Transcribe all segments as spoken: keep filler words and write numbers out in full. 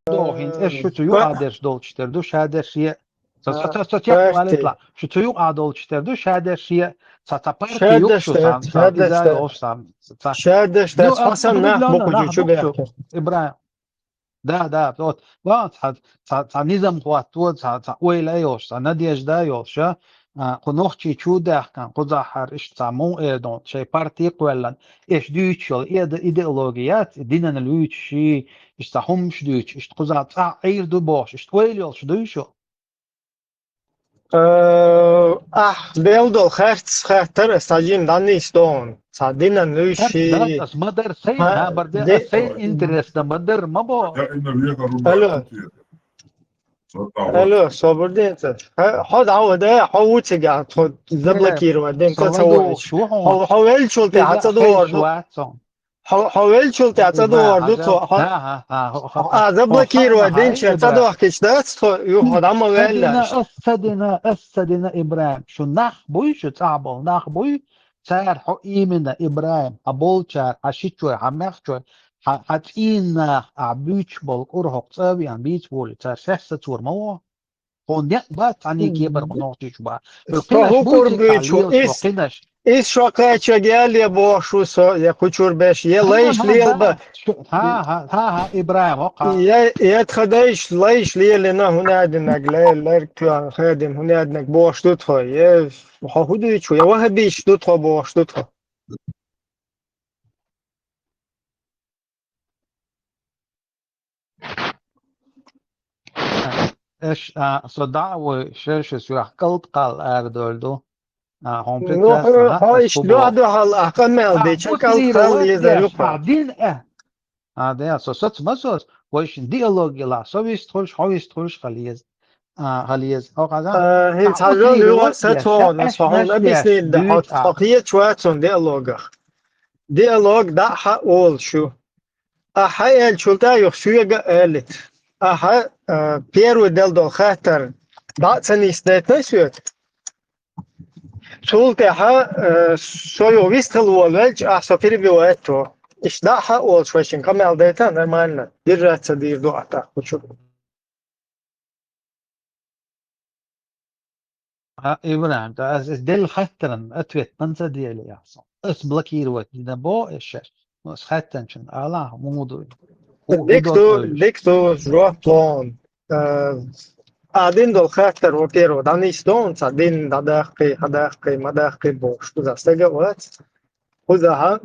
Дохин, эш шу цу юкъа дерш долчу тера ду, ша дерш е. Ца, ца, ца, ца, чекх валитла. Шу цу юкъа долчу тера ду, ша дерш е. Ца, ца парти юкъ шу, ца, ца, иза йош, ца, ца. Ша дерш дац, хьасан нах бу кху чу бехке. Ибрахим. Да, да, вот. Ва, ца, ца, ца низам хӀотто, ца, ца ойла йолуш, ца надежда йолуш, а, кху нохчий чу даьхкина, кхузахьара иштта ца муха эр дон, шайн парти кхоьллан, эш дуьйцуш йолу эда идеология яц, и динан луьйчу ши, иштта ца хӀумаш дуьйцуш, иштта кхуза цӀахь Ӏийр ду бохуш, иштта ойла йолуш дуй шу? Э, ахь бел долу харц хаттар ас хьажийна дӀанийс дохуна. Ца динан луьйш ши. Ас ма дар сайн, хабар де, ас сайн интересна ма дар, ма бо. Алло. Алло, собар де ца. Хьо дӀа вада, хьо ву цига, хьо заблокировать де, ца ца ву. Хьо, хьо веллачул тӀе хьан ца догӀур ду? Хьо, хьо веллачул тӀе ца догӀур ду тхо? А, заблокировать динча ца дохкича дац тхо, юха дӀа ма ваьлла. Ас ца дина, ас ца дина, Ибрахим. Шу нах буй, шу цӀахь болу нах буй, цара хьо имина, Ибрахим, хьан болчара, хьан шичой, хьан мехчой, хьан, хьан цӀийнан нах, ахь буьйцуш болу кӀур хӀокху цӀа а веана, бийца волий, цара сес сацор ма ву. Хьуна некъ бац цхьаьний кепара кху нохчийчу бан. Со хӀу кӀур буьйцу, ис, ис шо кхача яле бохуш ву со, я кху чуьра беш, я лайш лелба. ХӀан, хӀан, хӀан, хӀан, Ибрахим, хӀокха. Я, я тхан дайш лайш лелина хӀунда динарг, лай-, ларг тоьхна хадина хӀунда динарг бохуш ду тхо, я хьо хӀу дуьйцу, я вахабиш ду тхо бохуш ду тхо. Эш, а, со дӀа а вой, шершас юьхь кӀалт кхалла арадойр ду. А, хьуна прекрасно, хьо иштта дуьхьал-дуьхьал а къамел дича, кӀалт кхалла езар ю-кх. Дин, э. А, де, со соц ма соц, вайшин диалог йила, со вистхуьлуш, хьо вистхуьлуш хила еза. А, хила еза. Хьо хаза? А, хӀинца хьажал юха сацо, со хьуна объяснить дан, хьо, хьо кхеташ вац хьуна диалогах. Диалог дӀа а хьа олуш ю. Ахьа аьллачул тӀаьхьа юха соьга а аьллита. Ахьа, а, первый делла долу хаттар дӀа а ца нисдайтина соьца. Цул тӀаьхьа, а, со юха вистхила волавелча, ахьа со перебивать во. Иштта дӀа а хьа олуш вайшин къамел дайта нормально. Держаться дийр ду ахьа тӀаккха кху чу. А, Ибрахим, ас, ас делла хаттаран ответ ма ца делла яхь со. Ас блокировать дина бо эшер. Ас хаттанчун ала муха ду. Дика ду, дика ду, жоп лон. Э, а дин долу хаттар, во-первых, дӀанисдон, ца дин дӀадаккхий, хьадаккхий, ма даккхий бохуш, кхуза стага а вац. Кхузахьа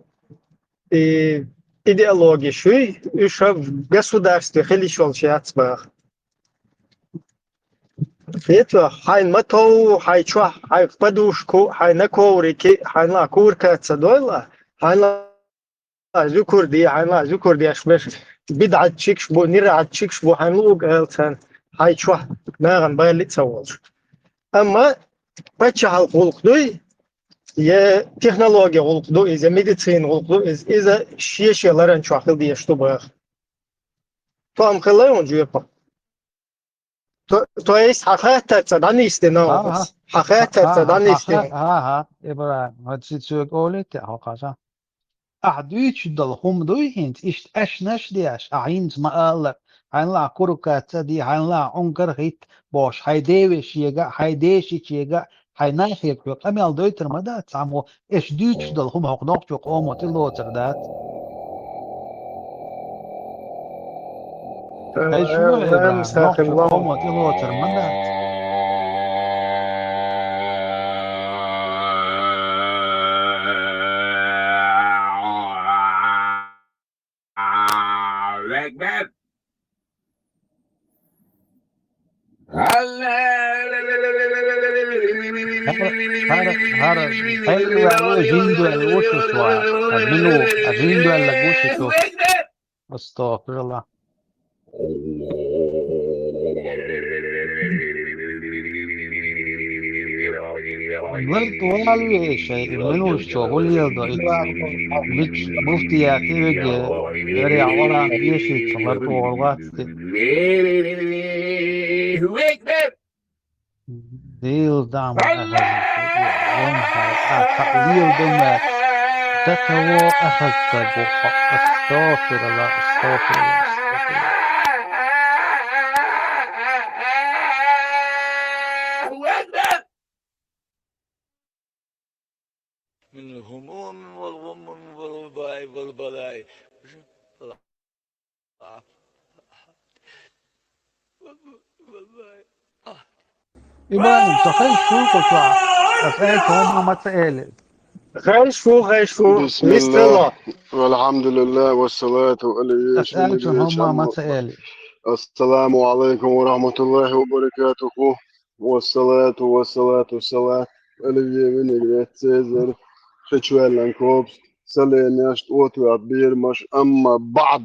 и идеология шуй, уьш в государстве хила йиш йолуш яц баха. Хетта, хьайн ма тов, хьайн чохь, хьайн подушку, хьайн на коврики, хьайн ла курка ца дойла, хьайн ла зуькур де, хьайн ла зуькур деш беш, бидӀатчикаш бу, ниргӀатчикаш бу, хьайн луг аьлла царна, хьайн чохь нахана балли а ца волуш. Амма паччахьалкхан гӀуллакх дуй, я технология гӀуллакх ду иза, я медицина гӀуллакх ду иза, иза шен-шен ларан чохь хила дезаш ду баха. Тоам хилла хьуна жоьпах? То, то есть, хьан хаттар ца дӀанисдина хьуна? Хьан хаттар ца дӀанисдина? Ха-ха, Ибрахим, хьан ци цоьга олий те, хьо хаза? Ахьа дуьйцуш долу хӀума дуй хӀинца, иштта аьшнаш а деш, ахьа хӀинца ма-аллара, хьайна лаахь курукаца а ди, хьайна лаахь Ӏункар а хӀитта бохуш, хьайн девешега а, хьайн дешичега а, хьайн нахега хьо къамел дойтар ма дац, цхьаммо, эш дуьйцуш долу хӀума хӀокху нохчо къомо тӀе лоцар дац. Ай, шу ма вера, нохчо къомо тӀе лоцар ма дац. ХӀара, хӀара, хӀара, хӀара, жиндоьлла ву шу, ша, хӀара, мила ву, а жиндоьлла ву шу. Астагфирулла. Мурд валве шай, и муьлуш чо гӀуллел до, и мич муфтият веге, вере Аллах деши, цу мурд валвацки. Дил дам, вон хай, а, лил дам. До того ахазта гуха. Астагфирулла, астагфирулла, астагфирулла. من الهموم والغموم والوباء والبلاء. Ибрагьим, со хезаш ву, хӀу чохь ас аьллачу хӀуманна ма ца элира. Хезаш ву, хезаш ву. بسم الله. Бисмилла. والحمد لله والصلاة على Ас аьллачу хӀуманна ма ца элира. السلام عليكم ورحمة الله وبركاته. والصلاة والصلاة والسلام على النبي الكريم. Цезар, хечвеллан копс, саленеш, ответ бирмаш, амма баъд.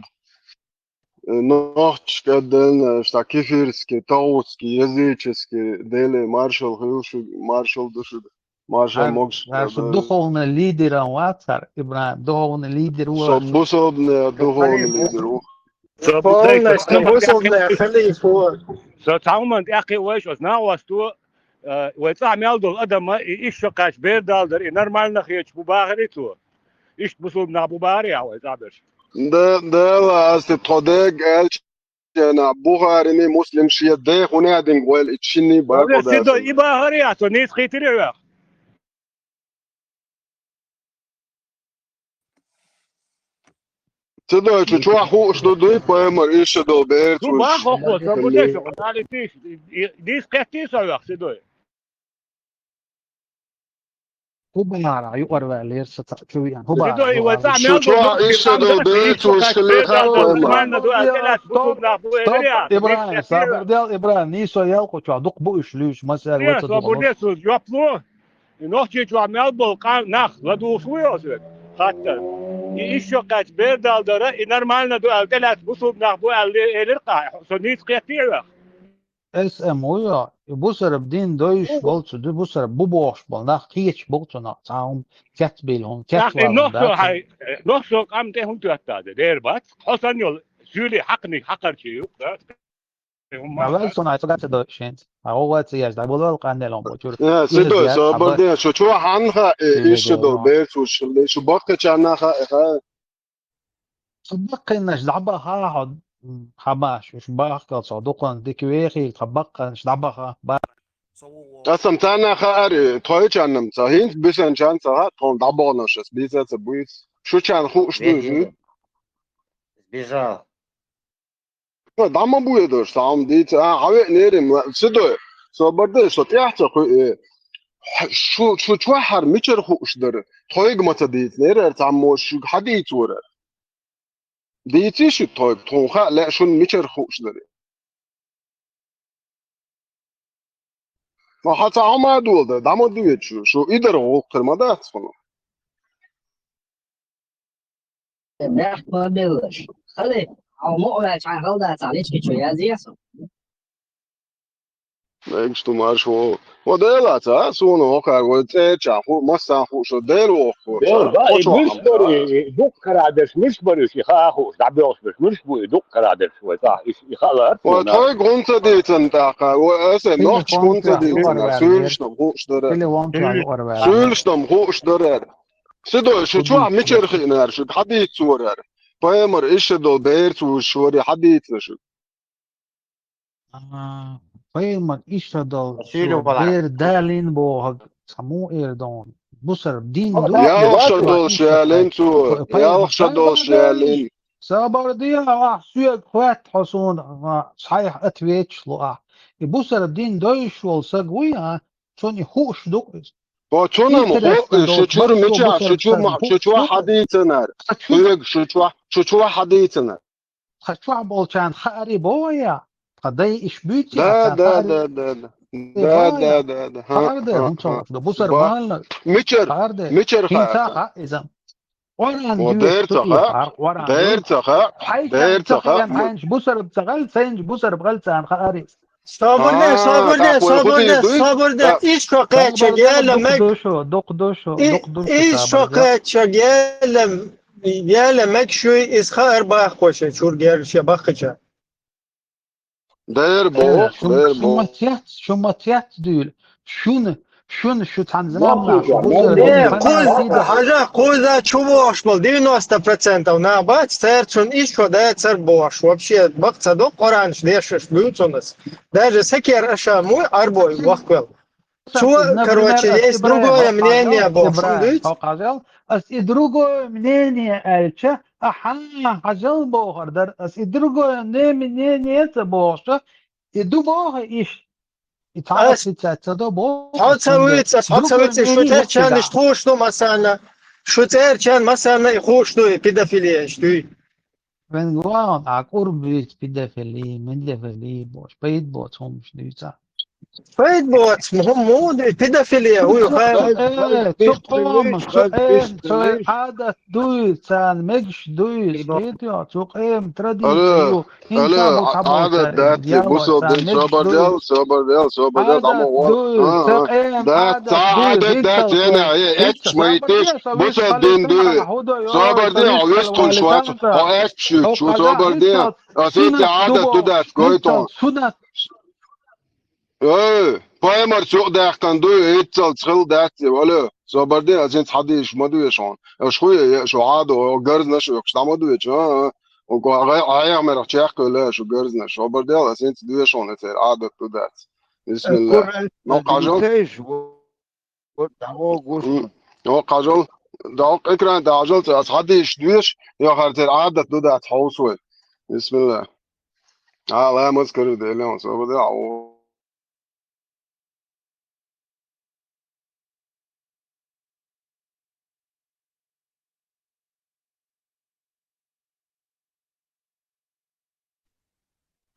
Нохчашка делла, что кефирский, тагутский, языческий, Деле маршал хилшу, маршал душу, маршал могуш. Шу духовный лидером вацар, Ибрагьим, духовный лидер ву. Со бусалбанийн духовный лидер ву. Со полностью бусалбанийн халифа ву. Со цхьа хӀуманна тӀаьхье вайша оцу нахвасто, э, вай цӀахь мел долу адама, и ишшо кхаьчча бер дал дара, и нормально хеташ бу бахари цо. Иштта бусалба нах бу бахари ахьа вай цӀахь берш. Да, Дала, ас тхо дега аьлча, Бухарини, Муслим шен дехуна а динга гӀойла и шинний бакъо Седой, и бахари ахьа, со нийса кхийтира вех. Седой, шу чохь хууш ду дуй, пайхамар, иша долу бер. Шу бан хохо, со бу деш, дали тийш, дийс кхетти со вех, Седой. ХӀу бара юкъарваьллера со цхьаъ чу веана. ХӀу бара. Седой, и вай цхьа мел ду, иша долу бер, шу шиле хаа, пайхамар. Нормально ду, Ибрагьим, сабар дел, Ибрагьим, нийсо ял кху чохь, дукха бу уьш луьйш, масал, вай ца ду. Со бу деш, шу жоп лу. И Нохчийчохь мел болу къа-, нах ладугӀуш ву йо соьга? Хаттар. И ишшо кхаьчча бер дал дара, и нормально ду аьлла, тӀелаьцна бусалба нах бу аьлла, элира-кх ахьа, со нийса кхетти вех. Эс эм ву йо, и бусалба дин дойуш болу цу, ду бусалба бу бохуш болу нах кхеташ болу цунах, цхьа хӀума кечбийла хӀума, кечвала хӀума дац. Нохчо хьай, нохчо къам тӀе хӀума тоьттаза, дера бац, хьо санна йолу суьйли хьакханиг хьакхарчий ю-кх, да? Ма ваьлла суна, ай ца гац а дойуш хӀинца. Ай гӀо вац а еш, дӀаболвал къаннел хьуна бочура. Э, Седой, собар де, шу чохь хьанна хаьа, э, иштта долу бер цу шилла, шу баккхийчарна хаьа, хаьа. Шу баккхийнаш дӀабаха хьо, м, хьан баш, уьш бахкал со дукхана дика вехийла, тхан баккхийнаш дӀабаха, бара. Аса-м царна хаари, тхойчарна-м ца, хӀинца бисанчарна ца хаьа, тхуна дӀабаханаш аса, бийца а ца буьйцу. Шу чарна хууш ду, Бежал. Ша дӀа ма буьйдуш, сан дийца, а, хьан веанера-м, Седой, собар де, со тӀаьхьа ца кхуьу, э, шу, шу чохь хӀара мичара хууш дара, тхойга ма ца дийцинера, цхьаммо шуьга хьан дийцора? Дийций шу тхойга, тхуна хаьа лаьа шуна мичара хууш дара. Ма хьан цхьа хьо ма а доладара, дӀа ма дуьйцу шу, шу и дара гӀуллакх хир ма дац хьуна. Бехк ма беллаш. Хали, хьо мукъа ваьлча хьайн хала дацахь лички чу язъе со. Мегаш ду марш ву. Ва Дела ца, суна вокхар, вай цӀерачахь ху, массарна хууш, Дела воху. Дела, да, и муьлш бара, и дукха карадерш муьлш бара, и хаа хууш, дӀабоьлхуш берш муьлш бу, и дукха карадерш вай цӀахь, и, и хаалар. Вай тхойга хӀунда ца дийцина тӀаккха, вай аса нохчашка хӀунда ца дийцина, суьйлашна-м хууш дара. Суьйлашна-м хууш дара. Седой, шу чохь мичара хиънара, шуьга хьан дийцорара? Пайхамар иштта долу бер цу шуьга хьан дийцина шуьга? А, пайхамар иштта долу бер далийна бохург, цхьа муха эр ду, бусалба дин ду. Ялх шо долуш ялийна цо, ялх шо долуш ялийна. Собар де, ахь соьга хоьтту хьо суна, а, цхьайх ответаш ло ахь. И бусалба дин дойуш волу саг вуй, а, цунна хууш ду иза. Хьо цунна-м хуу, шу чуьра мичахь, шу чу ма, шу чохь хьан дийцинара? Соьга шу чохь, шу чохь хьан дийцинара? Тхан чохь болчарна хаарий боху я? Тхан дай иш буьйций? Да, да, да, да, да. Да, да, да, да. Хаар де, хӀун ца хууш ду? Бусалба валла. Мичара, мичара хаар де? Хин ца хаа иза. Къуръан юьйш ду и хаар, Къуръан юьйш. Дер ца хаа, дер ца хаа. Хьайшан ца хаа, хьайнаш бусалба ца гӀал, сайнаш бусалба гӀал царна хаарий. Собар де, собар де, собар де, собар де. Иш шо кхеча гела мег. Дукха ду шу, дукха ду шу, дукха ду шу. Иш шо кхеча гела, гела мег шуй, иза хаар баккхоша, чур гела ше баккхача. Дер боху, дер боху. Шу ма цец, шу ма цец дуьйла. Шуна, Шуна шу цхьана заманахь шу бузера Э, дина кхуза, фанатида. хьажа, кхуза чу бохуш болу девяносто процентов нах бац, цара цунна иштта шу дац, цара бохуш. Вообще, бакъ ца до, Къуръанаш дешаш буьйцунас. Даже сакер аша муй арбой вахквел. Цо, короче, есть другое мнение бохуш, хьуна дуьйцу? Хьо хьажал, ас и другое мнение аьлча, а хьан хьажал бохар дар, ас и другое мнение ца бохуш, и ду боху иш. И цхьа Ас- отличать ца до боху. Хьо ца вуьйцу, ас хьо ца Другое вуьйцу, шу мнение церчан есть, иштта хууш ду масана. Шу церчан масана и хууш ду и педофилия иштта дуй. Вен ван, а курбуьйцу педофили, медофили, бош, пайда боц хӀумаш дуьйца. Пайда боц, му-, му-, ду, педофилия, уй, хай. Э, цу къоман, цу, э, цу Ӏадат дуй, царна мегаш дуй, скидо, цу къем традиция ю, хӀинца бу цхьа Ӏадат дац, бусал дин, собар дел, собар дел, собар дел, дӀа ма гӀо. Ӏадат дуй, цу къем Да, Ӏадат ца дуй, Ӏадат дац, хӀинца ена, э, эцаш ма йитиш, бусал дин дуй. Собар дел, хьо вест хуьлуш вац, хьо эцаш шуьйцу, собар дел. Ас хӀинца Ӏадат ду дац, гойтун. Суннат. Э, пайхамарца юкъадаьккхина дуй, эццалц хила дац, вале. Собар дел, ас хӀинца хьадийш ма дуьйш хьуна. Аш хуй, я шу Ӏадо, гарзнаш оькхуш дӀа ма дуьйчу, а, а. Око гӀай-, гӀайгӀа мерах чехкуьйлла шу гарзнаш. Собар дел, ас хӀинца дуьйш хьуна, церан Ӏадат ду дац. Бисмилла. Ну, хьажал. М. О, хьажал. Да, о, экран тӀе хьажал, ас хьадийш дуьйш, йохар церан Ӏадат ду дац хьовсу вай. Бисмилла. А, ламаз карар делан, собар дел, а, о.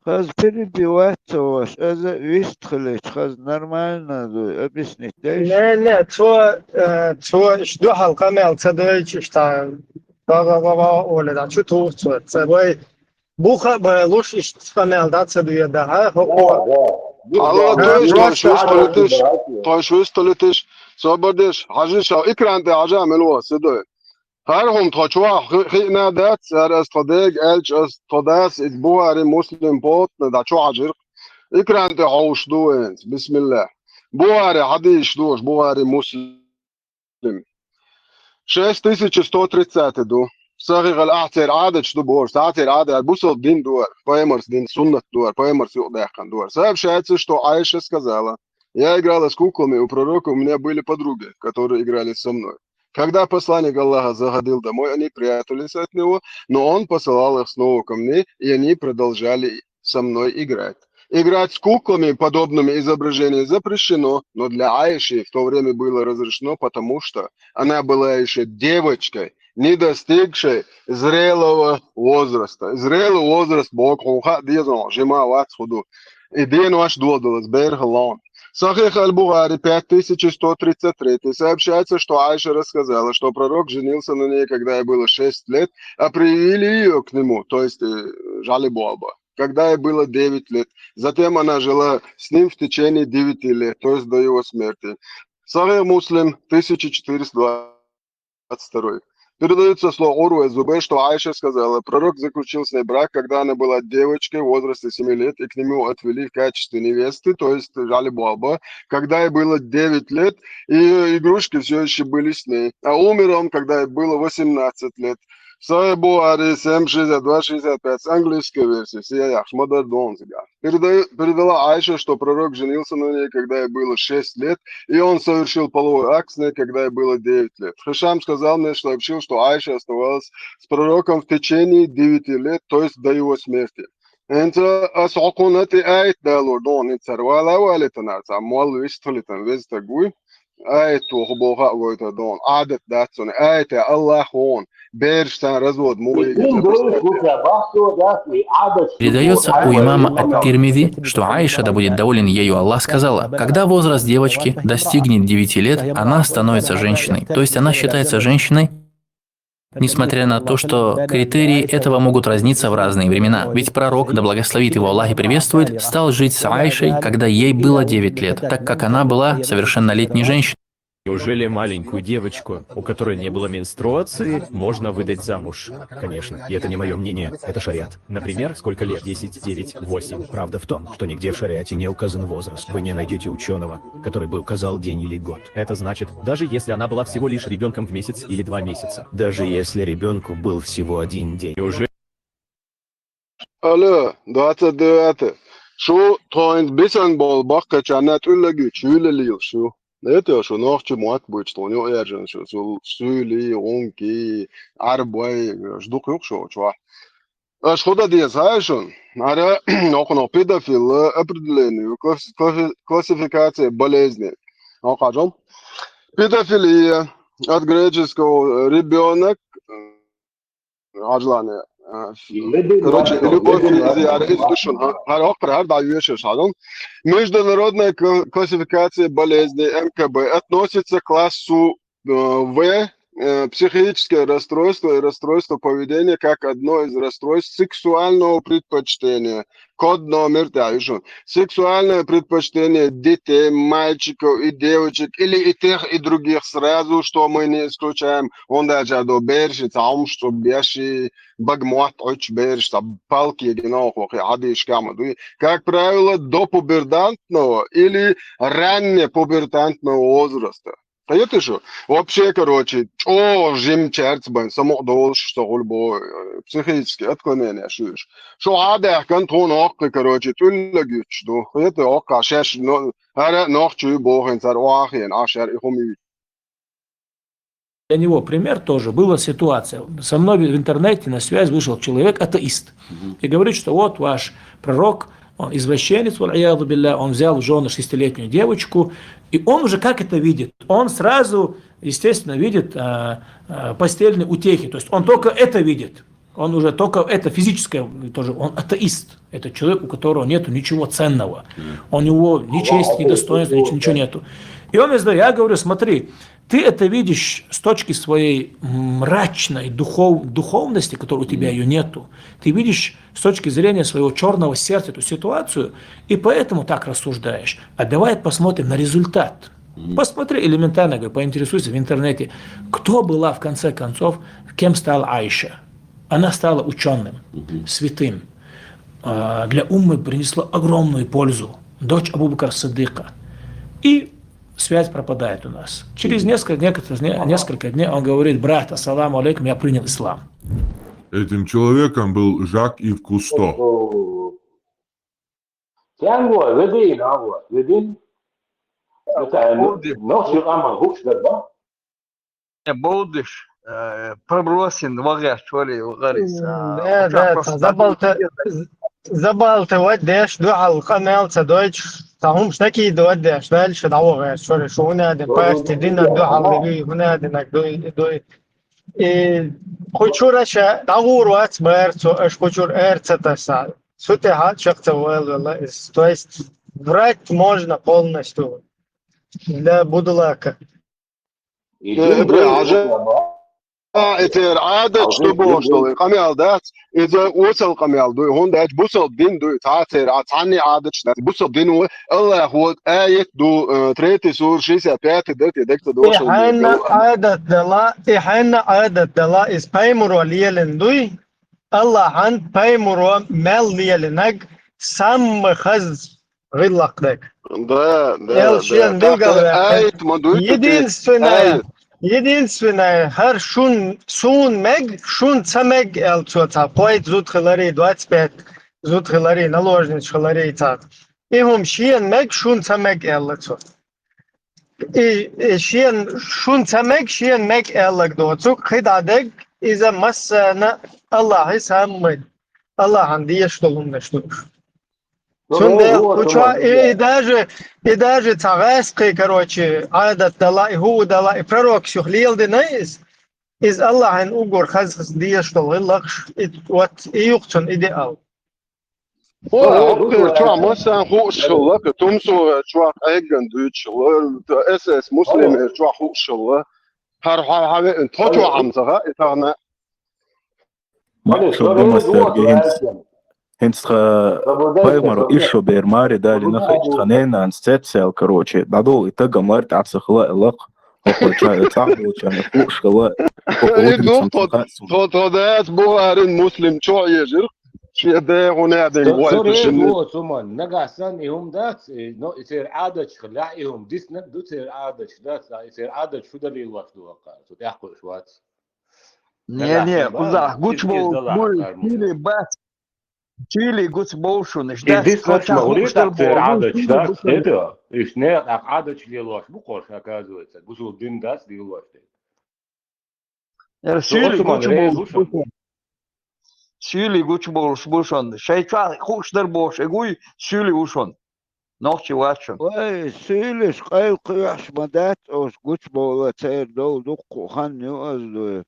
Хаза перебивать ца ваш, аза вист хилича, хаза нормально дуй, объяснить дайш? Не, не, цо, э, цо иш дуьхьал къамел ца дойчу, иштта, ба-ба-ба-ба, оле, да, чу туху цо, ца вай, буха а байлуш, иштта къамел да ца дуьйда, хӀа, хӀокхо. Алла, тхойш, тхойш вуьсталитиш, тхойш вуьсталитиш, собар деш, хьажа ша, экран тӀе хьажа, мила ву, седой. ХӀара хӀума тхо чохь хи-, хиъна дац, цара ас тхо дега аьлча, ас тхо дас, и Бухари, Муслим, Потна, дӀа чу хьажира. Экран тӀе хьовш ду вайнца, бисмилла. Бухари хьадийш ду, Бухари, Муслим. Шесть тысяч сто тридцать ду. Сахихал ахь церан Ӏадаташ ду бохуш, цхьа церан Ӏадат, бусал дин ду ара, пайхамарс дин, суннат ду ара, пайхамарс юкъадаьккхина ду ара. Сообщается, что Айша сказала: «Я играла с куклами у пророка, у меня были подруги, которые играли со мной. Когда посланник Аллаха заходил домой, они прятались от него, но он посылал их снова ко мне, и они продолжали со мной играть. Играть с куклами, подобными изображениям, запрещено, но для Аиши в то время было разрешено, потому что она была ещё девочкой, не достигшей зрелого возраста». Зрелый возраст боху, хьуна хаа деза, жима вац хӀу ду. И денош додалаз, берхӀалгӀа. Сахих аль-Бухари, пять тысяч сто тридцать третий, сообщается, что Айша рассказала, что пророк женился на ней, когда ей было шесть лет, а привели её к нему, то есть, э, жали баба, когда ей было девять лет. Затем она жила с ним в течение девяти лет, то есть до его смерти. Сахих Муслим, тысяча четыреста двадцать второй. Передается слово Урвы Зубейр, что Айша сказала: «Пророк заключил с ней брак, когда она была девочкой в возрасте семи лет, и к нему отвели в качестве невесты, то есть жали баба, когда ей было девять лет, и её игрушки всё ещё были с ней. А умер он, когда ей было восемнадцать лет». Сахих Бухари, семь шестьдесят два шестьдесят пять, с английской версии, все яхш, мадер донзига. Передаю-, передала Айша, что пророк женился на ней, когда ей было шесть лет, и он совершил половой акт с ней, когда ей было девять лет. Хишам сказал мне, сообщил, что Айша оставалась с пророком в течение девяти лет, то есть до его смерти. ХӀинца ас хьокхунна тӀе аят далур ду, хӀинца цара вала а валийтанарца, молла вистхилитан веза стаг вуй. Аят ву хӀу боху а гойтур ду, Ӏадат дац цунна. Аят Аллах ву, бераш царна развод му вегаза. Передается у имама Ат-Тирмизи, что Аиша, да будет доволен ею Аллах, сказала: «Когда возраст девочки достигнет девяти лет, она становится женщиной». То есть она считается женщиной, несмотря на то, что критерии этого могут разниться в разные времена. Ведь пророк, да благословит его Аллах и приветствует, стал жить с Аишей, когда ей было девять лет, так как она была совершеннолетней женщиной. Неужели маленькую девочку, у которой не было менструации, можно выдать замуж? Конечно, и это не мое мнение, это шариат. Например, сколько лет? Десять, девять, восемь. Правда в том, что нигде в шариате не указан возраст. Вы не найдете ученого, который бы указал день или год. Это значит, даже если она была всего лишь ребенком в месяц или два месяца, даже если ребенку был всего один день, неужели Алло, двадцать девятое. Шу тхоинц бисан бол бахкача на тюллаги чуйлалил шу. Это шу нохчи муат буч тхони эржен шу сул сули онки арбай ждук юк шу чуа. Аш худа диес ай шун. Ара окно педофил определение класс- класси- классификация болезни. Окажем. Педофилия от греческого ребенок Аджлане. Короче, любовь из яра из душун. Гар окпар гар да юеше шадон. Международная кла- классификация болезней М К Б относится к классу э, В э, психическое расстройство и расстройство поведения как одно из расстройств сексуального предпочтения. Код номер тайшу. Сексуальное предпочтение детей, мальчиков и девочек или и тех, и других сразу, что мы не исключаем. Он даже до берши, таумш, беши, багмуат, оч берш, палки, генох, адиш, камаду. Как правило, до пубертантного или раннепубертантного возраста. Кайты шу? Вообще, короче, чо жим черц бен, само долш, что гульбо, э, психические отклонения шуш. Шо адах кан тон оккы, короче, тюллегюч, ду. Кайты окка шеш, но, ара нох чуй бохен, цар оахен, ашер, и хумюч. Для него пример тоже была ситуация. Со мной в интернете на связь вышел человек, атеист, и говорит, что вот ваш пророк, он извращенец, валь-ияду билля, он взял в жены шестилетнюю девочку, и он уже как это видит? Он сразу, естественно, видит а, а, постельные утехи, то есть он только это видит. Он уже только это физическое, тоже он атеист. Это человек, у которого нет ничего ценного. У него ни чести, ни достоинства, ничего, ничего нету. И он мне говорит, я говорю, смотри, ты это видишь с точки своей мрачной духов, духовности, которой у тебя ее нету. Ты видишь с точки зрения своего черного сердца эту ситуацию, и поэтому так рассуждаешь. А давай посмотрим на результат. Посмотри элементарно, говорю, поинтересуйся в интернете, кто была в конце концов, кем стала Аиша. Она стала ученым, святым. А, Для уммы принесла огромную пользу. Дочь Абу Бакр Саддика. И связь пропадает у нас. Через несколько, некоторых дней, несколько дней он говорит, брат, ассаламу алейкум, я принял ислам. Этим человеком был Жак Ив Кусто. Тянго, веди, наго, веди. Это, ну, ну, всё равно, гуш, да? Будеш э, пробросин вагъяр чори вагъарис. Да, да, ца забалта, забалта вадеш, духал къамел ца дойч, ца хумш таки дойдеш, дальше да вагъяр чори, шу гунадин парти дина духал лиги, гунадин ак дой, дой. И хучура ша дагур вац бэр, цо аш хучур эр ца таса. Сути ха чак ца вел вела из. То есть врать можно полностью. Да, будулака. Ибра, ажа. А, это адат, что было, что ли? Камел, да? Это осал камел, дуй, он да, бусал дин, дуй, та тер, а тани адат, что бусал дин, Аллах, вот, аят, ду, э, третий сур, шестьдесят пятый, да, ты, да, кто И ханна адат дала, и ханна адат дала, из паймур валиелен, дуй, Аллах ан паймур мел лиеленаг, сам хаз гъиллакъ дег. Да, да, Эл шен билгал векъ. Единственное, единственное, хар шун, сун мег, шун ца мег, эл цо ца, пойт зуд хилари, двадцать пять зуд хилари, наложниц хилари ца. И хум шен мег, шун ца мег, эл цо. И, и шен, шун ца мег, шен мег, эл до. Цук хида дег, иза массана Аллахи саммы. Аллахан диеш долун да штук. Сунде, куча, и, и даже, и даже цагайский, короче, адат дала, и ху дала, и пророк сюх лил динайс, из Аллахин угор хаз хаз диеш дол, и лакш, и вот, и юхцун идеал. О, окей, чуа масан ху шулла, тумсу чуа айган дуй чула, эс эс муслим чуа ху шулла. Хар хар хаве, то чуа амсага, и тагна. Мар шо думастер гейнс. Хинц тха паймар ишо бер мари дали на хич тха нейна анстецел, короче. Дадол и тагам лар тапса хла элак. Тхо ча-, цӀахь болчарна хууш хила, тхо Э, гӀулакх ну, цамцам тхо, хаьа суна. Тхо, тхо дац Бухарин, Муслим чу а езира, шен дегӀун аьдин Цо, цо вайташин. Реза ву цу ман, нагахь санна и хӀума дац, и, но, и церан Ӏадаташ хилахь, и хӀума диснарг ду церан Ӏадаташ дац, и церан Ӏадаташ фу далилош ду аккха, цу тӀехь кхуьуш вац. Не, нагахь не, санна бан, кхузахь иза гучбовлуш далахь буй, аккха муха. Чили бац. Чили гучбовлушонаш И дац, диснарг кхо ма ча вури хууш дар тӀаккха церан боху, Ӏадаташ чили дац, бу шуна. Хетий? Уьш нехан тӀаккха Ӏадаташ лелош бу кхо, оказывается, гусул дин дац лелош дерг. Яра Цу Сили оцу ман реза гучбовлуш ву шуна. Бу шуна. Сили гучбовлуш бу шуна. Шайн чохь хууш дар бохуш, и гуй, Сили ву шуна. Нохчи вац шуна. Вай, Силиш къайла кхоьхьуш ма дац, оцу гучбовла церан дов дуккха хан ю ас дуй.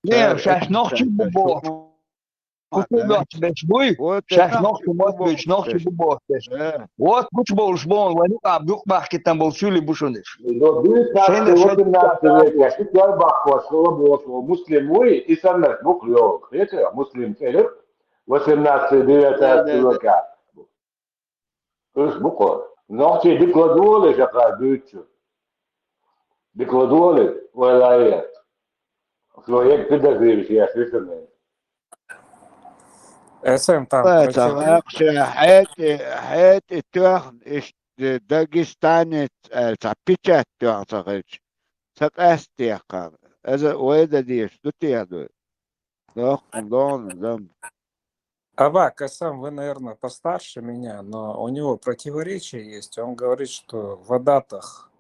Не, цара шаьш нохчи бу бохуш. Кху чу лоьтташ буй, шаьш нохчи мотт буьйцуш, нохчи бу бохуш. Вот гучбовлуш боху, вайн юкъа, юкъа бахкийтина болу суьйли бу шуна уьш. Шайна шайн восемнадцать века, ши кер бахкош, хила бохуш, муслим вуй, и саннарш бу-кх йогӀу. Хетий, муслим цӀе ю, восемнадцать, девятнадцать века. Уьш бу-кх. Нохчий дика ладогӀалий шаьш дуьйцучух? Дика ладогӀалий, вай лайя? Шо ерг пидазийраш еш ю шуна. Эсэм там Ой, ца против- ваккха, хьетӀе, хьетӀе тоьхна, иштта дагестанец аьлла, цхьа печать тоьхна ца хилча, ца къаьстехьа. Иза вай дан дезаш ду техьа дуй? Доккха дона дам. Абак, Эсэм, вы, наверное, постарше меня, но у него противоречие есть. Он говорит, что в адатах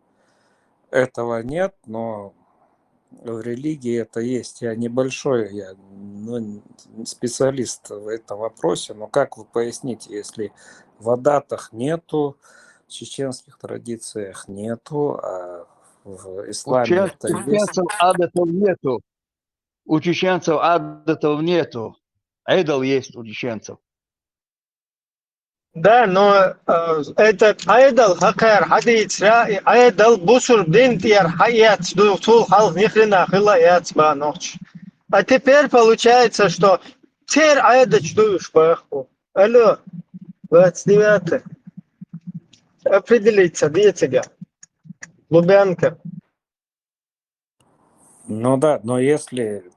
этого нет, но в религии это есть. Я небольшой, я, ну, н-, специалист в этом вопросе, но как вы поясните, если в адатах нету, в чеченских традициях нету, а в У исламе чечен-, это у есть? Чеченцев адатов нету. У чеченцев адатов нету. Айдал есть у чеченцев. Да, но, э, этот Ӏедал хьакхара хьадийцира, и Ӏедал бусурба дин тӀера хьаэцна ду, цул хьалха ни хрена хила а эцна бан нохчаша. А теперь получается, что церан Ӏадаташ ду уьш боху. Алло, двадцать девятое. Определиться де цига. Лубянка. Ну да, но если,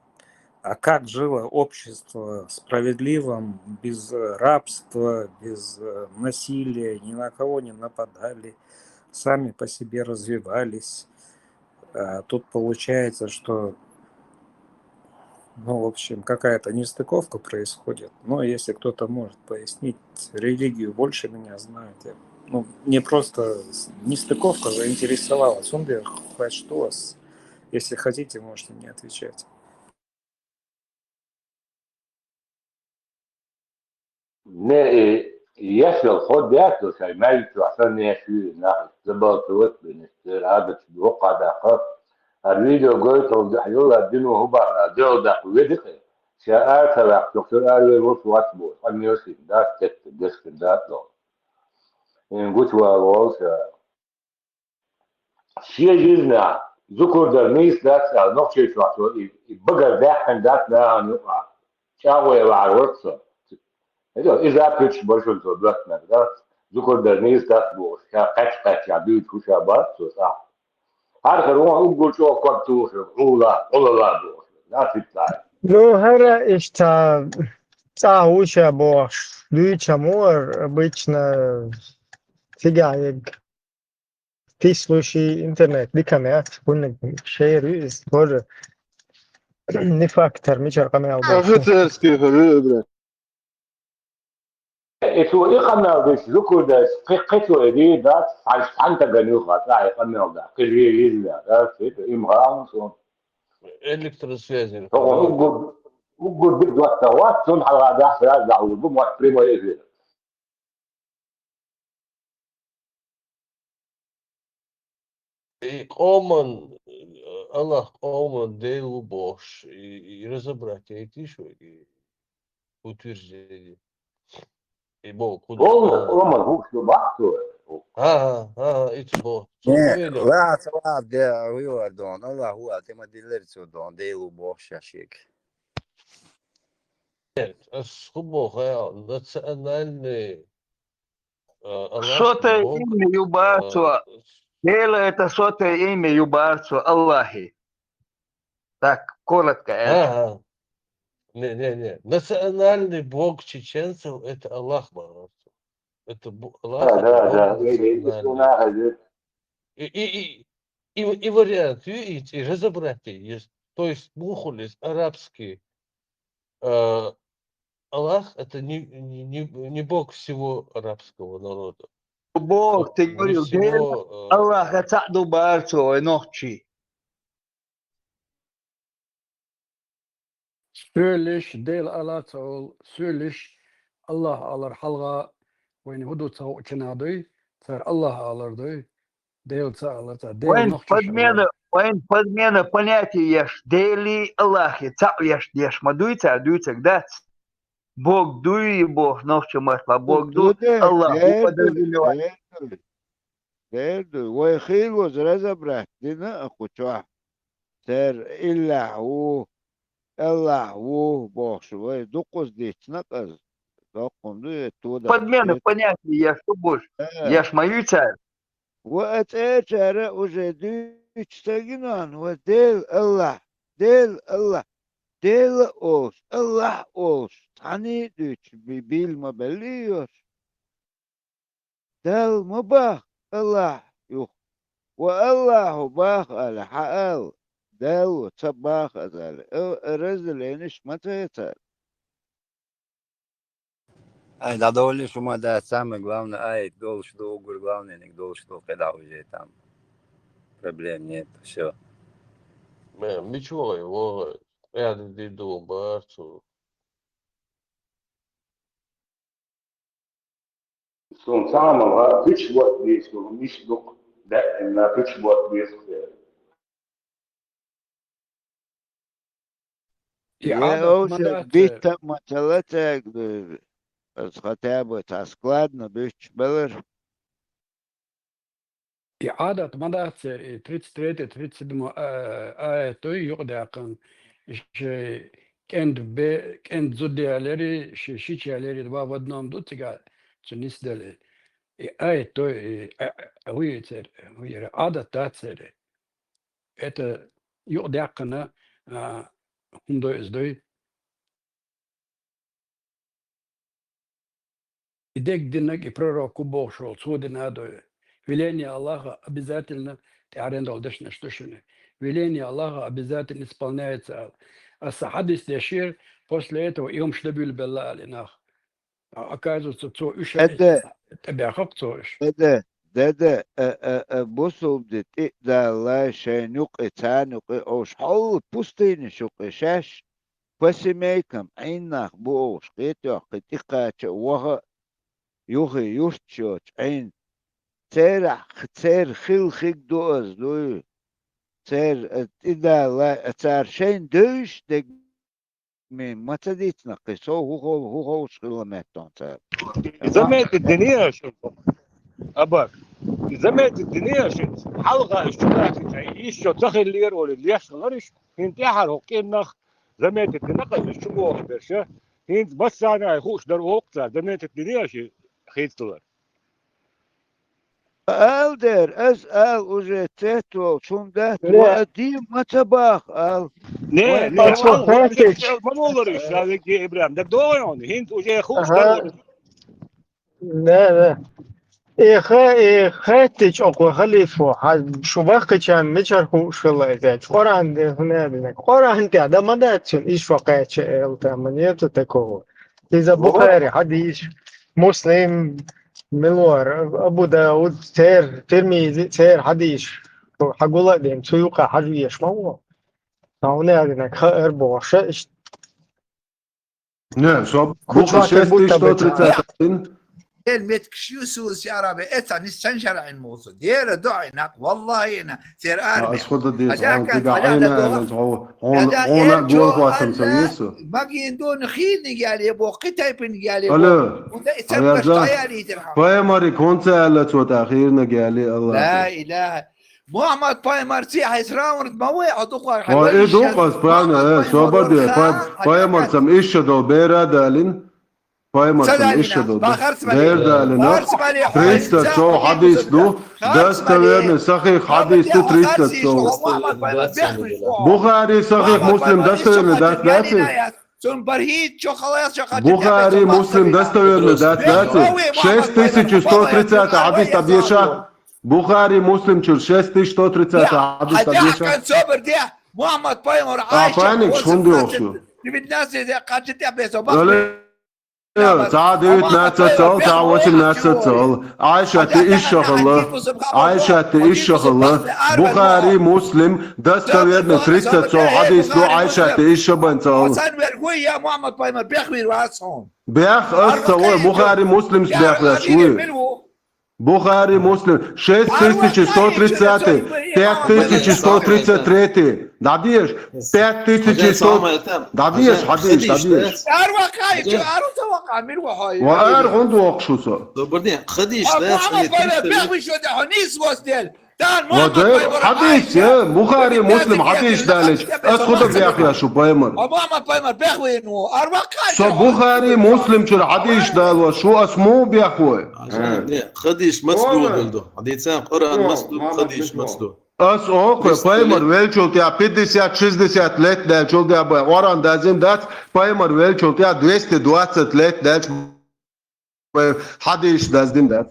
а как жило общество справедливым, без, э, рабства, без, э, насилия, ни на кого не нападали, сами по себе развивались? А тут получается, что, ну, в общем, какая-то нестыковка происходит. Но если кто-то может пояснить, религию больше меня знает, я, ну, мне просто с-, нестыковка заинтересовала. Цундела хватит у вас. Если хотите, можете не отвечать. Не, э, еш йолу хӀо дац, шайн маьждиг чохь санна еш ю нах, забалтывать бина, церан Ӏадаташ дохьа даккха. Хьан видео гойтал хьайолла дина хӀу бахьа, дел даккха веди хье. Ша ара ца ваьккхича, ша ара вер волуш вац боху, къанъелла шина дац, тетта дешна дац боху. Ин гучувала волу ша. Шен жизнь зукар дар нийса дац аьлла, Нохчийчохь цо и, и багара даьккхина дац нахана юкъахь. ЧӀагӀо вахьар вара цо. ХӀета, иза а пуьтуш бара шуна цо доьттинарг, да? Зукар дар нийса дац бохуш, ша кхаьчча-кхаьчча дуьйцуш ша бац цо цӀахь. ХӀара хӀара вон уггар чӀогӀа ког тухуш, Ӏула, Ӏулала бохуш, да, цуьнца. Ну, хӀара иштта цӀахь ву ша бохуш, дуьйцуш ма вара, обычно цигахь ерг. Ты слушай интернет, дика яц, хӀунда шер ю иза, боже. Не факт, хӀара мичара къамел ду. Офицерский хӀара ю, бля. И цо и къамел деш, зукар деш, кхи-, кхин цо и дийр дац, хьажа цхьана стагана юха цӀахь и къамел дац, кхин жен йизна дац, и, и ма хаьа суна. Электросвязь. Хьо уггар, уггар дика доттагӀа вац, цунна хьалха дахьа сразу дӀахьур бу, мотт прямой эфир. И къоман, э, Аллах къоман Дела ву бохуш, и, и разобрать яйтийша вай, и утверждение. И боху, кху Къоман, къоман хӀуш ду баккху. Ага, ага, ицу боху. Цо Не, вуйла. Ва, ца ва, де, вуй вар дон, Аллах ву, а тема диллер цо дон, Дела ву бохуш шаьш шег. Нет, ас хӀун боху, национальный, а, Аллах Что-то боху, имя ю а, бацо. Дела — это сотое имя ю баарцу Аллахи. Так, коротко, э. Ага. Не, не, не. Национальный бог чеченцев — это Аллах баарцу. Это бу-, Аллах — Да, это да, бог да. Национальный. И, и, и, и, и вариант, и, и, и разобрать есть. То есть мухулис арабский, э, Аллах — это не, не, не, не бог всего арабского народа. Бог, ты говорил, Аллах, а цаӀ ду баарцу вай нохчий. Соьлиш, Дела алаца ол, соьлиш, Аллах алар хьалха, вайна хӀу ду ца хӀу чинадуй, цар Аллах алар дуй, Дела ца алар ца, Дела Вайн нохчаш подмена, алар. Вайн подмена понятий еш, Дели Аллахи, цаӀ еш, еш ма дуй цар, дуьйцаг дац. Бог дуй, Бог нохча мартла, Бог ду, Аллах ду, подразумевает. Дер ду, вай хилоз разобрать дина а кху чохь. Цер иллахь ву, Аллахь ву бохуш вай дукхаза дийцина къаза. Доккхун ду, я тода. Подмена понятий еш ду буш. Еш ма ю цара. Ва а цӀерачара уже дуьйцу ца гинон, ва Дел Аллахь, Дел Аллахь, Дела олуш, Аллахь олуш, цхьаний а дуьйцуш би-, бийла ма белли йош. Дала ма баха Аллахь юха. Ва Аллахьу баха аьлла, хьан ала, Дала ца баха аса аьлла, а, а разделениш ма ца яцара. Ай, дӀадовлий шу ма дац, самое главное, ай, долуш ду, уггар главнениг долуш ду, кхидӀа уже там проблем нет, всё. Ме, мича вогӀий, вогӀий, къаьда ди ду, барцу. Суна цхьа а ма вара, пуьча бот беза, мис дукха даьӀина, пуьча бот беза хӀара. И Ӏадат ма дац церан. Битта а ма ца ла цаьрга, аса хотя бы цхьа складно буьттуш белара. И Ӏадат ма дац церан, и тридцать третий, тридцать седьмой а-, аят ду юкъадаьккхина, ши кӀентан бе-, кӀентан зуда ялари, ши шича ялари, ва в одном ду цигахь цу нисделла. И аят ду, и а-, а-, хӀун ю церан, хӀун яра, Ӏадат дац церан. Это юкъадаьккхина, а, хӀума ду иза дуй. И дерг динарг и пророк ву бохуш волу, цо дина а ду. Веление Аллаха обязательно, тӀаьхьарниг долу дешнаш ду шуна. Веление Аллаха обязательно исполняется аьлла. Аса хьадис дешира, после этого и хӀумаш дан буьйлабелла аьлла и нах. А, оказывается, цо уьш а тӀебаьхна-кх цо уьш. Деда, деда, э, э, э, бусулба де тӀе а далале, шайна юкъе, царна юкъе, олуш хьалла пустыняш юкъе шаьш по семейкам Ӏийна нах бу олуш, кхетоьхна кхин тӀекхача а ваха а, юххе юьрташ йоцуш Ӏийна. Церахь, церан хила хиг ду аса дуй. Церан, э, тӀедалале, э, цара шайна девзаш дерг Ма ца дийцина кхин, со хӀу хов-, хӀу ховш хилла меттон цара. Заметить дина аша, Абак. Заметить дина аша, хьалха иш чу дахча, иш чу ца хиллера олий, леш хилариш, хӀинца тӀаьхьара хӀокху кӀирнах заметить дина кхин, иш чу бохуш берш. ХӀинца массарна а хууш дара оха цара, заметить дина аша хӀинцалара. Ала дера, ас ала уже цец волчу хӀума дац, ва а де ма ца баха ала. Не, не, ала, ма бовлар иштта, веги Ибрахим, да догӀу хьуна, хӀинца уже хууш дара. Не, не. И ха-, и хеттича окху халифо, хьан шу баккхичарна мичара хууш хилла иза? Къуръан де хӀун а дина? Къуръан тӀехь да ма дац цуьнан, иш ван кхаьчча ала, там нету такого. Иза Бухари хьадийш, Муслим, мила вара, Абу Дауд, церан, Тирмизи, церан хьадийш, хьан гула а дина, цу юкъа хьажа веш ма ву. Хьуна а динарг хаар бохуш, иштта. Не, со кху буху чохь шесть тысяч сто тридцать один. Эл меттигаш ю Саудовская Аравия, эца ниссан шаръин муса. Дера дуьйна, валлахьи, церан армия. Ас худа деза, хьуна дигахь Ӏийна аьлла, хьуна, хьуна гур хӀоттам ца веза. Магин дуна хийрниг яле боху, кхин тайпаниг яле боху. Алло. Хьунда и цамгаш дӀаялийтира хьуна. Пайхамариг хӀунда ца аьлла цо тӀаккха хийрниг яле, Аллах. Ла илаха. Мухьаммад пайхамар цӀе хьайса равнат ма вай, хьо дукхар хьан. О, и ду, ас правильно, э, собар де, пай-, пайхамар сам ишша долу бера а далина. Пайхамар санна иша ду. Бахарцмали. Дер далина. Тридцать сов хьадис ду. Достоверный, сахих хьадис ду тридцать сов. Бухари, сахих, Муслим достоверный дац, дац? Цун бархӀи чохалаях, чохал Бухари, Муслим достоверный дац, дац? Шесть тысяч сто тридцать хьадис тӀабеша. Бухари, Муслим чура шесть тысяч сто тридцать хьадис тӀабеша. Мухаммад пайхамар, а, Айша, паник, восемнадцать, шунди охшу. Девятнадцать, я кажете, без оба. Ца девятнадцать цал, ца восемнадцать цал. Айшатта иша хилла. Айшатта иша хилла. Бухари, Муслим, достоверный тридцать цал хьадис ду, Айшатта иша бан цал. Сан вергу, я Мухаммад пайхамар, бехвир вацун. Бех ас ца вой, Бухари, Муслимс бех веш вуй. Бухари, Муслим, шесть тысяч сто тридцать, пять тысяч сто тридцать третий. ДӀадеш, пять тысяч сто. ДӀадеш, хьадеш, хьадеш. Ва ар гӀунд вокху со. Хадиш, да, хадиш, э, Бухари, Муслим хьадеш далеш. Ас худа бехъя шу, пайхамар. Со Бухари, Муслим чура хьадеш далош шу, ас му бехой. Хадиш мац ду. Хадисан Къуръан мац ду, хадиш мац ду. Ас оху, пайхамар велчул тӀа пятьдесят, шестьдесят лет даьлчул тӀа бай. Къуръан дазим дац, пайхамар велчул тӀа двести двадцать лет даьлча бай. Хьадиш даздим дац.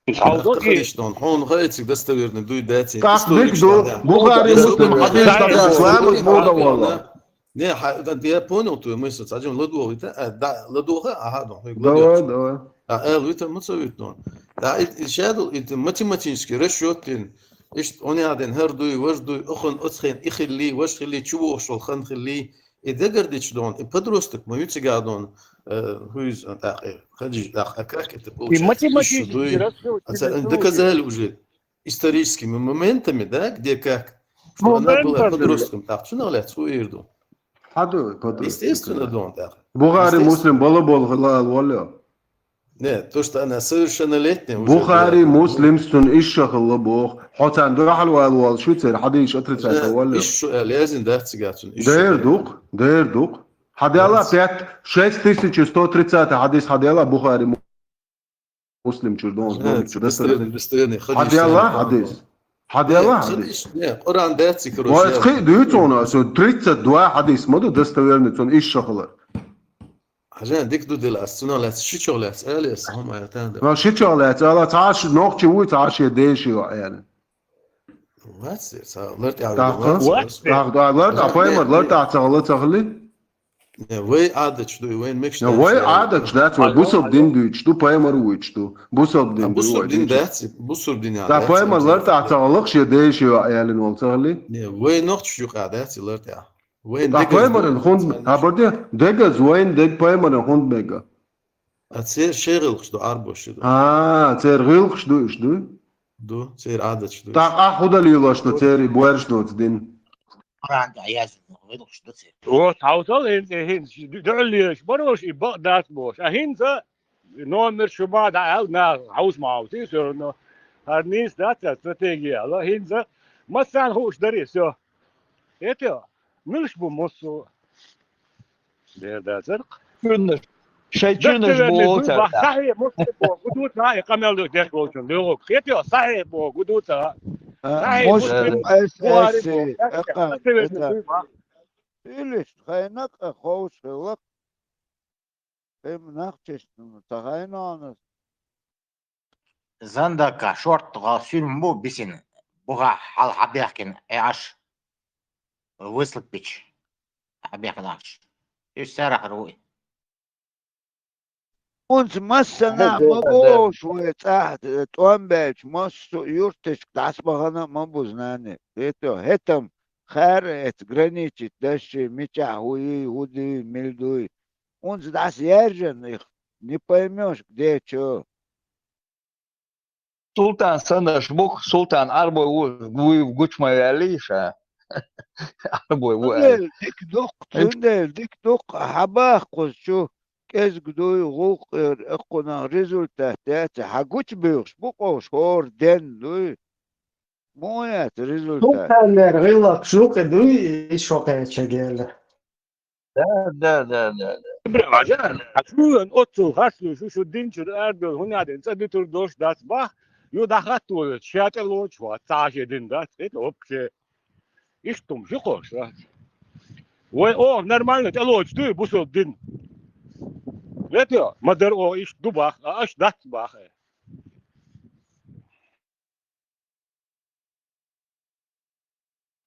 Хьалдоки. Хьуна хайциг достоверный дуй дац. Как дик ду, Бухари, Муслим хьадиш дац, ламаз мурда валла. Не, ха-, да, я понял твою мысль. Саджим ладугъ вита, а, да, ладугъа, ага, да, хьуй ладугъ. Давай, давай. А, эл вита, муца витнун. Да, и, и шадул, и ты математический расчёт тин. Ишт, он яден, хар дуй, ваш дуй, ухон, оцхен, и хилли, ваш хилли, чего шел, хан хилли. И дагардич дон, и подросток, ма вицега дон, э, хуиз, а, так, э, хадиш, так, а как это получается? И математический расчёт. А ца-, доказали уже. Историческими моментами, да, где как, что она была подростком, так, цунах лаьцна хӀу эр ду? Хьаду, подросток. Естественно, дон, так. Бухари, Муслим бала бол хила валла. Нет, то, что она совершеннолетняя уже была. Бухари, Муслим цун иша хила бох. Хьо цан духьал вал вал шу цер хьадиш отрицать валла. Иш шу лезин дац цига цун, иш шу. Дер дук, дер дук. Хьадяла пять, шесть тысяч сто тридцать хьадис хьадяла Бухари, Муслим чур дон, дон чур. Достоверный, достоверный хадиш. Хьадяла хадис. Хьадяла хадис. Не, Къуръан дац, короче. Ва, хи дуьйцу вона, со тридцать два хадис ма ду достоверный, цун иш шахалар. Хьажан, дик ду дила, ас цунах лаьц, шичох лаьц, али ас, хӀума аятан да. Ва шичох лаьц, ала цаш нохчи вуй, цаш я деши ва аялин. Вац, ца, лар тя. Так, так, да, лар тя, пайхамар, лар тя цахала цахали. Не, вай Ӏадаташ дуй, вайн мегаш. Не, вай Ӏадаташ дац, вай бусалба дин дуйчу ду, пайхамар вуйчу ду. Бусалба дин дуй, бусалба дин дац, бусалба дин. Да, пайхамар лар тӀа ца гӀалакх шен дайша аялин вал ца гӀали. Не, вай нохчаш юкъа дац лар тӀа. Вайн дегаз пайхамаран хӀунда, хабар де, дегаз вайн дег пайхамаран хӀунда мега. А цер шей гӀилхаш ду, Ӏарбош ду. А, цер гӀилхаш ду, иш ду? Ду, цер Ӏадаташ ду. ТӀаккха худа лелош ду цер и боьршноца дин. Къуръан тӀа яздина гӀилхаш ду цер. Вот, хьовсал, хӀин, хӀин, дуьхьал лелаш барош, и бакъ дац бохуш. А хӀинца номер шу ма дӀа аьлла, наха хьовса ма хьовсий, всё равно. ХӀара нийса дац, стратегия аьлла. ХӀинца массарна хууш дарий, всё. ХӀетий, милаш бу массо а? Дера дацар. Чуьннаш. Шайн чуьннаш бу цара. Сахьихь Муслим боху, гу ду ца, и къамел ду деш волчун, луьйгӀуг. ХӀетий, сахьихь боху, гу ду ца. Сахьихь Муслим, Бухари боху. Уьллуш тхайна а ховш хилла. Эм нах честно, ца хайна ана. Зандака шорт гӀа сирм бу бисина, буха хьал хьабехкина, э, аш выслать бича. Хьабехкина аш. Уьш сарахар вуй. Унца массанахь ма бохуш вай цӀахь, э, тӀом баьлча, массо а юрташка дӀасабахана а ма бу знание. ХӀетам, хӀетам, хӀара эца граничить дашши, мичахь хӀу йий, хӀу дуй, мила дуй. Унца дӀаса яьржина их, не поймёшь, где чё. Султан санаш бух, Султан Ӏарбой ву, вуй гучма ваьллий ша. Ӏарбой ву аьлла. Цундела дика дукх, цундела дика дукх, хьабаха кхуза чу, кӀезиг дуй, гӀуллакх эр, эккхунах результат яций, хьан гучабуьйхуш бу къовш, хӀора денна дуй. Муха яц результат? Султанера гӀиллакх жукъи дуй, и шо кхеча гела. Да, да, да, да, да. Браво, да. А шу оццул хасла шу, шу дин чура арадала хӀунда аьлча цӀа дитур долуш дац боху, ю дӀахатта волуш, ша тӀелоцуш вац, ца хьаша дин дац, это вообще. Иштта хӀума шу кхош дац. Вай оха нормально тӀелоцуш дуй бусалба дин? Вето, ма-дарра оха иштта ду боху, а аша дац боху.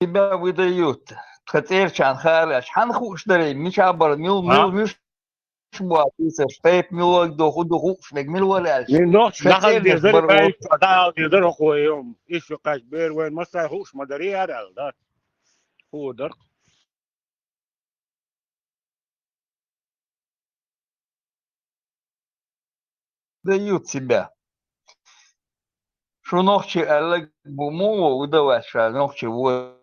Тебя выдают. Тхан цӀерачарна хаалаш. Хьан хууш дарий, мича бара, мил, мил, миш бу, тиса, штайп милог ду, хӀу ду хууш, мег мил вара аьлча. Мин нохча дахал дезара, бай, дахал дезара хӀокхо йом. Иш ю кхач бер вайн, массай хууш ма дарий ара аьлла, да? Хуур дара. Дают себя. Шу нохчий аьлларг бу, муха ву, выдавать ша нохчий ву.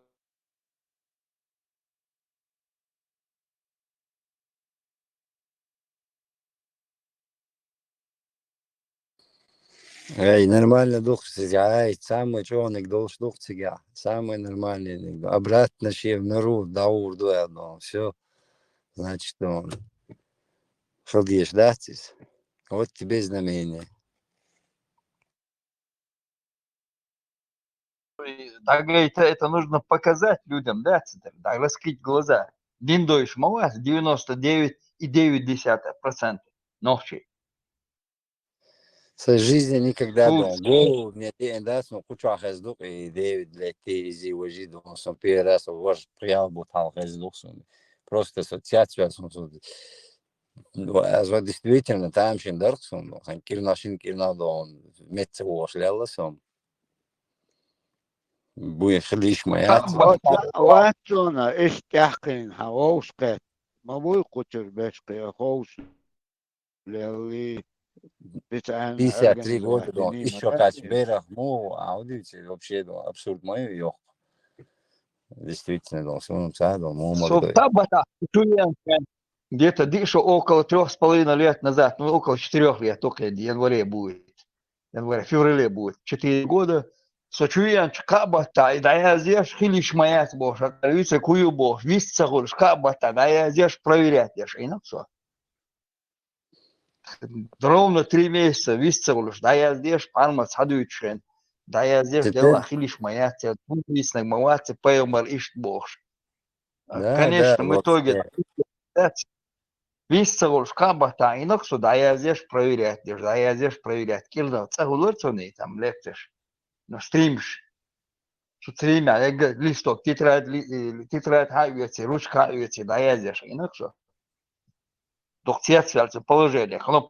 Эй, нормально ду-кх цига, ай, самый чӀогӀаниг долуш ду-кх цига, самый нормальный. Обратно шен в нору дӀагӀур ду аьлла, всё. Значит, он хила дезаш дац иза. Вот тебе знамение. ДӀагайта, это нужно показать людям, да, цигара, да, раскрыть глаза. Дин дойуш ма вац девяносто девять и девять десятых процента нохчий. Цу жизни никогда, дон, голову мне деан дац, но кху чохь хеза ду-кх и Дэвид летти, иза важи, дон, со первый раз важа пхиал бу тхьал хеза ду-кх суна. Просто со цец ваьлла суна, со, ну, а со действительно тамашийна дара-кх суна, хан кӀирнах, шина кӀирнах, дон, метта вогӀуш лелла со. Буй хилиш ма яц. Вац, вац суна, иштта тӀаьхкхийна хьан вовшах кхетта. Ма буй кху чуьра беш кхин ховш. Лелли, пятьдесят три года, дон, ишо кхаьчча берах муха, а, удивительно, вообще, дон, абсурд ма ю йоху. Действительно, дон, суна ца, дон, муха мара дой. Где-то диша около трёх с половиной лет назад, ну, около четырёх лет, около январе будет. Январе, феврале будет. Четыре года. Со чу веанчу кхаъ батта, и дӀаяздеш, хилиш ма яц бохуш, вица кху ю бохуш, вист ца хуьлуш, кхаъ батта, дӀаяздеш, проверять деш, Ӏийна со. Ровно три месяца вист ца хуьлуш, дӀаяздеш, пхьарма схьадуьйцуш хен, дӀаяздеш, делла хилиш ма яц, хӀун дийцинарг ма вац, пайхамар иштта бохуш. Да, конечно, да, в итоге, вот, да. Вист ца хуьлуш, кхаъ батта, Ӏийнарг со, дӀаяздеш, проверять деш, дӀаяздеш, проверять. КӀирнах цӀа хуьлура цунна, там, лекцеш, ну, стримаш. Цу стримехь, листок, тетрадь, ли-, э, тетрадь хьа а оьций, ручка хьа а оьций, дӀаяздеш Ӏийнарг со. Дукха цецваьлла цу положениех. Хьуна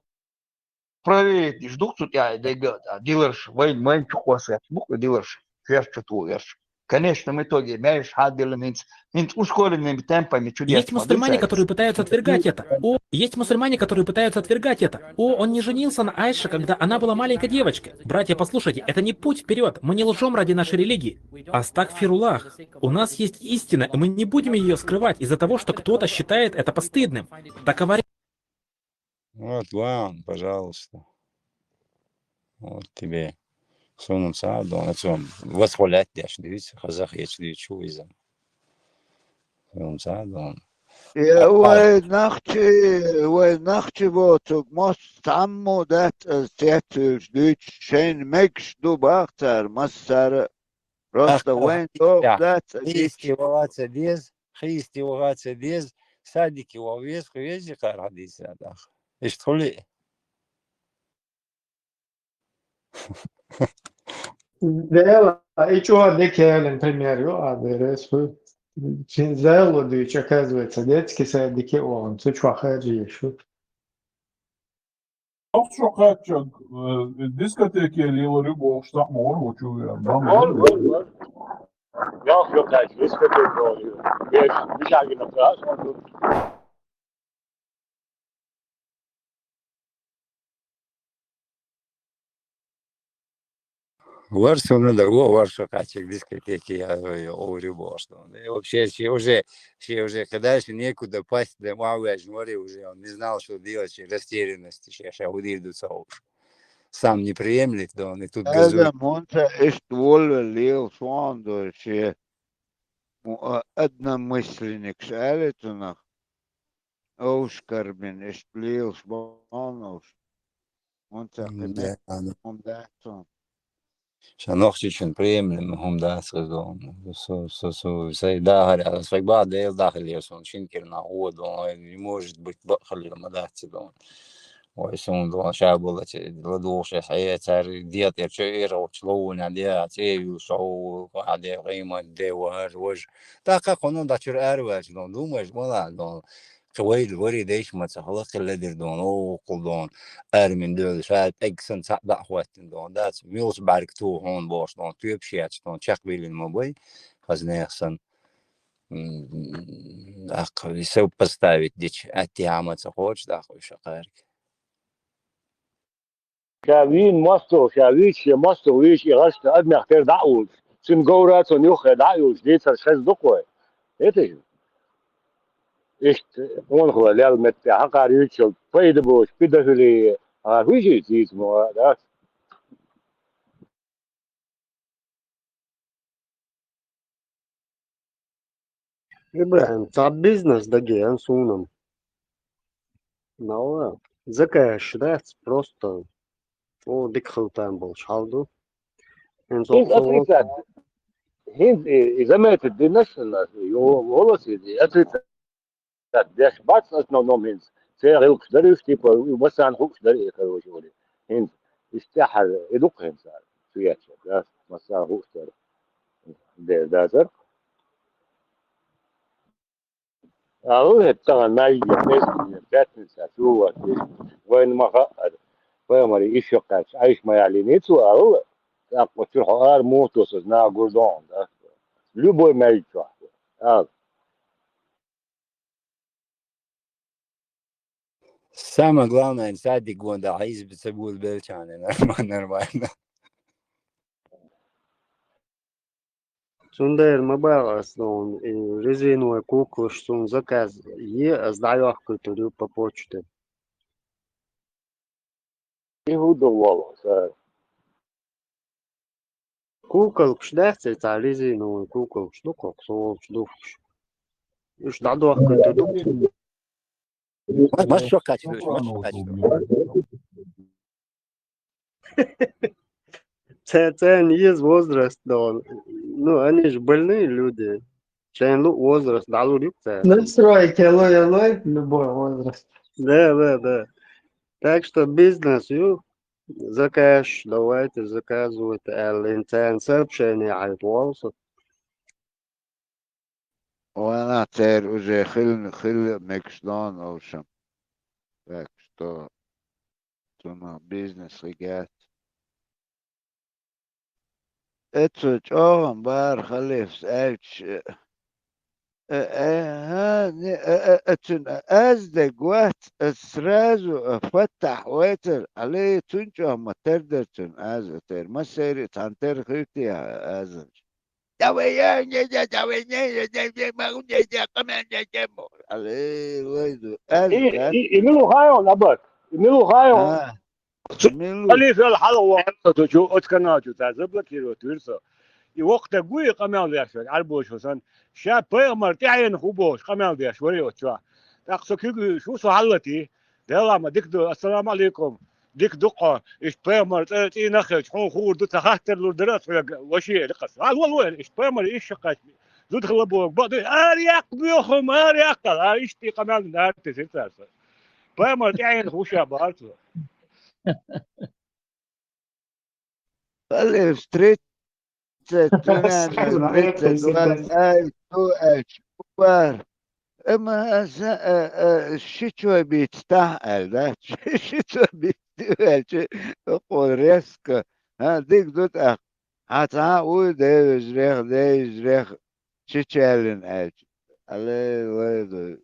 проверить деш ду-кх цу тӀехь дерг а, диларш, вайн, вайн чу кхоссаьрчу бу-кх диларш, шаьш чу тухарш. В конечном итоге, маьрша хьадиллина хӀинца, хӀинца ускоренными темпами чудеса ма ду цаьрца. Есть мусульмане, которые пытаются отвергать это. О, есть мусульмане, которые пытаются отвергать это. О, он не женился на Айше, когда она была маленькой девочкой. Братья, послушайте, это не путь вперед. Мы не лжем ради нашей религии. Астагфируллах. У нас есть истина, и мы не будем ее скрывать из-за того, что кто-то считает это постыдным. Договорились. Вот вам, пожалуйста. Вот тебе. Суна ца а, дон, цо восхвалять деш дуьйцу, хазахеташ дуьйцу иза. Суна ца а, дон. Э, вай нахчи, вай нахчи воцург, мос цхьаммо дац аса цецвуьйлуш дуьйцуш, шайна мегаш ду бах цара, массара. Просто вайн тӀох дац а дийцча. Хийсте ваха ца деза, хийсте ваха ца деза, садике ваха веза, кху веза кхара хьадийцина даха. Иштта хуьлий? Дела, и чӀогӀа дика яьллин пример ю, а беррис хуьлу. Цуьнан зайло дуьйцу, оказывается, детский садике а вахана, цу чохь хаьржа езаш ву. Ох, шо кхаьчча, э, дискотеке лелар ю бохуш, цхьаъ ма вара ву чу веара. Вара, вара, вара. Ялх ю кхаьчча, дискотеке лелар ю. Беш, мичахь гина кхаьчча, вара суна дан, вон вара шо кхаьчча дискотеке, я, я, оврю бохуш. И вообще, шен уже, шен уже, когда ещё некуда пасть, да, ма ваьжна вара уже, он не знал, что делать, шен растерянности, шен, шен хӀун дийр ду ца хууш. Сам не приемлет, да, он и тут газует. Адам, он ца иштта воллал лела, сон ду шен, м, а, одномышленникаш аьлла цунах. овш карбина, иштта лелаш бохьан овш. Онца кхин меттиг хӀума дац цунна. Ша Нохчийчун премиум хӀума дац хеза. Со, со, со, сай дахар, сай ба Дела дахар лер сон, шин кирна гӀо дон, не может быть, бакъ хилла ма дац дон. Ой, сон дон, ша бола, ладугӀуш, хье, цар диатер, чу эр, оч ловна, диа, цевил, шоу, а де, гӀиман, де, вар, важ. Та ка хонон да чур ар важ дон, думаешь, мала дон. Кхы вайла вари дайш ма ца хала, кхы ледир дон, о, кхул дон, армин дөл, ша тӀегсан цхьа дӀа хӀоттин дон, дац, милс бӀарг ту хьон бош дон, тоьпаш яц дон, чакхбилин ма бай, хазнех сан. М, ах, сопоставить дича, атти хьама ца хочешь, да, хуй шакарик. Ша вийна мостагӀа, ша вийча, шен мостагӀа вийча, и гӀашта адамех тера дӀа а уллаш, цуьнан говра цунна юххе дӀа а юллаш, дийцарш хеза дукха вай. ХӀета? Иштта, къонахалой лел метте, хьакхара юьйцучул пайда болуш, педофили, а, хӀуьжий дийца ма вац. ИбрахӀим, цхьа бизнес дагеан суна. Нала, заказаш дац, просто о дика хилтан болуш хьал ду. ХӀинца хӀинца оцу отрицать, хӀинца и, и заметить динаш, волос и отрицать деш бац основном хӀинца. Церан гӀиллакхаш дара уьш, типа, массарна хууш дара и, короче, вали. ХӀинца иштта тӀаьхьара и дукха хӀинца цу ечча, да, массарна хууш дара. Дер дазар. Алла хӀетта тахана маьждиге, маьждиге, пятница, чу вац, вайна ма хаъара. Пайхамаре иш йоккхаьчча, Ӏайш ма яьллиний цо, Алла. ТӀаккха чуьра хьо ара муха тосаза, наха гур догӀун, да? Любой маьждиг чохь. Алла. Самое главное, садик гонда, а избы ца буду белчаны, нормально, нормально. Цундела ма баха ас, ну, и резиновый куклаш цунна заказ е, ас дӀайохкуьйтур ю по почте. И хӀун ду волу, сара? Куколкаш дац, и цхьа резиновый куколкаш ду, кхокху со волчу духкуш. Уьш дӀадохкуьйтур ду. Маш шо качалуш, маш шо качалуш. Ца-, царна еза возраст дон. Ну, они же больные люди. Шайн луъу возраст дӀалур ю цара. Настройки лой, лой, любой возраст. Да, да, да. Так что бизнес ю, заказ, давайте заказывайте, аьлла, царна сообщение хьайта волу со. Ванах церан уже хилла, хилла мегаш дон овшам. Так что цунах бизнес хигац. Эцу чӀогӀа бара халифс аьлча, э, э, э, ха, не, э, э, э, цуьнан аз дерг вац, ас сразу, э, Фаттахь вайцар, алей, цуьнан чӀогӀа ма тера дара цуьнан аз а тера. Массерий а цхьана тера хир те хьан азанча? Давай, я, не, не, давай, не, не, не, не, могу, не, не, къамел, не, не, мо. Алей, лай ду. Аз И, дац. И, и мила хайон, абат? И мила хайон? А. Цу Милу? Халифел хьалха вахана ду чу, оцу канал чу, цара заблокировать вира со. И воккха даг вуй, къамел деш вара, Ӏарбоша сан. Ша пайхамар тӀаьхьенах ву бохуш, къамел деш вара оцу чохь. ТӀаккха со куьг вуьйш ву, со хьаллати. Делахь ма дика ду, ассаламу алейкум. Дика ду-кх хьо, иштта пайхамар цӀе-, цӀийнах хилча, хьуна хуур ду, ца хаттар лур дара аса хьоьга, ваши, элира аса. Ва, ва, ва, иштта пайхамар иша кхаьчна, зуда хила боху, бакъ ду, ара яккха боьху хӀума, ара яккха, а, иштта и къамел нара тесира цара со. Пайхамар тӀаьхьенах ву ша бахара цо. Халиф, тридцать, примерно тридцать два, ай, ду аьлча, бар. Амма аса, э, э, ши чой бийца тахьа аьлла, да? Ши чой бийца аьлча, оха резко, а, дика ду тӀаккха. Хьан цхьа а вуй, девижрех, девижрех, ши чаьллина аьлча. Алей, вай ду.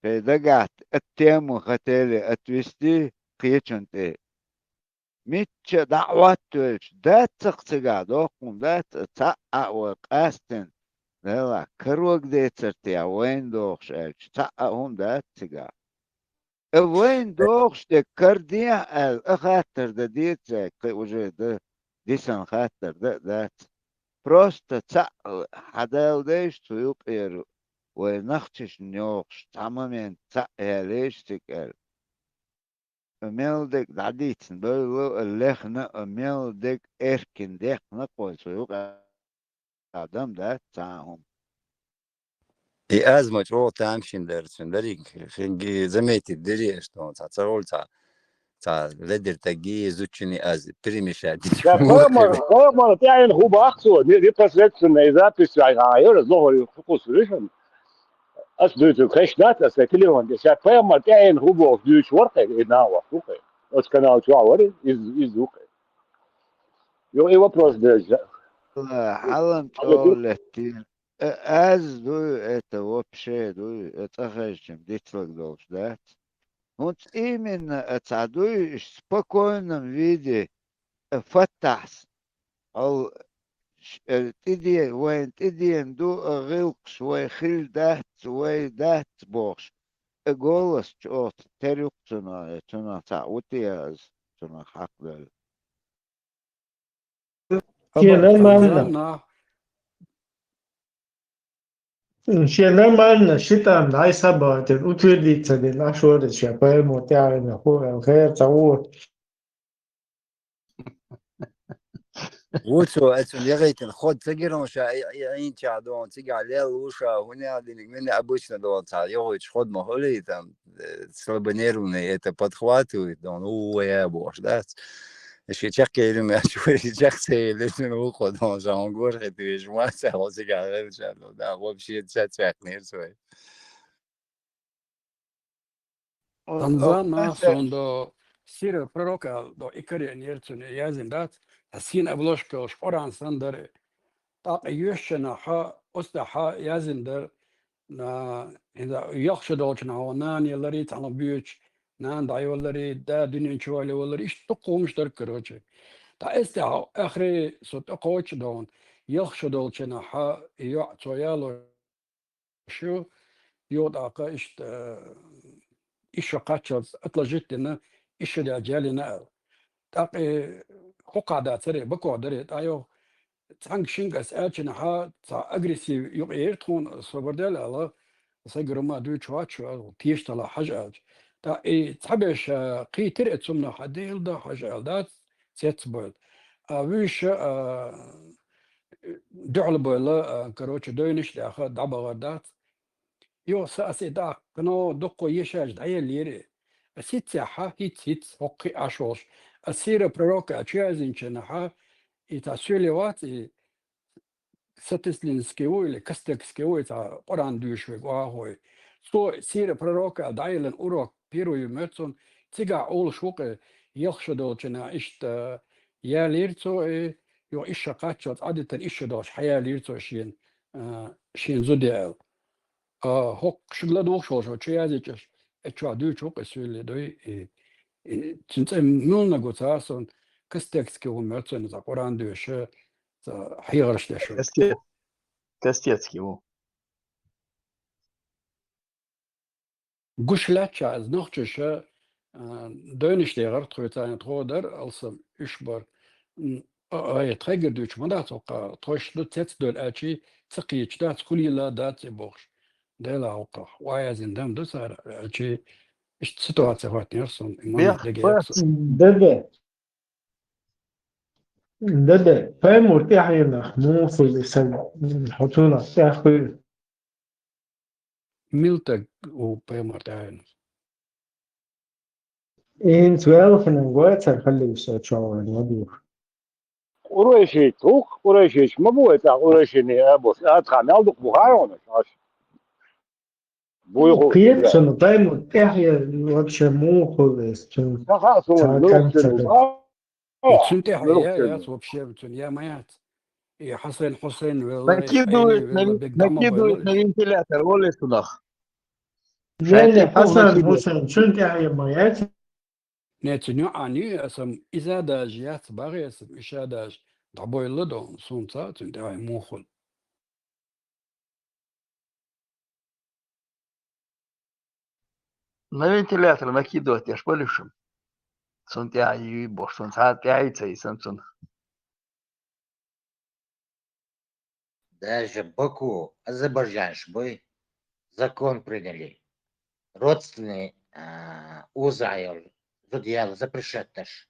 Шайн дагахь ат тему хатели отвести кхечун тӀе. Мичча дӀа а хӀоттавелча, дац-кх цигахь доккхун, дац, цхьаъ а вай къаьстина, Делахь, карог децар те вайна дохуш аьлча, цхьаъ а хӀума дац цигахь. Э, вайна дохуш дерг кара дехьа аьлла, а хаттар дан деза цаьрга, кхин уже дан, дисина хаттар дан а дац. Просто цхьаъ хьан Дала дайша цу юкъера вай нохчашна йоахаш, цхьа момент цхьаъ ялийша цига аьлла. Мел дег дӀадийцина дойла, лехна, мел дег эркин дехна кхойца юкъа адам дац цхьа хӀума. И аз ма чӀогӀа тамашийна дара цуьнан дерриг, хинги заметить дирий аша тхуна, цхьа ца гӀур цхьа, цхьа ледара тагги, зудчуни аз перемешать дича Ша муха пайхамар, хилла. Пайхамар тӀаьхьенах хӀу баккха цо, не-, непосредственно и запись вай гӀайора, зохур ю хӀу кхуссуришан. Ас дуьйцург хезаш дац, аса телефон тӀе. Ша пайхамар тӀаьхьенах хӀу бохуш дуьйцуш вара кхе, и нах вахту кхе. Оцу канал чохь вара, из, из ву кхе. Йо, и вопрос деза. Хьалам чӀогӀа леттийна. Э, аз дуй, это вообще дуй, э, цӀа хезчим дицлаг долуш дац. ХӀунца именно а цхьа дуй, иш спокойном виде, э, Фаттахьс, хьол, ш-, э, тӀеде-, вайн тӀедена ду, э, гӀиллакхаш вай хилла дац, вай дац бохуш, э, голос чӀогӀа тера ю-кх цунах, э, цунах цхьаъ ву те аз, цунах хьакхадевлла. Шен нормально. Шен нормально, ши тӀам дӀай схьабахийтина, утвердить ца дина, аш вара ша пайхамар тӀаьхьенах хӀу аьлла, хер ца гӀора. Ву цо, оцунна яхийтина ход ца гира ша, и, и, Ӏийначохь доху, цигахь лелла ву ша, хӀунда аьлла диниг, мина обычно доху, цхьа йохуьйтуш ход ма хуьлий, там, э, слабонервный это подхватывает, доху, ну, ву вая бохуш дац. Шен чекхъелира аьлча, вай чекх ца елира, цуьнан вукхо доху, ша хьуна гора хетта везаш ма ца, хьо цигахь хилча, да, вообще ца цвехнера цо. О, Танзан о, нах Эссе. Сон до Сира пророка до и карьер цуьнан яздина дац, ткъа сийна обложка йолуш Къуръан санна дара. ТӀаккха йоьшучунахьа, оцу тӀехьа яздина дара, на, хӀинца ялх шо долчунахьа нана яларий, цхьана боьдуш, нана дӀайоларий, да дуьнен чу вале валарий, иштта дуккха хӀумаш дара, короче. Ткъа эцу тӀехьа, ахри со тӀекхочу дохуна, ялх шо долчунахьа, и йоӀ цо яло шу, юха тӀаккха иштта, э, исс шо кхаччалц отложить дина, исс шо даьлча ялийна аьлла. ТӀаккха и хӀокхахь дацара, бакох дара, тӀаккха йо, цхьаьнга-шинга ас аьллачунахьа, цхьа агрессив юкъа ера тхуна, собар даьлла аьлла, сан гур ма дуьйцуш вац шу, аьлла, теша талахь хьажа аьлча. ТӀаккха и цхьаберш, э, кхийтира и цунах, хьан дийла дан хьажа аьлла дац, цецбойла. А вуьйша, а, дуьхьал бойла, а, короче, дойнаш а даьхна, дӀабахар дац. Йо, са аса и даккхано дуккха ешаш дӀаеллера. Ас хӀинццехьа, хӀинц, хӀинц, хӀокху кхин Ӏаш волуш. Ас сира пророка чу яздинчунахьа, и цхьа соьле вац, и Сатыслинский ву или Костекский ву, и цхьа Къуръан дуьйш верг охьахой. Цо сира пророка дӀаеллина урок первый ю моьтту цунна, цигахь олуш ву-кх, ялх шо долчунахь иштта ялийра цо, и, йо, исс шо кхаччалц Ӏадитан исс шо долуш хьаялийра цо шена, а, шена зуда аьлла. А, хӀокху шуьга ладугӀуш волуш, чу яздича, и чохь дуьйцуш ву-кх и суьйле дуй, и, и, цуьнан цӀе муьлханиг ву ца сон, Костекский ву моьтту цунна, цхьа Къуръан доьшу, цхьа хьехарш деш ву. Косте-, Костецкий ву. Гуш лаьттача, иза нохчаша, а, дойнаш дехар тхоьца, тхо дара, алсам уьш бара. М, а, ай, тхайгара дуьйцуш ма дац хӀокхахь, тхойш ду цецдойла аьлчи, ца кхеташ дац, хуьлийла дац и бохуш. Дела хӀокхахь, ваязин дам ду цара аьлчи, иштта ситуация хӀоттинера сон, и момент дегера сон. Деде. Деде, пайхамар тӀаьхьенах муха хуьлу и сан, хьо цунах тӀаьхьа хуьлу? Мила стаг ву пайхамар тӀаьхьенах? И хӀинца велханан гой цара халлийтуш ца чохь вайн ладугӀуш. Къурайшийтта ву-кх, къурайшийташ ма бу вай цхьа къурайшиний а бохуш, а цхьа мел дукха бу хаьий хьуна, аш? Буй хӀу Кхеташна, пайхамар тӀаьхье вообще муха хуьлу иза цуьнан? Ма хаьа суна, цхьа муьлхха кӀант ца цуьнан. Дац. Цуьнан тӀаьхье муьлхха я, цуьнан яц вообще, цуьнан я ма яц. И Хьасайн, Хьусайн велла, Накидывает Ӏайни велла, на вин-, бег дӀа ма накидывает бойла на уьш. Вентилятор, воле цунах. Не, не, Хьасан, Хьусайн, цуьнан тӀаьхье ма яц. Не, цуьнан йоӀан ю, аса иза даже яц, багӀе аса, иша даже дӀабойла дон, суна ца, цуьнан тӀаьхье муха хуьлу. На вентилятор накидывать деш болуш. Цунна тӀаьхье юй бохуш, цунна цхьа тӀаьхье ца йисна цунна. Даже Баку, азербайджанаш буй. закон приняли. Родственный, а, уза йола зуда яла запрещать деш.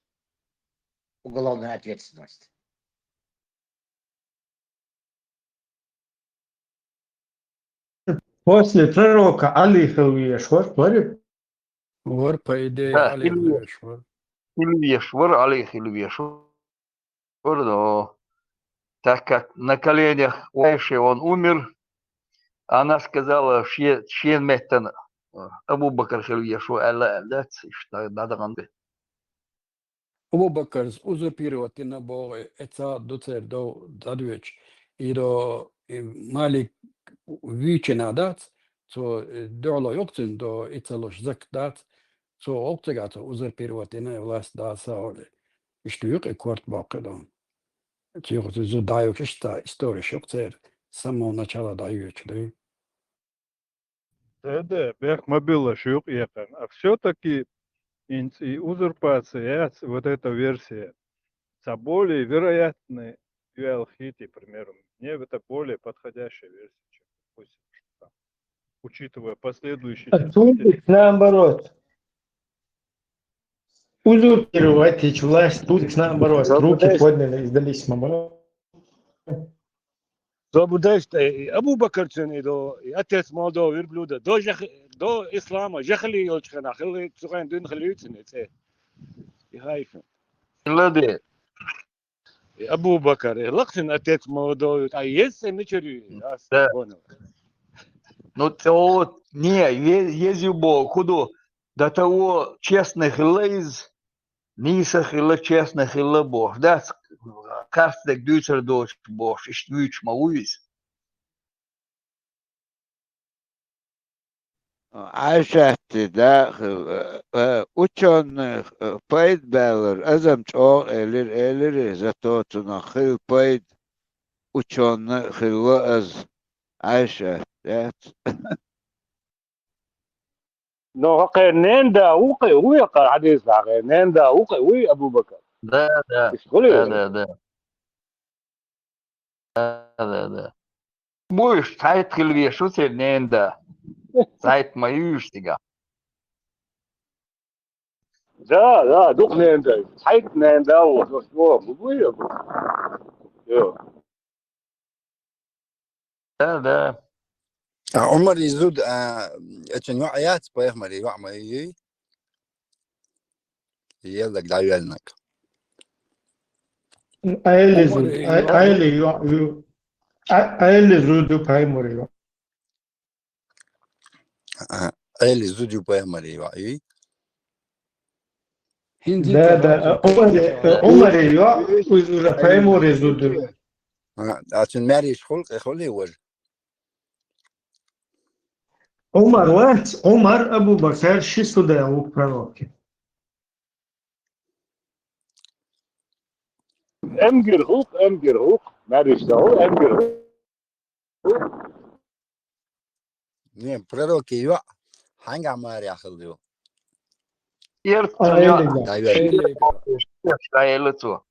Уголовная ответственность. После пророка Ӏали хила везаш вар, варий? Вар, по идее, Ӏали хила везаш вар. Хила везаш вар, Ӏали хила везаш вар, но так как на коленях у Айши он умер, она сказала, ше-, шен меттана, э, Абу Бакр хила везаш ва аьлла, аьлла дац, иштта дӀадаханза. Абу Бакрас узурпировать дина боху, э, цхьа ду церан дов дӀадоьдуш. И до, и Малик вуьйчина дац, цо, э, дуьхьало йоккхуьйтина до, и ца луш закат дац, цо гӀоккху цигахь цо узурпировать дина, и власть дала сагӀа. Иштта юкъа и корта боккху до. Цуьнга цу зуда дӀайоьдуш, иштта историш ю-кх церан, с самого начала дӀайоьдуш ду. Да, да, бехк ма билла шух юкъа эккхар. А всё-таки инц и узурпация яц, вот эта версия. Цхьа более вероятный ю аьлла хетий, к примеру. Мне это более подходящая версия, чем, допустим, что там, учитывая последующие А тут события. Наоборот. Узурпировать йича власть, тут наоборот. Руки подняли и сдались, наоборот. Забудешта, и Абу Бакр цуьнан и до, и отец молодого верблюда, до жах-, до ислама, жахили йолчу хенахь хилла, цу хенахь дуьйна хилла юьйцина и цӀе. И хайфа. Ладе. И Абу Бакр, и лакхина отец молодого, а еза цӀе мичара ю? Ас Да. понял. Ну, то, не, е-, еза ю боху, хӀун ду? До того честный хилла иза, нийса хилла, честный хилла бохуш. Дац, харцдерг дуьйцур доцуш бохуш, иштта вуьйцуш ма ву иза. Ӏайшатти да хилла, э, э, учёный, э, пайда баьллар, азам чӀогӀа элира, элира, зато цунах хилла пайда, учёный хилла аз, Ӏайшат, яц. Но хӀокхеран ненан да ву кхе, ву яхара хьадийса хьан, ненан да ву кхе, вуй Абу Бакр? Да, да. Иштта хуьлий Да, вара? да, да. Да, да, да. Бу уьш цхьайтта хила везаш ву церан ненан да. Цхьайтта ма ю уьш цигахь. Да, да, дукха ненан да. Цхьайтта ненан да ву, ву, ву, ву, ву. Йо. Да, да. А Ӏумар и зуда, а, эцун йоӀ яц, пайхамар и йоӀ ма юй? Еллаг дӀавеллинарг. Ӏели Ӏумар зуда, и Ӏе-, йоӀ. Ӏели йоӀ ю. Ӏе-, Ӏели зуда ю пайхамар и йоӀ. А, Ӏели зуда ю пайхамар и йоӀ юй? ХӀинца Да, да, Ӏумар, Ӏумар и йоӀ, уьш уже пайхамар и зуда ю. А, а цун маьрша хулкъе хуьлий вара? Ӏумар вац, Ӏумар, Абу Бакр, ши зуда ву пророкан. Эмгир хӀулкъ, эмгир хӀулкъ, маьрша хӀулкъ, эмгир хӀулкъ. Не, пророкан йоӀ хьаьнгахь маьрша хилла ю? Эрца А, йоӀ. Элига. ДӀаелла. Элига. ДӀаелла цо.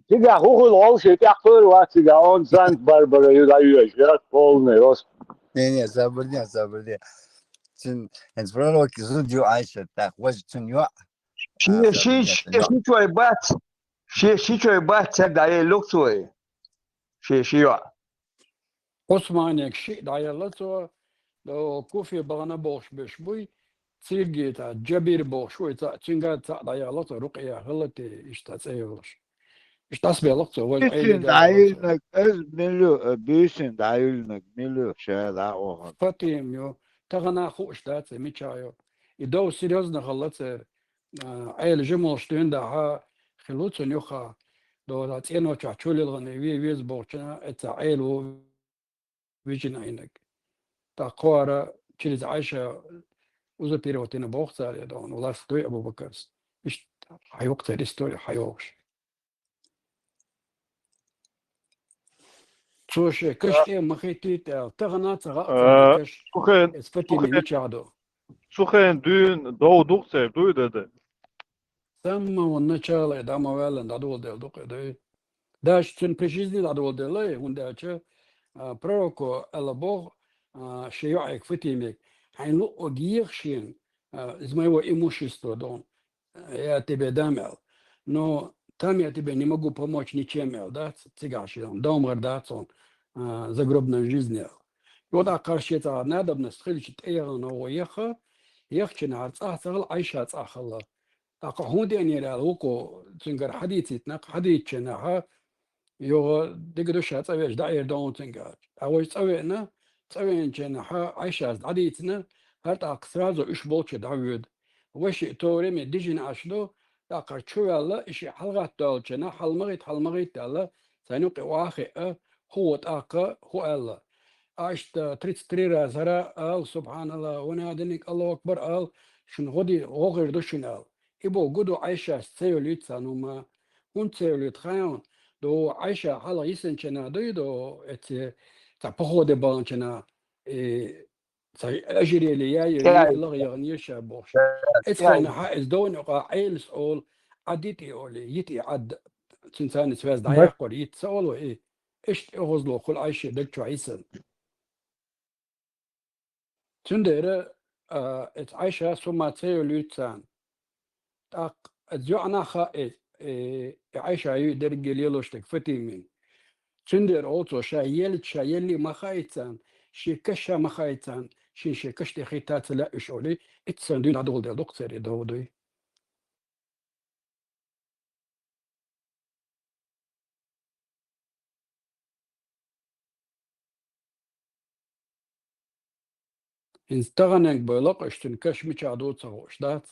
Цигахь хӀун хуьлу гӀолу шен тӀехь кхуьур вац цигахь, он Санкт-Барбара ю дӀаюьйш, яц полный рост. Не, не, забур де, забур де. Цуьнан хӀинца пророкан зуда ю Ӏайшат, тӀаккха важа цуьнан йоӀ. Шен А, ши, забур де, шен йоӀ. Ши чой бац, шен ши чой бац, цаьрга дӀаелла цо и. Шен ши йоӀ. Ӏусманега шиъ дӀаелла цо, до Куфе бахана бохуш берш буй, цигахь цхьа Джабир бохуш вуй, цхьа, цуьнга цхьаъ дӀаяьлла цо, Рукъия хилла те, иштта цӀе йолуш. Иштта дӀасабелла цо, важа Ӏели Буьйсина дӀаюьллинарг, аз мила ю, а, буьйсина дӀаюьллинарг мила ю, ша дӀа а вахана. Фатим ю, тахана хууш дац, мичахь ю. И дов серьёзно хилла церан, а, Ӏела жималш дуьйна дахьа хилла цунна юххехь, до цӀеночохь чу лилгӀана ве-, веза бохучунна, эццахь Ӏела ву вижина Ӏийнарг. ТӀаккха кхара через Ӏайша узурпировать дина боху цара, я догӀна, власть дуй Абу Бакарс. Иштта хьайоккху церан истори хьайогӀуш. Цо шен каш тӀе ма хиттийта аьлла, тахана а ца хаьа царна А, каш, цу хен-, эца цу Фатиме хен-, мичахь ду. Цу хен дуьйна дов дукха церан дуй, да, да? С самого начала и дӀа ма ваьллина дӀадоладелла ду-кх и дуй. Даже цуьнан при жизни дӀадоладелла и, хӀунда аьлча, а, пророко аьлла боху, а, шен йоӀега Фатимега: «Хьайна луъург еха шена, а, из моего имущества, дон, я тебе дам», аьлла. «Но там я тебе не могу помочь ничем», аьлла, дац, цигахь шен домгӀар дац хьуна, а, загробной жизни аьлла. Вот тӀаккха шен цхьа надобность хилча тӀеяхана ву яха, яхачунна хьара цӀахь ца хилла, Ӏайша цӀахь хилла. ТӀаккха хӀун деанера аьлла, вукхо цуьнгара хьадийцийта нах, хьадийцачунна хьа, юха дика ду ша цӀа веш дӀаэр ду хьуна цуьнга аьлча. Ткъа вай цӀа веана, цӀа веанчунна хьа Ӏайшас дӀадийцина, хӀара тӀаккха сразу уьш болчу дӀавоьду. Вай шиъ то время дижина Ӏаш ду, тӀаккха чу ваьлла, и шиъ хьалагӀаттаваьлчунна, хьала ма гӀитта, хьала ма гӀитта аьлла, царна юкъе охьа а хиъа, хӀу ву тӀаккха, хӀу аьлла. Ӏайшас тридцать три раз хӀара ала, субхьаналлахӀ, ва надиниг, Аллаху акбар ала, шуна гӀо ди-, гӀо хир ду шуна ала. И боху гу ду Ӏайшас ца йолуьйту царна хӀума. ХӀунда ца йолуьйту хаьий хьуна? Ду Ӏайша хьалха йисинчунна дуй ду, эци, цхьа походе баханчунна, и, цхьа ожерелье яй, яй, лаха яхана ша бохуш. Эцу хенахь иза довна юкъа Ӏелас олу, Ӏад йитӀи олий, йитӀи Ӏад. Цуьнан царна цваьз дӀаяьккхира, йита ца олу и. Иштта оьгӀазло хуьлу Ӏайше даг чохь йисина. Цундела, а, эцу Ӏайшас хӀума ца йолуьйту царна. ТӀаккха эцу йоӀанах хаьа, э, э, и Ӏайша ю дерриге лелош дерг Фатимин. Цундела олу цо, ша елча, ша елли ма хаийта царна, шен каш ша ма хаийта царна, шен шен каш тӀе хийтта ца лаьа уьш олий, итт сан дуьйна дӀадолу дела дукха церан и дов дуй. ХӀинца таханенга бой лакхаш цуьнан каш мичахь ду ца хууш дац.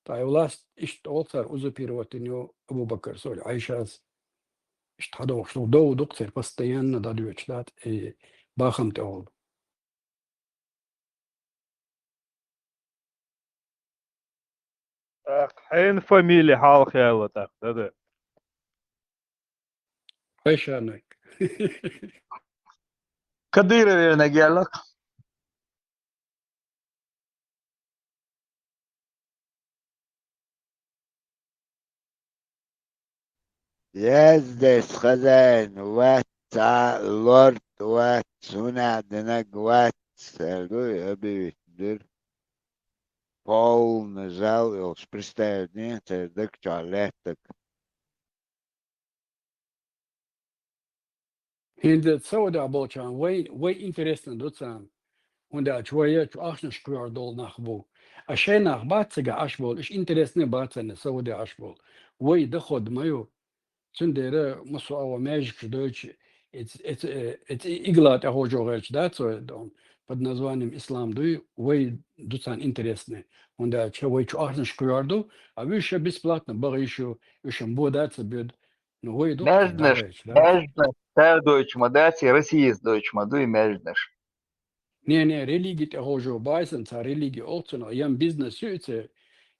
Ткъа и власть иштта олу цара узурпировать дина ю Абу-Бакарс олий, Ӏайшас. Иштта хьадохуш ду, дов дукха церан постоянно дӀадоьдуш дац, и бахам тӀе олу. ТӀаккха хьенан фамилия хьалха яьлла тӀаккха, дада? Пайшанаг. Кадыровнаг яьлла-кх. Яздеш хозяин вац, цхьа лорд вац, хӀунда динарг вац, аьлла ду и объявить дира. Полный зал йолуш представить дина церан даг чохь лаьттаг. ХӀинца Саудехь болчарна вай, вай интересно ду царна. ХӀунда аьлча вай чу ахчанаш кхоьхьур долу нах бу. А шайн нах бац цигахь Ӏаш болу, уьш интересно бац царна Саудехь Ӏаш болу. Вай доход ма ю. Цундела массо а ван маьждигаш дойтуш, эц-, эц-, э, эц-, игла тӀехьожо гӀерташ дац вай, дон, под названием ислам дуй, вай ду царна интересно. ХӀунда аьлча вай чу ахчанаш кхоьхьур ду, а уьш ша бесплатно бахийта ю, уьш ма бо дац а буьду. Ну, вай ду маьждигаш, маьждигаш, цара дойтуш ма дац, и Россияца дойтуш ма ду и маьждигаш. Не, не, религи тӀехьожо бу и, цхьа религи олу цунах, ян бизнес ю и церан,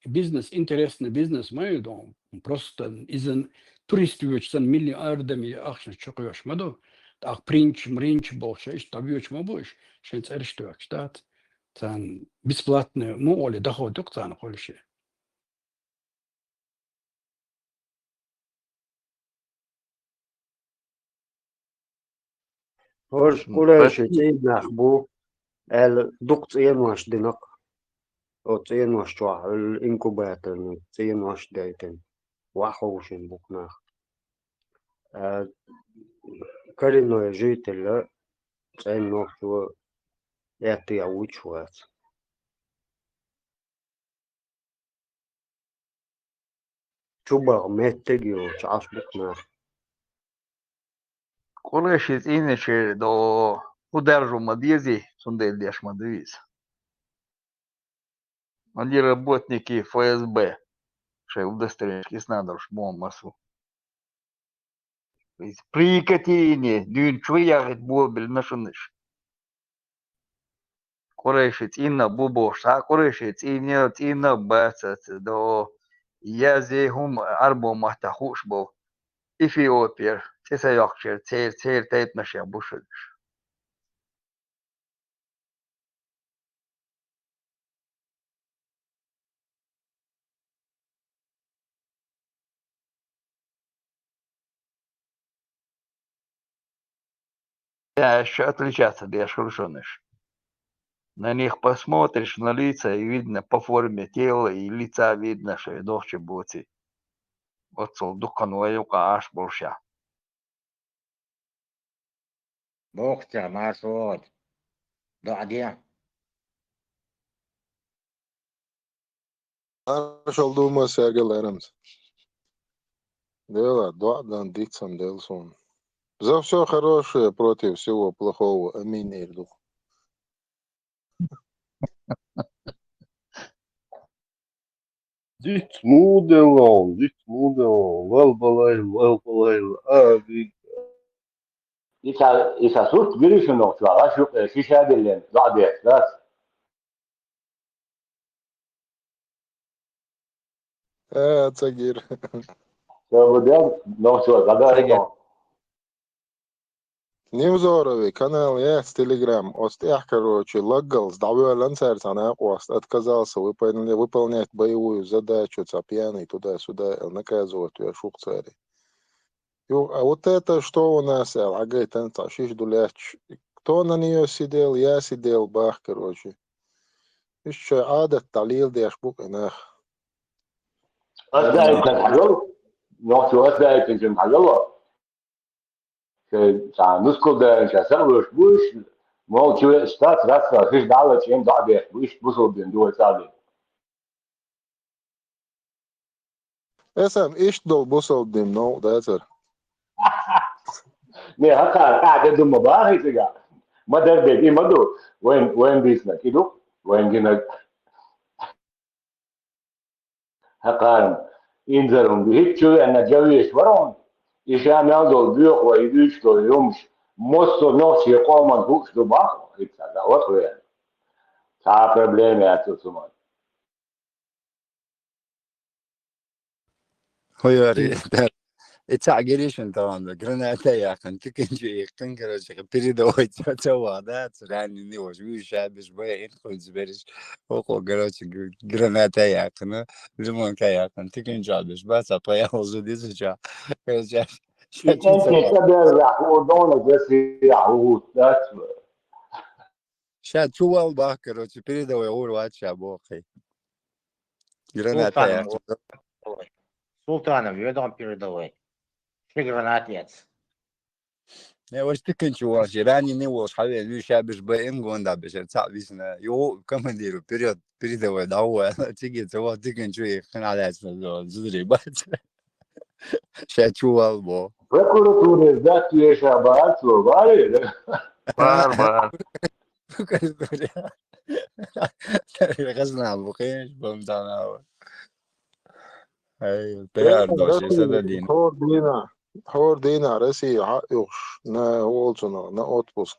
бизнес, интересный бизнес ма ю, дон. Просто иза турист воьдуш санна миллиардами ахчанаш чу кхоьхьуш ма ду. ТӀаккха принч, мринч бохуш, иштта дӀавоьдуш ма бу уьш, шайн цӀераш тоьхча дац. Царна бесплатный, муха олий, доход ю-кх царна хуьлуш. ХӀорш М, къурайши пас- цӀийнах бу, аьлла, дукха цӀенош дина-кх. Оцу цӀенош чохь, инкубаторный цӀенош дайтина, ваха ховшина бу-кх нах. А, коренной житель а, цӀен нохчо аьтту ян вуьтуш вац. Чубаха меттиг йолчу Ӏаш бу-кх нах. Къурайши цӀийнаш до хӀу даржо ма дезий, цундела деш ма ду иза. Они работники ФСБ, шайн удостоверенеш кисна долуш боху массо. Иза при Екатерине дуьйна чу яхийта бобилла шуна уьш. Къурайши цӀийнах бу бохуш, цхьа а къурайши цӀийнах, цӀийнах бац аца, до, язъе хӀума Ӏарбо маттахь хууш болу. Эфиопера, цӀе ца йоккхучера, церан, церан тайпанашех бу шуьга уьш. Аша отличаться деш хуьлу шуна уьш. На них посмотришь, на лица, и видно по форме тела и лица видно, что и нохчий бац. Оццул дукха вай юкъа Ӏаш болуш. Бохча, маршрут. Доаде. Маршал дума, Сергей Лэрамс. Дела, доадан дицам дел сун. За всё хорошее против всего плохого. Амин, Ирдух. Диц муделон, диц муделон, вал балай, вал балай, а, ви. Иса, иса сурт гиришин нохчуа, шу, э, шиша делен, да, дес, да. Э, цагир. Что вы дел? Нохчуа, да, да, Цагир. Невзорови канал яц Telegram, оцу тӀехь, короче, лаггалц дӀавоьллина цара цхьа накъост, отказался выполня-, выполнять боевую задачу, цхьа пьяный туда-сюда, наказывать веш ву-кх цара. Ю, а вот это что у нас, аьлла, хьагайтина цхьа шиша ду лаьтташ. Кто на неё сидел, я сидел, бах, короче. Иштта шайн Ӏадат дӀалеладеш бу-кх и нах. Ас даийтина хьажал, нохчо ас даийтинчун хьажал. Шайн цхьа нускал даьлча са а луш буш, мол, чу веача стац, рацара хиш дӀа а лачкъийна, дӀа а бехк бу, иштта бусалба дин ду вай цӀа дин. Эсам иштта долу бусалба дин новкъа дацара. Не, хӀокхара къаьхьа де ду ма бахий цигахь. Ма дерг дерг, и ма ду. Вайн, вайн дийцинарг и ду, вайн гинарг. ХӀокхарна инзаре хӀума ду. ХӀинца чу веана жа веш вара хьуна. И ша мел долу боьха вай, и дуьйцуш долу хӀумаш массо а нохчийн къоман хууш ду бах, хӀинца дӀа ваха веана. Цхьа а проблема яц оцу хӀуманна. ХӀой, вари, М. И цхьаъ гиришна тахана, граната яьккхина, тиканчу иккхина, короче, передовой ца, ца ваха, да, ца раненый волуш, вуьйш шабиш бай, ин кхуьнца бериш, хӀокхо, короче, г-, граната яьккхина, лимонка яьккхина, тиканчу беш, бац, а пхи ялхалла зуда иза чохь. Короче, ша чу ца ваха. Ша чу вал бах, короче, передовой гӀур вац ша боху. Граната яьккхина. Султанов, Султанов, ведом передовой. Ши граната яц. Не, ваш тиканчу ваш, раненый волуш, хьавен, вуьйш шабиш бай, ин гонда бешар, цхьаъ висна. Йо, командиру, вперёд, передовой, дӀа ву, аьлла, циге ца ваха тиканчу, и хина лаьцна, зударий бац. Ша чу вал бо. Прокуратуре сдать веша бац, вари, да? Бар, бар. Хазна бу, кхеш, бам тана. Ай, пиар дош, Россия, сада дин. ХӀора дийнахь, хӀора дийнахь Россия хьаъюхуш, на волчунах, на отпуск.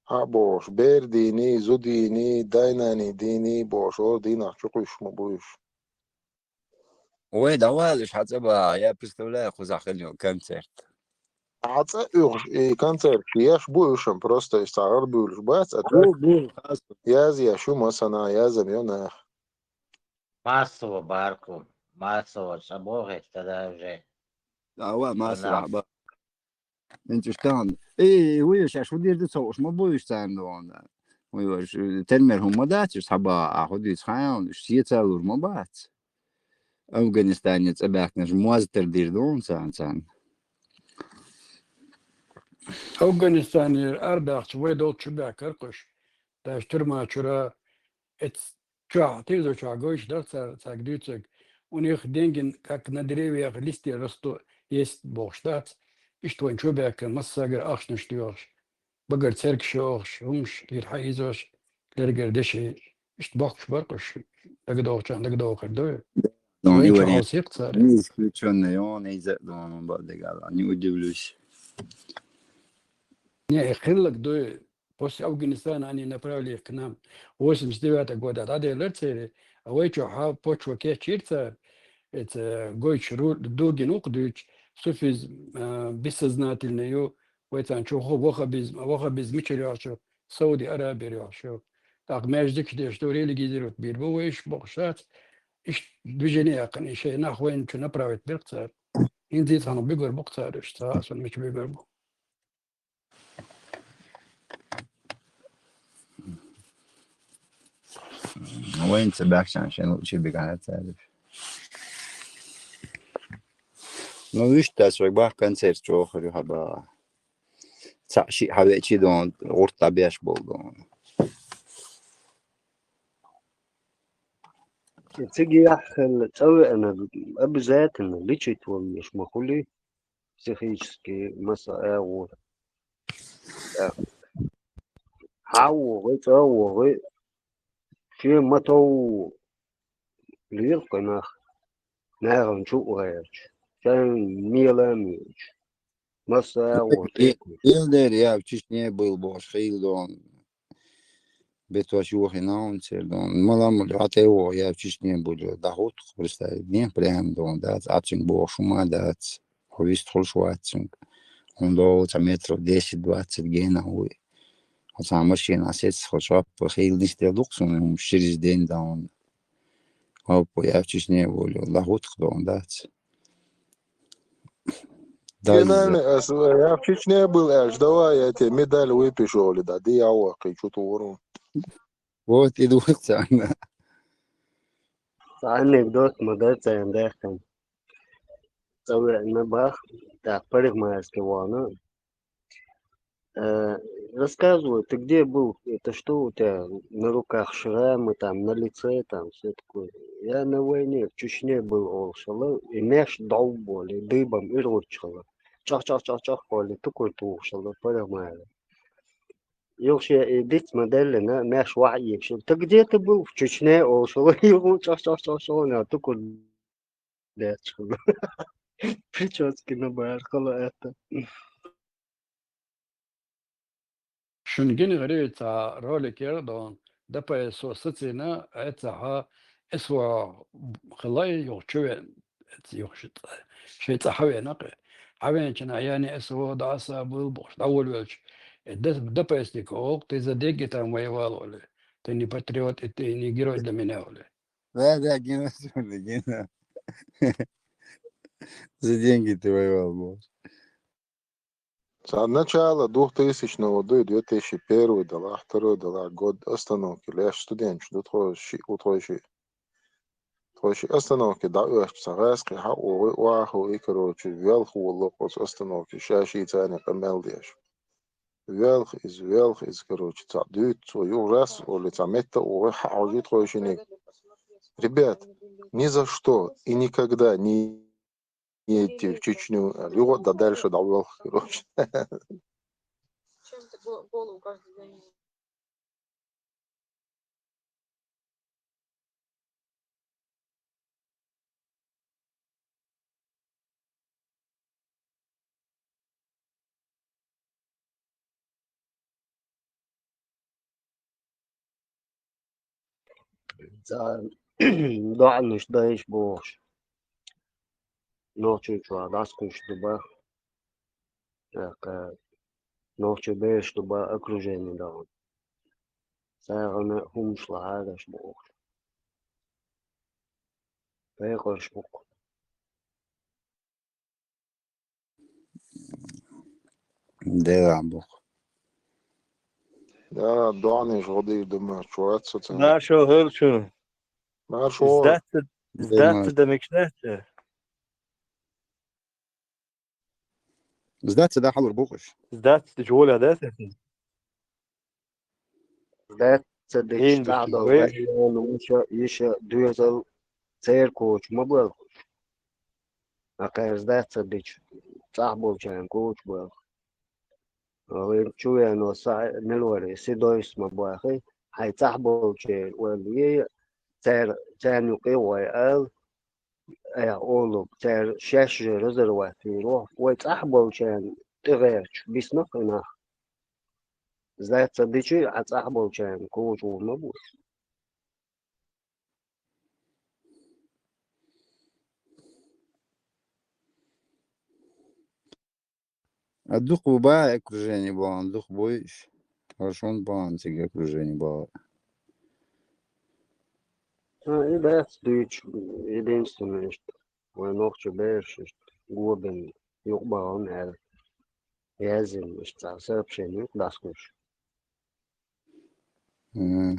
Хьа бохуш, бер дийний, зу дийний, дайнани дийний бохуш, хӀора дийнахь чу кхуьйсуш ма бу уьш. Вай, давай, лиш хьан цӀа баха, я представляю, кхузахь хилла йолу концерт. Хьан цӀа уьгӀуш и концерт, еш бу уьшан, просто иш цхьа гӀарабуьйлуш бац, а Бу, так бу. Яз еш ю масана, язам йо нах. Массово барку, массово цӀа боху, это даже Давай, массово журнал. Ба. Ин чу стан. Э, вуй, шаьш хӀу дийр ду ца уш ма бу уьш царна догӀна. Вуй, ваш, э, термер хӀума дац, уьш схьаба, а хӀу дийца хьан, уьш сецалур ма бац. Афганистане цӀа баьхкинарш моз тар дийр ду царна, царна. Афганистане арабаьхча вай долчу баьхкар кхуш. Даже тюрьма чура эц-, чохь, телевизор чохь гойтуш дара цара, цаьрга дуьйцург. У них деньги, как на деревьях листья растут, есть бохуш дац. Иштта вайн чу баьхкина, массагара ахчанаш доьхуш, багара цергаш йохуш, хӀумаш лира хьаийзош, лергара деши, иштта бохкуш бара кхуш, дагадогӀучарна дагадогӀур ду. Ну, вайн чохь алсийкх цара. Не исключённо, он иза, он, он, бадегала, не удивлюсь. Не, хилларг ду, после Афганистана они направили их к нам. Восемьдесят девятого года дӀаделира церан, а вай чохь почва кечйира цара, эца гойтуш ру-, Дугин ву-кх дуьйцуш, суфизм, а, бессознательный ю, вай царна чу ху-, ваххабизм, ваххабизм мичара йохьуш ю, Сауди Арабияра йохьуш ю. ТӀаккха маьждигаш деш ду, религизировать бийр бу вай уьш бохуш дац. Иштта движение яьккхина, и шайн нах вайна чу направить бира-кх цара. ХӀинца цхьана буьгур бу-кх цара уьш, ца хаьа суна мича буьгур бу. Вайна ца баьхча шен лучи бигана цаьрга. Ну, вуьшта дац вай бах концерт чӀогӀа хир ю хьаба. Цхьаъ шиъ хьавеача дон, гӀурт дӀабеш болу дон. Цига яххьалла цӀа веана, обязательно лечить ван веш ма хуьлий, психически масса агӀора. Хьа а вогӀий, цӀа а вогӀий, шен ма тов лелахь кху нах, нахана чу а гӀерташ, шайн мела а мелаш. Масса а гӀорта. Ил дера я в Чечне был бохуш хилла дон. Бетош юхина он цер дон. Маламуль хьа тӀе вогӀу я в Чечне был. ДӀахӀутту представить. Не прям дон, дац. Ацинг бохуш хӀума дац. Хьо вист хуьлуш вацинг. ХӀунда вогӀу цхьа метров десять-двадцать гена вуй. Хьо цхьа машина сецахь, хьо чӀоппа хилла нисделла ду-кх суна хӀума через день дон. Опа, я в Чечне был. ДӀахӀутту дон, дац. Генани, ас, я в Чечне был, аьлча, давай, я тебе медаль выпишу, олий, да, ди я ваккхий, чу тухур ву. Вот, и дух царна. Цхьа анекдот ма дар царна даьккхина. ЦӀа веана бах, так, парикмахерски вахана. Э, рассказываю, ты где был? Это что у тебя на руках шрамы, там, на лице, там, всё такое. Я на войне, в Чечне был, олуш хилла, и маьш дов боли, дыбом и ручхала. Чох-чох-чох-чох боли, тукур тухуш хилла, парамайра. Юхше и диц ма деллина, маьш вахьа ебшил. Ты где ты был? В Чечне, олуш хилла, юху чох-чох-чох-чох, на тукур деш хилла. Прически на бар хилла это. Шуна гина гӀари цхьа ролик яра дон, ДПС-о сацийна, эццахьа СВО хилла, юха чу ве-, эца юха ши цӀа-, ши цӀа хьавеана кхе. Хьавеанчина яни СВО дӀаса бул бохуш, дӀаволавелча, э, Д-, ДПС-ника олу, ты за деньги там воевал, оле. Ты не патриот, и ты не герой для меня, оле. Да, да, гена, гена. За деньги ты воевал, бохуш. Цхьа начало двухтысячного дуй, две тысячи первый делахь, второй делахь год остановки леш студенташ ду тхо ши, у тхо ши. Тхо ши остановки дӀаоьшучу цхьа гӀаьскхи хьаъ вогӀу, охьа а хӀу и, короче, велха волло оцу остановки, ша шийца царна къамел деш. Велха иза, велха иза, короче, цхьа дуьйцу цо, юха раз, олий, цхьа метта а вогӀу, хьаъ хьожий тхо шиниг. Ребят, ни за что и никогда не едьте в Чечню, аьлла, юха а дӀадальша дӀавоьлху, короче. Цхьа доӀанаш дайша бохуш, Нохчийчохь дӀасакхуьйсуш ду бах, тӀаккха нохчий бераш ду бах окружение даха. Царна хӀуманаш лахьараш бохуш. Пайхарш бу-кх. Дера бу-кх. Да, доӀанаш гӀо дийр ду ма чу вац со царна. Маршо хӀара чу. Маршо. Сдаться, сдаться да мегаш дац? Сдаться да хьалур бу-кх уьш. Сдаться дича воля дац? Сдаться дича цӀахь долу район, иша, иша доьзал церан коча ма боьлхуш. Акхар сдаться дича цӀахь болчарна коча боьлху. Вайн чу веано схьа мила вара, Седойс ма бохий, хьайн цӀахь болчеран ойла е, цара, царна юкъе а вай ала, Айхьа олу, цара шаьш же разорвать вийр ву, вай цӀахь болчарна тӀегӀерташ бисна кхин нах. Сдаться дича, хьан цӀахь болчарна коча вур ма бу. А дукха бу бах окружение бахана, дукха буй уьш. Хьо шун бахана цига окружение бахана. А, и дац дуьйцуш, единственное, что вайн нохчий бераш иштта гобина юкъа бахана аьлла. Яздина иштта цхьа сообщение юкъа дӀасакхуьйсуш. Мгм.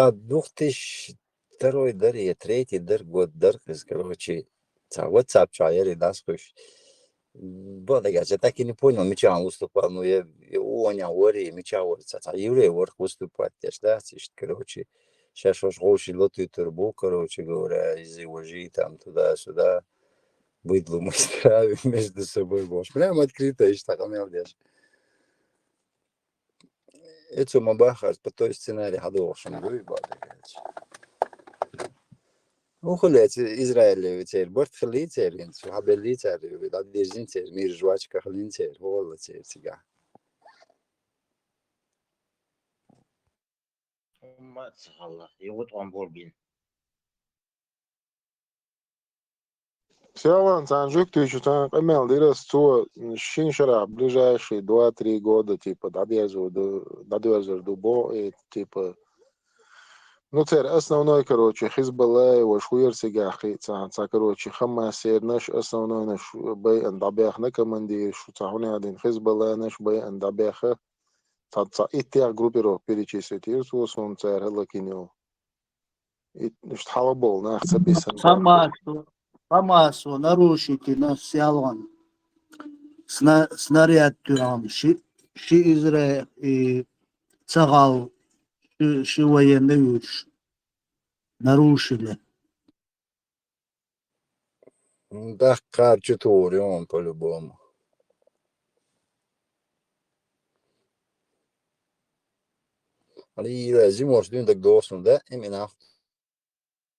А, две тысячи второй дара, е третий дара год дара иза, короче, цхьа WhatsApp чохь яра и дӀасакхуьйсуш. Бо дагахь, я так и не понял, мичахь выступал, ну, я, я ООН-ехь вара, я мичахь вара, цхьа, цхьа еврей вара выступать деш, да, иштта, короче, шаьш уьш гӀовший латуьйтур бу, короче говоря, иза вожий там туда-сюда, быдло мы стравим между собой, бохуш. Прям открыто иштта къамел деш. Эцо ма баххара, по той сценарий хьадогӀуш хӀума дуй, боху дагахь. ХӀун хилла цу Израиле церан? Барт хиллий церан? ХӀинца хьабеллий цара? ДӀадирзина церан? Мира жвачка хиллий церан? ХӀун хилла церан цигахь? ХӀумма а ца хилла, юха тӀом бора бина. Селан, царна жуьгтичу царна къамел дира ас, цо шина шарахь ближайшие два-три года, типа, дӀадерзур ду, дӀадоьрзур ду бо, и, типа, ну, церан основной, короче, Хизбалла, и ваш хуьйра цигахь кхин а цхьа, цхьа, короче, Хамасернаш, основнойнаш байъан дӀабаьхна командираш, цхьа хӀунда аьлла Хизбалланаш байъан дӀабаьхна, цхьа, цхьа иттех группировка перечислить йира цо суна цара хӀаллакйина йолу. И, иштта хьалха болу нах ца бисина. Хамасо, Хамасо нарушить йина селгӀан сна-, снаряд тоьхна ши, ши Израиль, и ца гӀал ши, ши военный вуьйш нарушили. ДӀаккхара чу тухур ю хьуна по-любому. Али, зимош дуьйна дагадогӀу суна, да, именно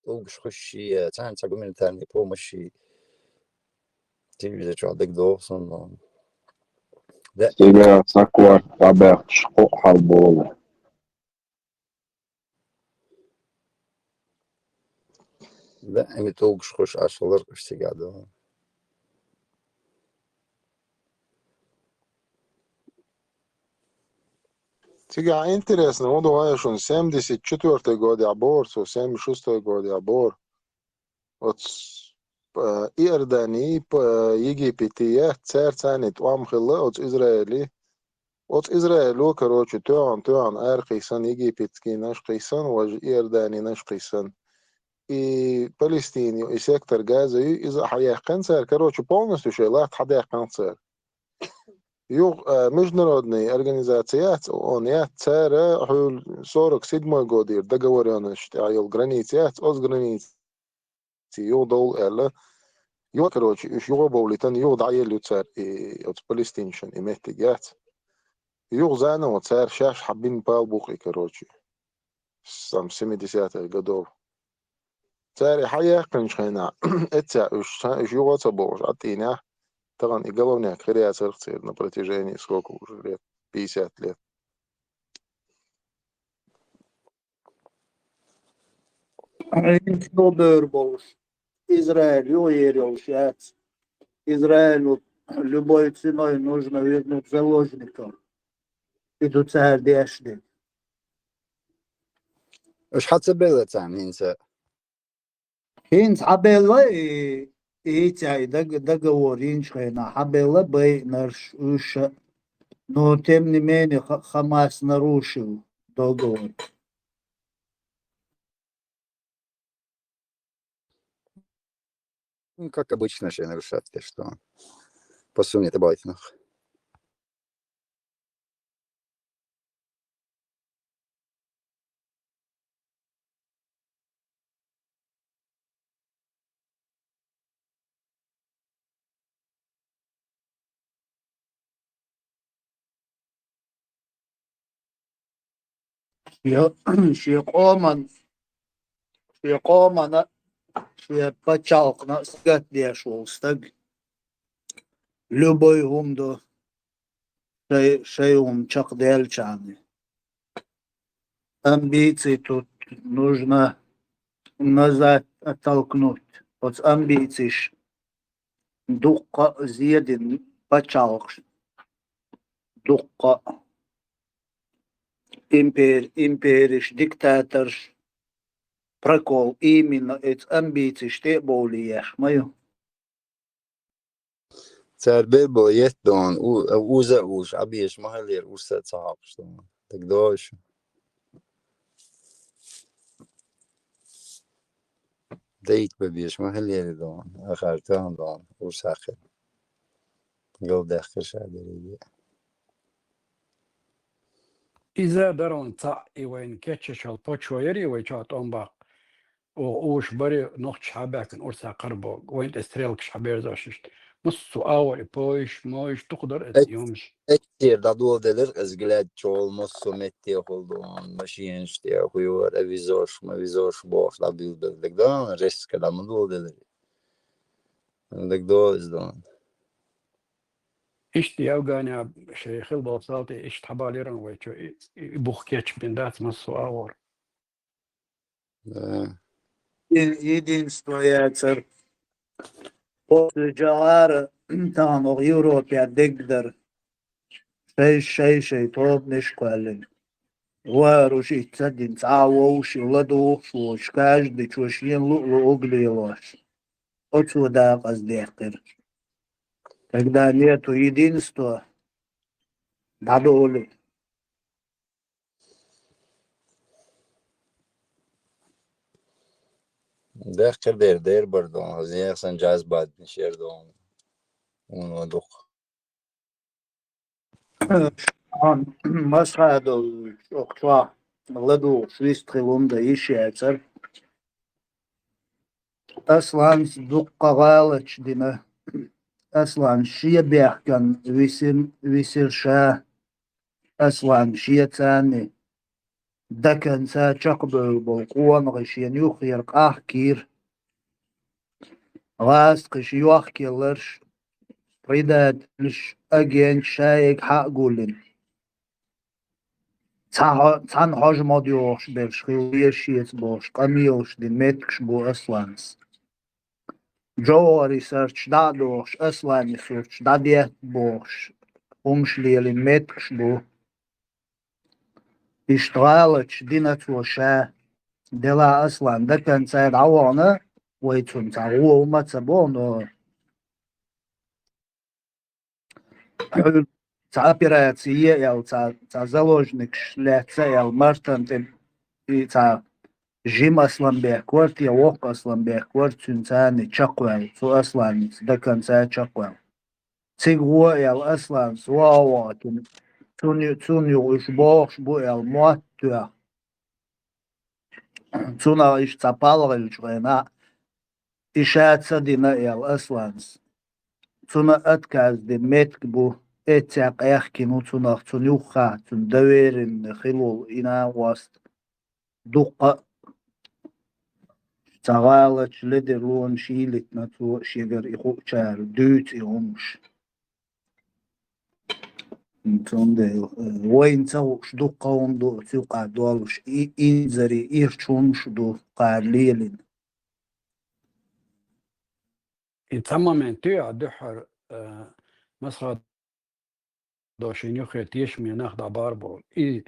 тӀулгаш хуьссий, цхьаьна цхьа гуманитарный помощи телевизор чохь дагадогӀу суна. Да. Стига сакхорта дӀабаьхча кхоъ хьалаболу. Даим и тӀулгаш хуьш Ӏаш хилар уьш цигахь ду. Цигахь интересно, хӀун ду вай шуна, семьдесят четвёртый годехь бохура цо, семьдесят шестой годехь бохура. Оцу, э, Иордани, п-, Египети яц, цаьрца цхьаьна тӀом хилла оцу Израили. Оцу Израило, короче, тоьхна, тоьхна аракхийсана, египетскийнаш кхийсана, важа иорданинаш кхийсана. И Палестина ю, и сектор Газа ю, иза а хьаяьккхина цара, короче, полностью шайн латта хьадаьккхина цара. Юха, а, международная организация яц, ООН яц, цара хьуьлла сорок седьмой годера договорённосташ тӀехь йолу граница яц, оцу граница юхадовла аьлла, юха, короче, уьш юха а бовлийтина, юха дӀаелла ю цара и оцу палестинашна и меттиг яц. Юха заново цара шаьш хьан бина пал бу кхин, короче, сам семидесятых годов. Цара и хьаяьккхинчу хенахь, эццехь уьш, ца-, уьш юха а ца бовлуш, Ӏа тӀийнехь, тахана и головняк хир яцара церан на протяжении сколько уже лет? Пятьдесят лет. ХӀинца юхабевр болуш, Израиль юхаер йолуш яц. Израилю любой ценой нужно вернуть заложников. И ду цара деш дерг. Уьш хьан ца белла царна хӀинца? ХӀинца хьабелла и, и цхьа и дог-, договор йинчу хенахь хьабелла байинарш уьш а. Но тем не менее Ха-, Хамас нарушил договор. Ну, как обычно, шен нарушать, ты что? По сумме это бывает, ну. Шен, шен къоман, шен къомана, шен пачхьалкхана сагатдеш волу стаг. Любой хӀума ду, шай, шай хӀума чекхделлачарна. Амбиций тут нужно назад оттолкнуть. Оцу амбицийш дуккха а зедина пачхьалкхаш, дуккха а импери-, империш, диктаторш, прокол, именно эца амбицийш тӀе а бовлиеш ма ю. Цара бер бала етта дона, у-, уза а уж, Ӏабеш ма хиллера, уж са а ца хьокхуш дона. ДагадогӀуш? Дайта бан безаш ма хиллера дона, ахар тоам дона, урсахъе. Галдаьккхира ша дерриге. Иза даран цхьаъ и вайна кечъеш йола почва яр-и вай чохь тӀом баккха? Оха уш бари нохчаш хьабаьхкина урсахкхар боху, вайна тӀе стрелкаш хьаберзош иштта. Массо а агӀор и пойш, мойш, тухудар эцна йомаш. Эццера дӀадоладелира, иза гилад чӀогӀа массо а метте хуьлу дона, машенаш тӀе хуьйора, а визорш, ма визорш бохуш дӀабуьйлабелла дерг дона, резко дӀа ма доладелира. ДагадогӀу иза дона. Иштта Афгане шайн хила болу салти иштта хьабалийра вай чу и, и, и бух кечбина дац массо а агӀор. Да. Е-, единство яцара. После Джагара тахана оха Европе дегдар. Шай, шай, шай тобанаш кхоьллина. Варуш итт ца дина, цхьа а вовшийн ладугӀуш волуш, каждый чу шена луъу-луъург лелош. Оцо дакъаза дехкира. Когда нету единства, дӀадолу. Дехкира дера, дера бара дона, зехсан джаз бадна шера дона. Уно дукха. Масхадович, оха чохь ладугӀуш вист хила хӀума дан йиш яцара. Асланс дуккха гӀалаташ дина. Аслан шен бехкан висин-, висира ша. Аслан шен царни даканца чекхбевлла болу къонахий шена юххера къахкийра. ГӀазкхаша йохкаелларш, предательш, агенташ ша эга хьа а гуллина. Цхьа хьо-, цхьана хьожа-модо йохуш берш хила веза шеца бохуш, къамелаш дина меттигаш бу Асланас. Джовхари сурташ дӀа а дохуш, Аслани сурташ дӀадетта бохуш, хӀумаш лелийна меттигаш бу. Иштта гӀалаташ дина цо ша, делахь Аслан даканца дӀавахана, вай цунна цхьа гӀо хӀума а ца боху, но цхьа операци е аьлла, цхьа, цхьа заложникаш лаьцна аьлла, Мартан тӀе и цхьа жима Асланбек вара те, воккха Асланбек вара, цуьнан царна чекхваьлла, цу Асланца даканца чекхваьлла. Цига гӀо аьлла, Асланс ваха вахатина, цунна, цунна юха уьш бохуш бу аьлла, мотт тоьхна. Цунах иштта цхьа пал хилчу хенахь, и ша ца дина аьлла Асланс. Цунна отказ дина меттиг бу, эццехь къехкина ву цунах, цунна юххехь, цунна доверенный хила волу и накъост. Дуккха а цхьа гӀалаташ ледарлонаш йийлитина цо а шегара и хуучара дуьйцу и хӀумаш. Цундела, э, вайна ца хууш дуккха а хӀума ду оцу юкъахь долуш, и инзаре ирчу хӀумаш ду кхара лелийна. И цхьа момент ю ахь дуьххьара, э, Масхадов шен юххе тешаме нах дӀабахьар боху. И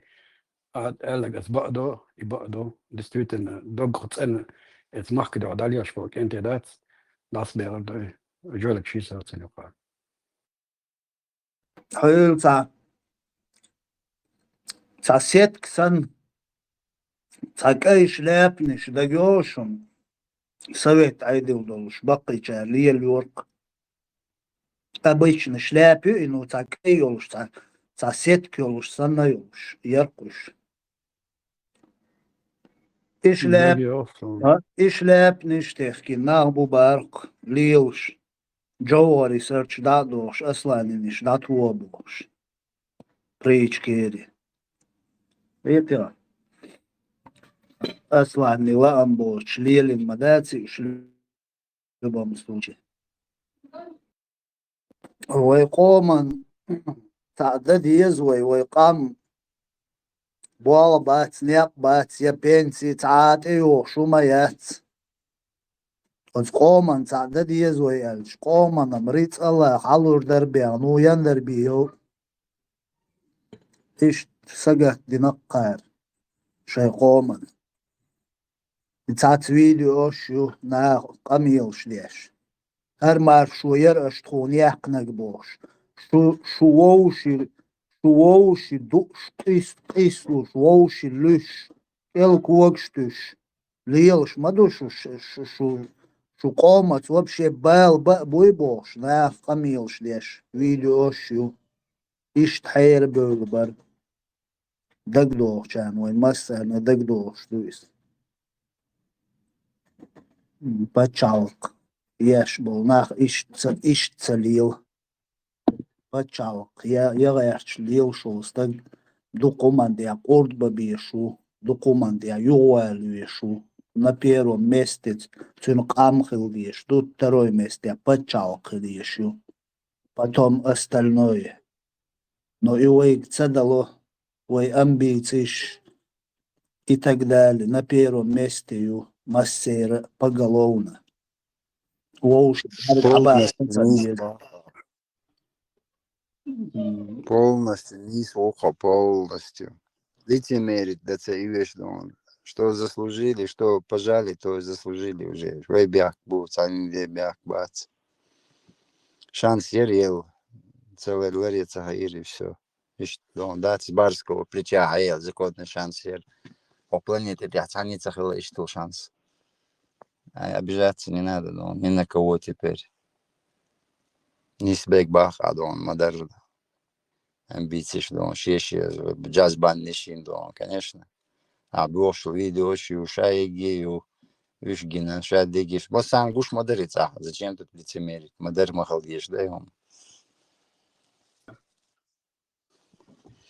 а аьлларг аса бакъ ду, и бакъ ду. Действительно, доггах цӀена эца махка дуьхьа дӀалоьш болу кӀентий дац, дӀасабелар ду и. Жоьлаг ши сацана юкъахь. Хьуьлла цхьа, цхьа сетка санна, цхьа кӀай шляпнаш дагайогӀу шуна, совет Ӏедал долуш, баккхийчара лелайора-кх. Обычно шляпа ю и, ну, цхьа кӀай йолуш, цхьа, цхьа сетка йолуш, санна йолуш, яра-кх уьш. И шляп-, ДагайогӀу шуна. А, и шляпнаш техкина нах бу бахара-кх лелаш. Джовхари сурташ дӀа а дохуш, Асланинаш дӀатоха бохуш. Причкери. Вепя. Асланни лаам боцуш лелийна ма дац и уьш в любом случае. Вай къоман цхьаъ дан деза вай, вай къам болх бац, некъ бац, я пенси цхьа а тӀейогӀуш хӀума яц. Оцу къоман цхьаъ дан деза вай аьлча, къоманам рицкъала хьалур дара бен, ну, ян дара бен йову. Иштта сагатдина-кх кхара шайн къоман. И цхьацца видеош ю, наха къамелаш деш. ХӀара маршо яра аша тхуна яьккхинарг бохуш. Шу, шу вовши, шу вовши дууш, къист-, къийсалуш, вовши луьш, кӀел когаш туьш. Лелаш ма ду шу, шу, шу, шу, шу къомаца вообще бала ба а буй бохуш, наха къамелаш деш, видеош ю. Иштта хьера бевлла бара. ДагадогӀучарна вайн массарна дагадогӀуш ду иза. Пачхьалкх еш болу нах иштта ца, иштта ца лела. Пачхьалкх я, я гӀерташ лелаш волу стаг дукха хӀуманна тӀехь къурд бан безаш ву, дукха хӀуманна тӀехь юхавала везаш ву. На первом месте цуьнан къам хила дезаш ду, второй месте пачхьалкх хила езаш ю. Потом остальное. Но и вайга ца дало, вай амбициш и так далее на первом месте ю массеран а поголовно. Вовшашка Полностью низ. Полностью низ ухо, полностью. Лицемерить, да, ца и веш дон. Что заслужили, что пожали, то и заслужили уже. Вай бехк бу, цхьанне бехк бац. Шанс яр ел. Ца вер ларе ца хаир, и всё. Иштта дон дац барского плеча хьаял, законный шанс яр. По планете тӀехь цхьанне ца хилла иштта шанс. Ай, обижаться не надо, дон, ни на кого теперь. Нисбег бах а дон, ма дарра. Амбициш дон, шен-шен, джаз бан нишин дон, конечно. А бохуш видеош ю, ша егге ю, уьш гина, ша дегиш. Ма сан гуш ма дари цӀа, зачем тут лицемерить? Ма дар ма хала деш, да, и хӀума.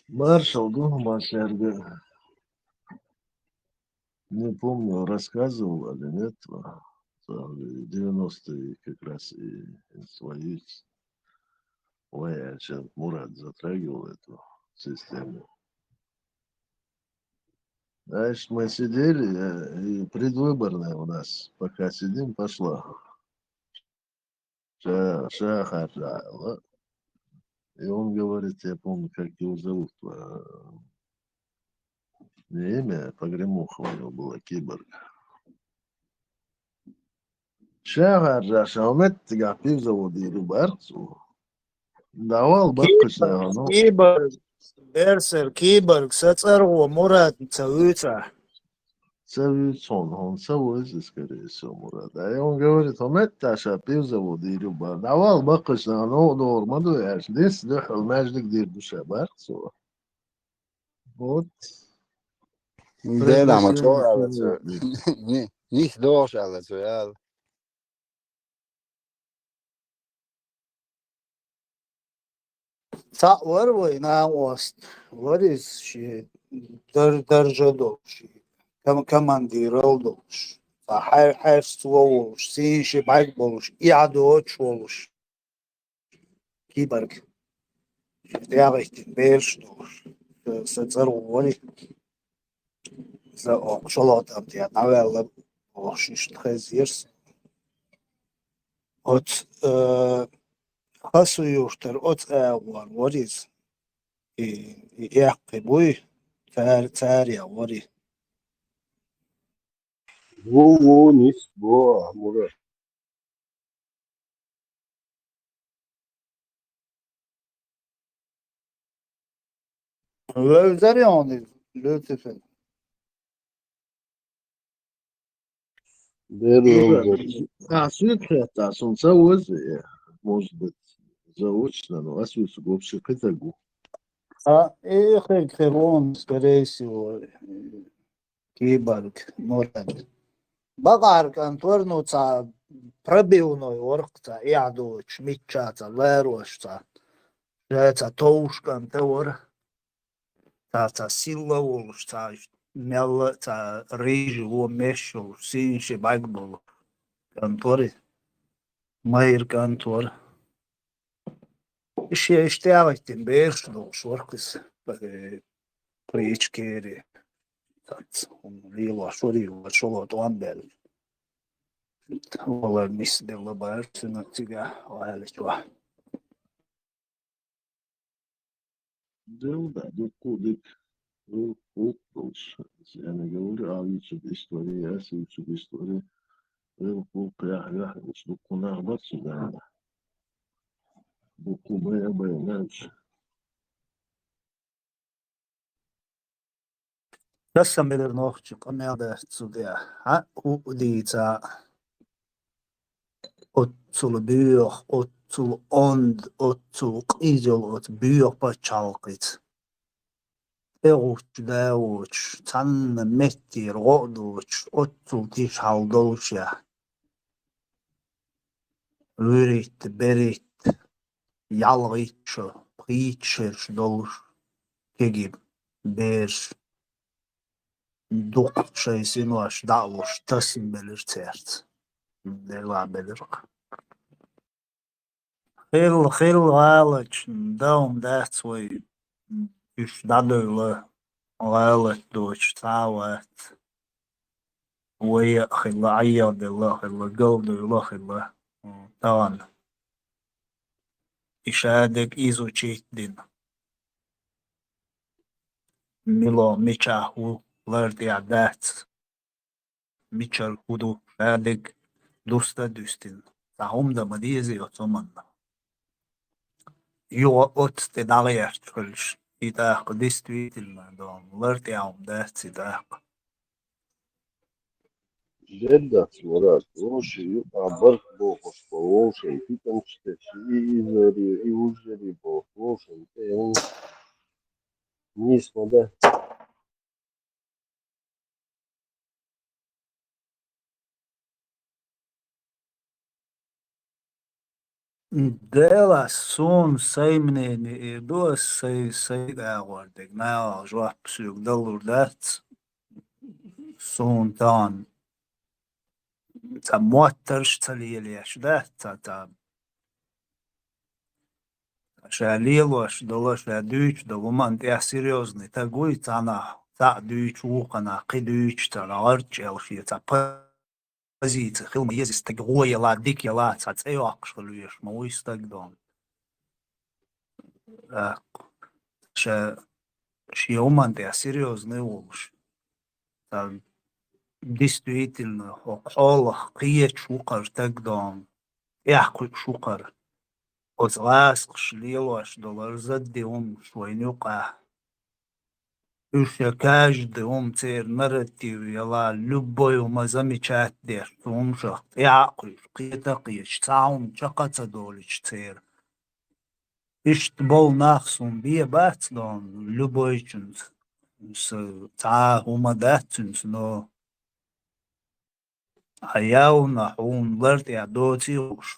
Маршал ду, Машерга. Не помню, рассказывал или нет, а, в девяностые как раз и, и свои. Ой, а чё, Мурат затрагивал эту систему. Знаешь, мы сидели, э, и предвыборная у нас, пока сидим, пошла. Ша-, Шахар, да, вот. И он говорит, я помню, как его зовут, а, не имя, а погремуха у него была, Киборг. Ша гӀаржаша, хӀуметтигахь пивзавод йийр ю баьркху цо. ДӀавала баккхача нахана. Киборг, Берсер, Киборг, сан цӀаргӀо Мурат ца вуьйцу ахь? Ца вуьйцу хьуна, хьуна ца вуьйцу, скорее всего, Мурат. А и он говорит, хӀуметтигахь ша пивзавод йийр ю баьркху. ДӀавала баккхача нахана, новкъа догӀур ма ду аьлча, дис дуьхьал маьждиг дийр ду ша баьркху цо. Вот. Дела ма чӀогӀа аьлла цо. Ни-, нис догӀуш аьлла цо, яла. Цхьаъ вара вай накъост, вара иза шен дар-, даржа долуш, кам-, командирал долуш, цхьа хьаь-, хьаьрцо волуш, сийна ши бӀаьрг болуш, эхь доцуш волуш. Киборг. ДӀагӀиттина бераш долуш. Сан цӀаргӀо вара. Иза оха шолгӀа тӀам тӀехь дӀаваьлла, оха иштта хезира. Оцу, э, Хасу-Юртара оцу агӀор вара иза. И, и эккхи буй, цара, царех вара и. Ву, ву, нис, го, Мурат. Вевзар йони, Люцифер. Беру. Ахь суьйта хетта, суна ца вуза, может быть, заочно, но ас вуьсу вообще кхитаг ву. А, и хиг хир вон, скорее всего. Киборг, Мурат. Бакъахьара кӀант вара, ну, цхьа пробивной вара, цхьа эхь доцуш, мичча цхьа ларош цхьа. Ша цхьа товш кӀант вара. Цхьа, цхьа силла волуш, цхьа мелла, цхьа рыжий вон меш йолуш, сийна ши бӀаьрг болу кӀант вара иза. Майра кӀант вара. Шен иштта тӀаьхьахӀиттина бераш долуш вара кхуьс, э, при Ичкери. Цац, хӀума лелош вара, и вара шолгӀа тӀом баьлла. Валар нисделла бара цуьнан цигахь, валлачохь. Дел да, дуккха а дика. Дуккха а долуш. Я не говорю, а вуьйцург истори, я ас вуьйцург истори. Дуккха а яхь, яхь, уьш дуккха нах бара цу Дала. Дуккха а бай а бай, наьлча. Тасам белира нохчий къамел дац цу тӀехь. Хьа, хӀу дийца, оццул боьха, оццул онда, оццул къиза йолу оцу боьха пачхьалкхица. ТӀегӀучу да воцуш, цхьанна меттера гӀо а доцуш, оццул тиша хьал долуш яхь. ВуьрхӀитта, берхӀитта, ялхитта шо, пхийтта шераш долуш, кегий бераш, дукха шайн синош дӀа а луш, тасам белира цаьрца. Делахь белира. Хилла, хилла гӀалаташ, дан хӀума дац вай, уьш дӀадевлла, гӀалат доцуш цхьа а вац. Вай а хилла, Ӏеха делла а хилла, галдевлла а хилла, тахана. И шадерг изучить дина. Мила, мичахь ву, лар тӀехь дац. Мичара хӀу ду, шадерг дуста а дуьстина. Цхьа хӀума дан ма дезий оцу хӀуманна. Юха оццу тӀе дӀагӀерташ хуьлуш, и тӀаккха действительно дон, лар тӀехь хӀума дац и тӀаккха. Деддац вара, вовшийн юкъа барт бохуш бо, вовшийн питамаш теш, и изари, и ужари бохуш, вовшийн тӀе хӀума нийса ма дац. Делахь суна сайн мнение эр ду ас, сайн, сайн агӀор дерг, наха жоп соьга далур дац. Суна тахана цхьа моттарш ца лелаеш дац, цхьа, цхьа ша лелош долу, ша дуьйцуш долу хӀуманна тӀехь серьёзный стаг вуй, цхьаннахь цхьаъ дуьйцуш, вукханахь кхин дуьйцуш, цхьа гӀарчӀ яла шен цхьа позици хила ма еза стаг, гӀо яла, дика яла, цхьа цӀе йоккхуш хила везаш ма вуй стаг дон. ТӀаккха ша шен хӀуманна тӀехь серьёзный волуш. Цхьа действительно, хӀокху хьолах кхеташ ву-кх хӀара стаг дон, тӀехь кхуьуш ву-кх хӀара. Оцу гӀазкхаша лелош долу хӀара задди хӀуманаш вайна юкъахь. Уьш я каждый хӀума церан нарратив яла, любой хӀума замечать деш, цу хӀуманах тӀаьхьа а кхуьуш, кхета а кхеташ, цхьа хӀума чекх а ца долуьйтуш церан. Иштта болу нах суна бен бац дон, любойчунца, с-, цхьа а хӀума дац цуьнца, но хьан явна хьуна лар тӀехь доций хууш,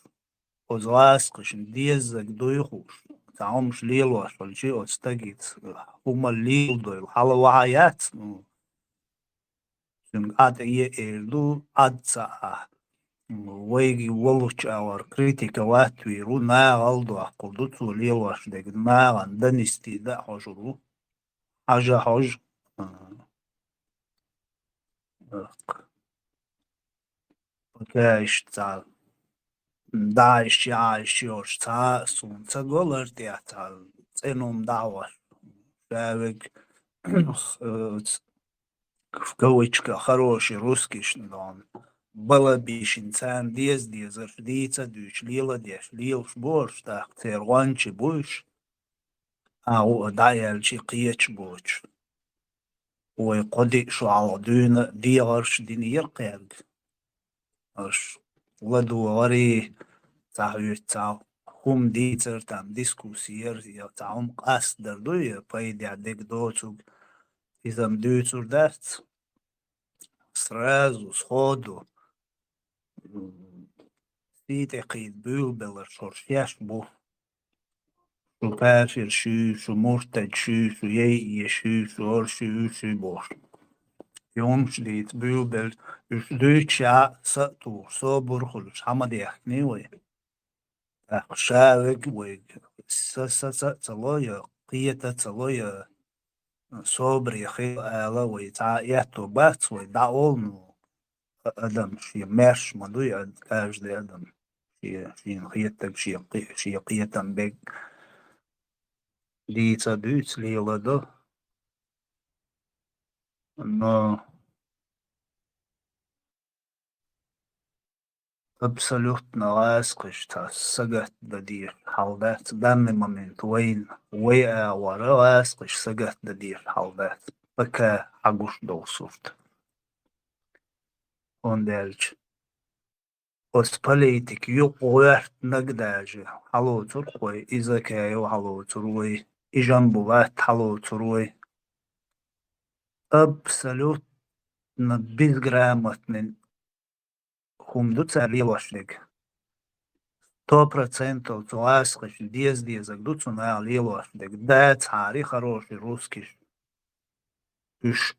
оцу гӀазкхашна деззарг дуй хууш, цхьа хӀумаш лелош хилчий оцу стагица, хӀума леладойла хьала вахьа яц, ну, цуьнга Ӏад а е эр ду, Ӏад ца а. Вайга волучу агӀор критика латтавийр ву, нахал доккхур ду цо лелош дерг, нахана донести дан а хьожур ву. Хьажа хьожа. Пока иштта цхьа дӀа а йиш, яа а йиш йолуш цхьа а суна ца го лар тӀехь, цхьа цӀена хӀума дӀа а хьош. Ша верг, э, ц-, в кавычках, хороший русскишна дон, балабийшина царна деза дезарш дийца а дуьйцуш, лела а деш, лелаш бу уьш, тӀаккха церан гӀончий бу уьш. А, ву а дӀа а яьлча, кхеташ боцуш. Вай кхо-диъ шо хьалха дуьйна а дегӀарш динера кхаьрга. Аша ладогӀарий, цхьа хӀуьтту цхьа хӀума дийцар, там дискусси яр, я цхьа хӀума къастадар дуй, я пайдехь дерг доцург, иза-м дуьйцур дац. Сразу, сходу, м, сий тӀе кхийда буьйлабелларш хӀорш шаьш бу. Шу кафир шуьй, шу муртад шуьй, шу яйъе шуьй, шу хӀора шуьй, уьш шуьй бохуш. И хӀумаш дийца буьйлабелла, уьш дуьйцуш а са а тухуш, собар хуьлуш, хьан ма дехкиний вай? ТӀаккха ша верг вайга са, са, са а ца ло, я кхета а ца ло, я собаре хила ала вай, цхьа а аьтто бац вай, дӀаолу, ну, а-, адам шен маьрша ма дуй, ад-, каждый адам шен, шена хетаг, шен кхе-, шен кхетам берг дийца а дуьйцу, лела а до. Но абсолютно гӀазкхашца сагатдан дезаш хьал дац, данный момент вайна, вай агӀора гӀазкхаша сагатдан дезаш хьал дац. ПК хьагуш долу сурт. ХӀунда аьлча оцу политика юкъа гӀоьртинарг даже хьалоцург вай, и Закаев хьалоцур вай, и Жамбулат хьалоцур вай. Абсолютно безграмотный хӀума ду цара лелош дерг. Сто процентов цу гӀазкхаша деза-дезарг ду цу наха лелош дерг. Дацахьара хороший русскиш. Уьш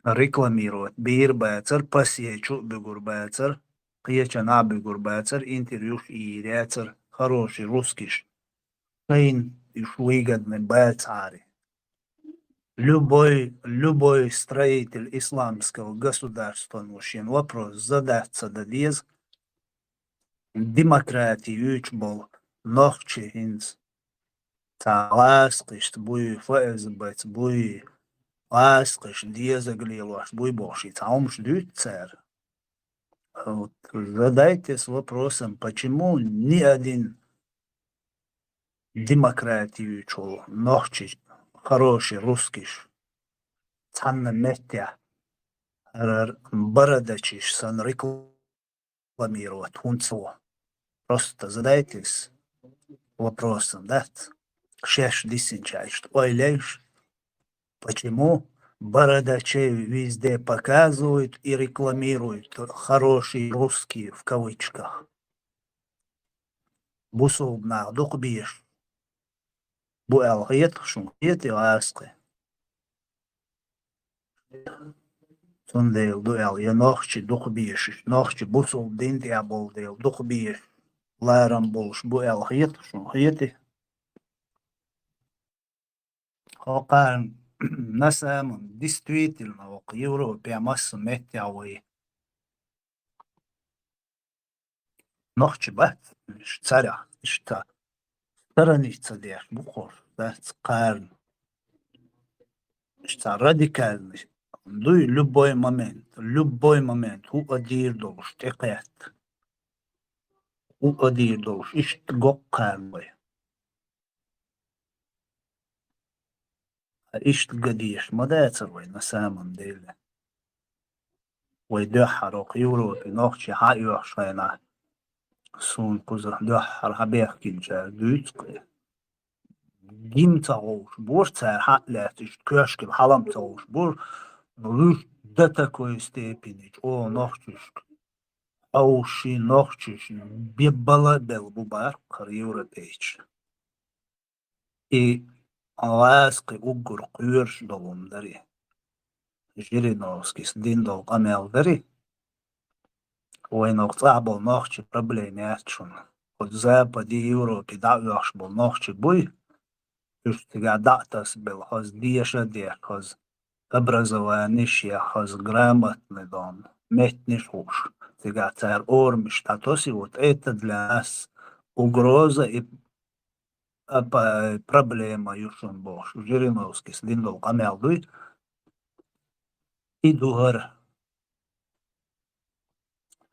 рекламировать бийр бацара, пассиечу а буьгур бацара, кхечанхьа а буьгур бацара, интервьюш а йийр яцара, хороший русскиш. Шайна уьш выгодный бацахьара. Любой, любой строитель исламского государства, ну, шен вопрос задаться дан деза. Демократи юьйцуш болу нохчий хӀинца цхьа гӀазкхашца буй, ФСБ-ца буй, гӀазкхаша дезарг лелош буй бохуш, и цхьа хӀумаш дуьйцу цара. Вот задайтесь вопросом, почему ни один демократи юьйцуш волу нохчи, хороший русскиш, цхьанна меттехь хӀара бородачиш санна рекламировать хӀунда ца во? Просто задайтесь вопросом, дац? Шаьш дисинчаьрга иштта ойла йойш, почему бородачей везде показывают и рекламируют хорошие русские в кавычках? Бусулба нах дукха безаш бу аьлла хета, шуна хетий, гӀазкхий? Цундела ду аьлла, я нохчий дукха безаш, нохчий бусулба дин тӀехь болу дела дукха безаш, ларам болуш бу аьлла хета, шуна хетий? ХӀокхарна на самом, действительно, хӀокху Европе массо меттехь вай нохчий бац, уьш царах, иштта сторониться деш бу кхуш, дац кхарна. Иштта радикальный дуй, любой момент, любой момент, хӀун а дийр долуш, тӀекхетта. ХӀун а дийр долуш, иштта го кхарна вай. Ткъа иштта ган дезаш ма дацара вай на самом деле. Вай дуьххьара хӀокху Европе нохчий схьаоьхуш хенахь, суна кхузахь дуьххьара схьабехкинчара дуьйцу-кх. Гима ца ховш бора цара схьа а лаьцна, иштта коьшкара хьала-м ца ховш бора, ну, уьш до такой степени чӀогӀа нохчашка хьовший, нохчаш бебала а белла бу бара-кх хӀара европейцаш. И гӀазкхи уггар кхоьруш долу хӀума дарий, Жириновскийс дина долу къамел дарий, вайна хӀокху цӀахь болу нохчийн проблема яц шуна. Оцу Западе, Европе дӀа а оьхуш болу нохчий буй, уьш цигахь дӀа а тасабелла, хаза деша а деш, хаза образованиш а еш, хаза грамотный дон, меттанаш а хууш, цигахь цара орамаш дӀатосий, вот это для нас угроза и а, па-, проблема ю шуна бохуш, Жириновскийс дина долу къамел дуй. И ду хӀара.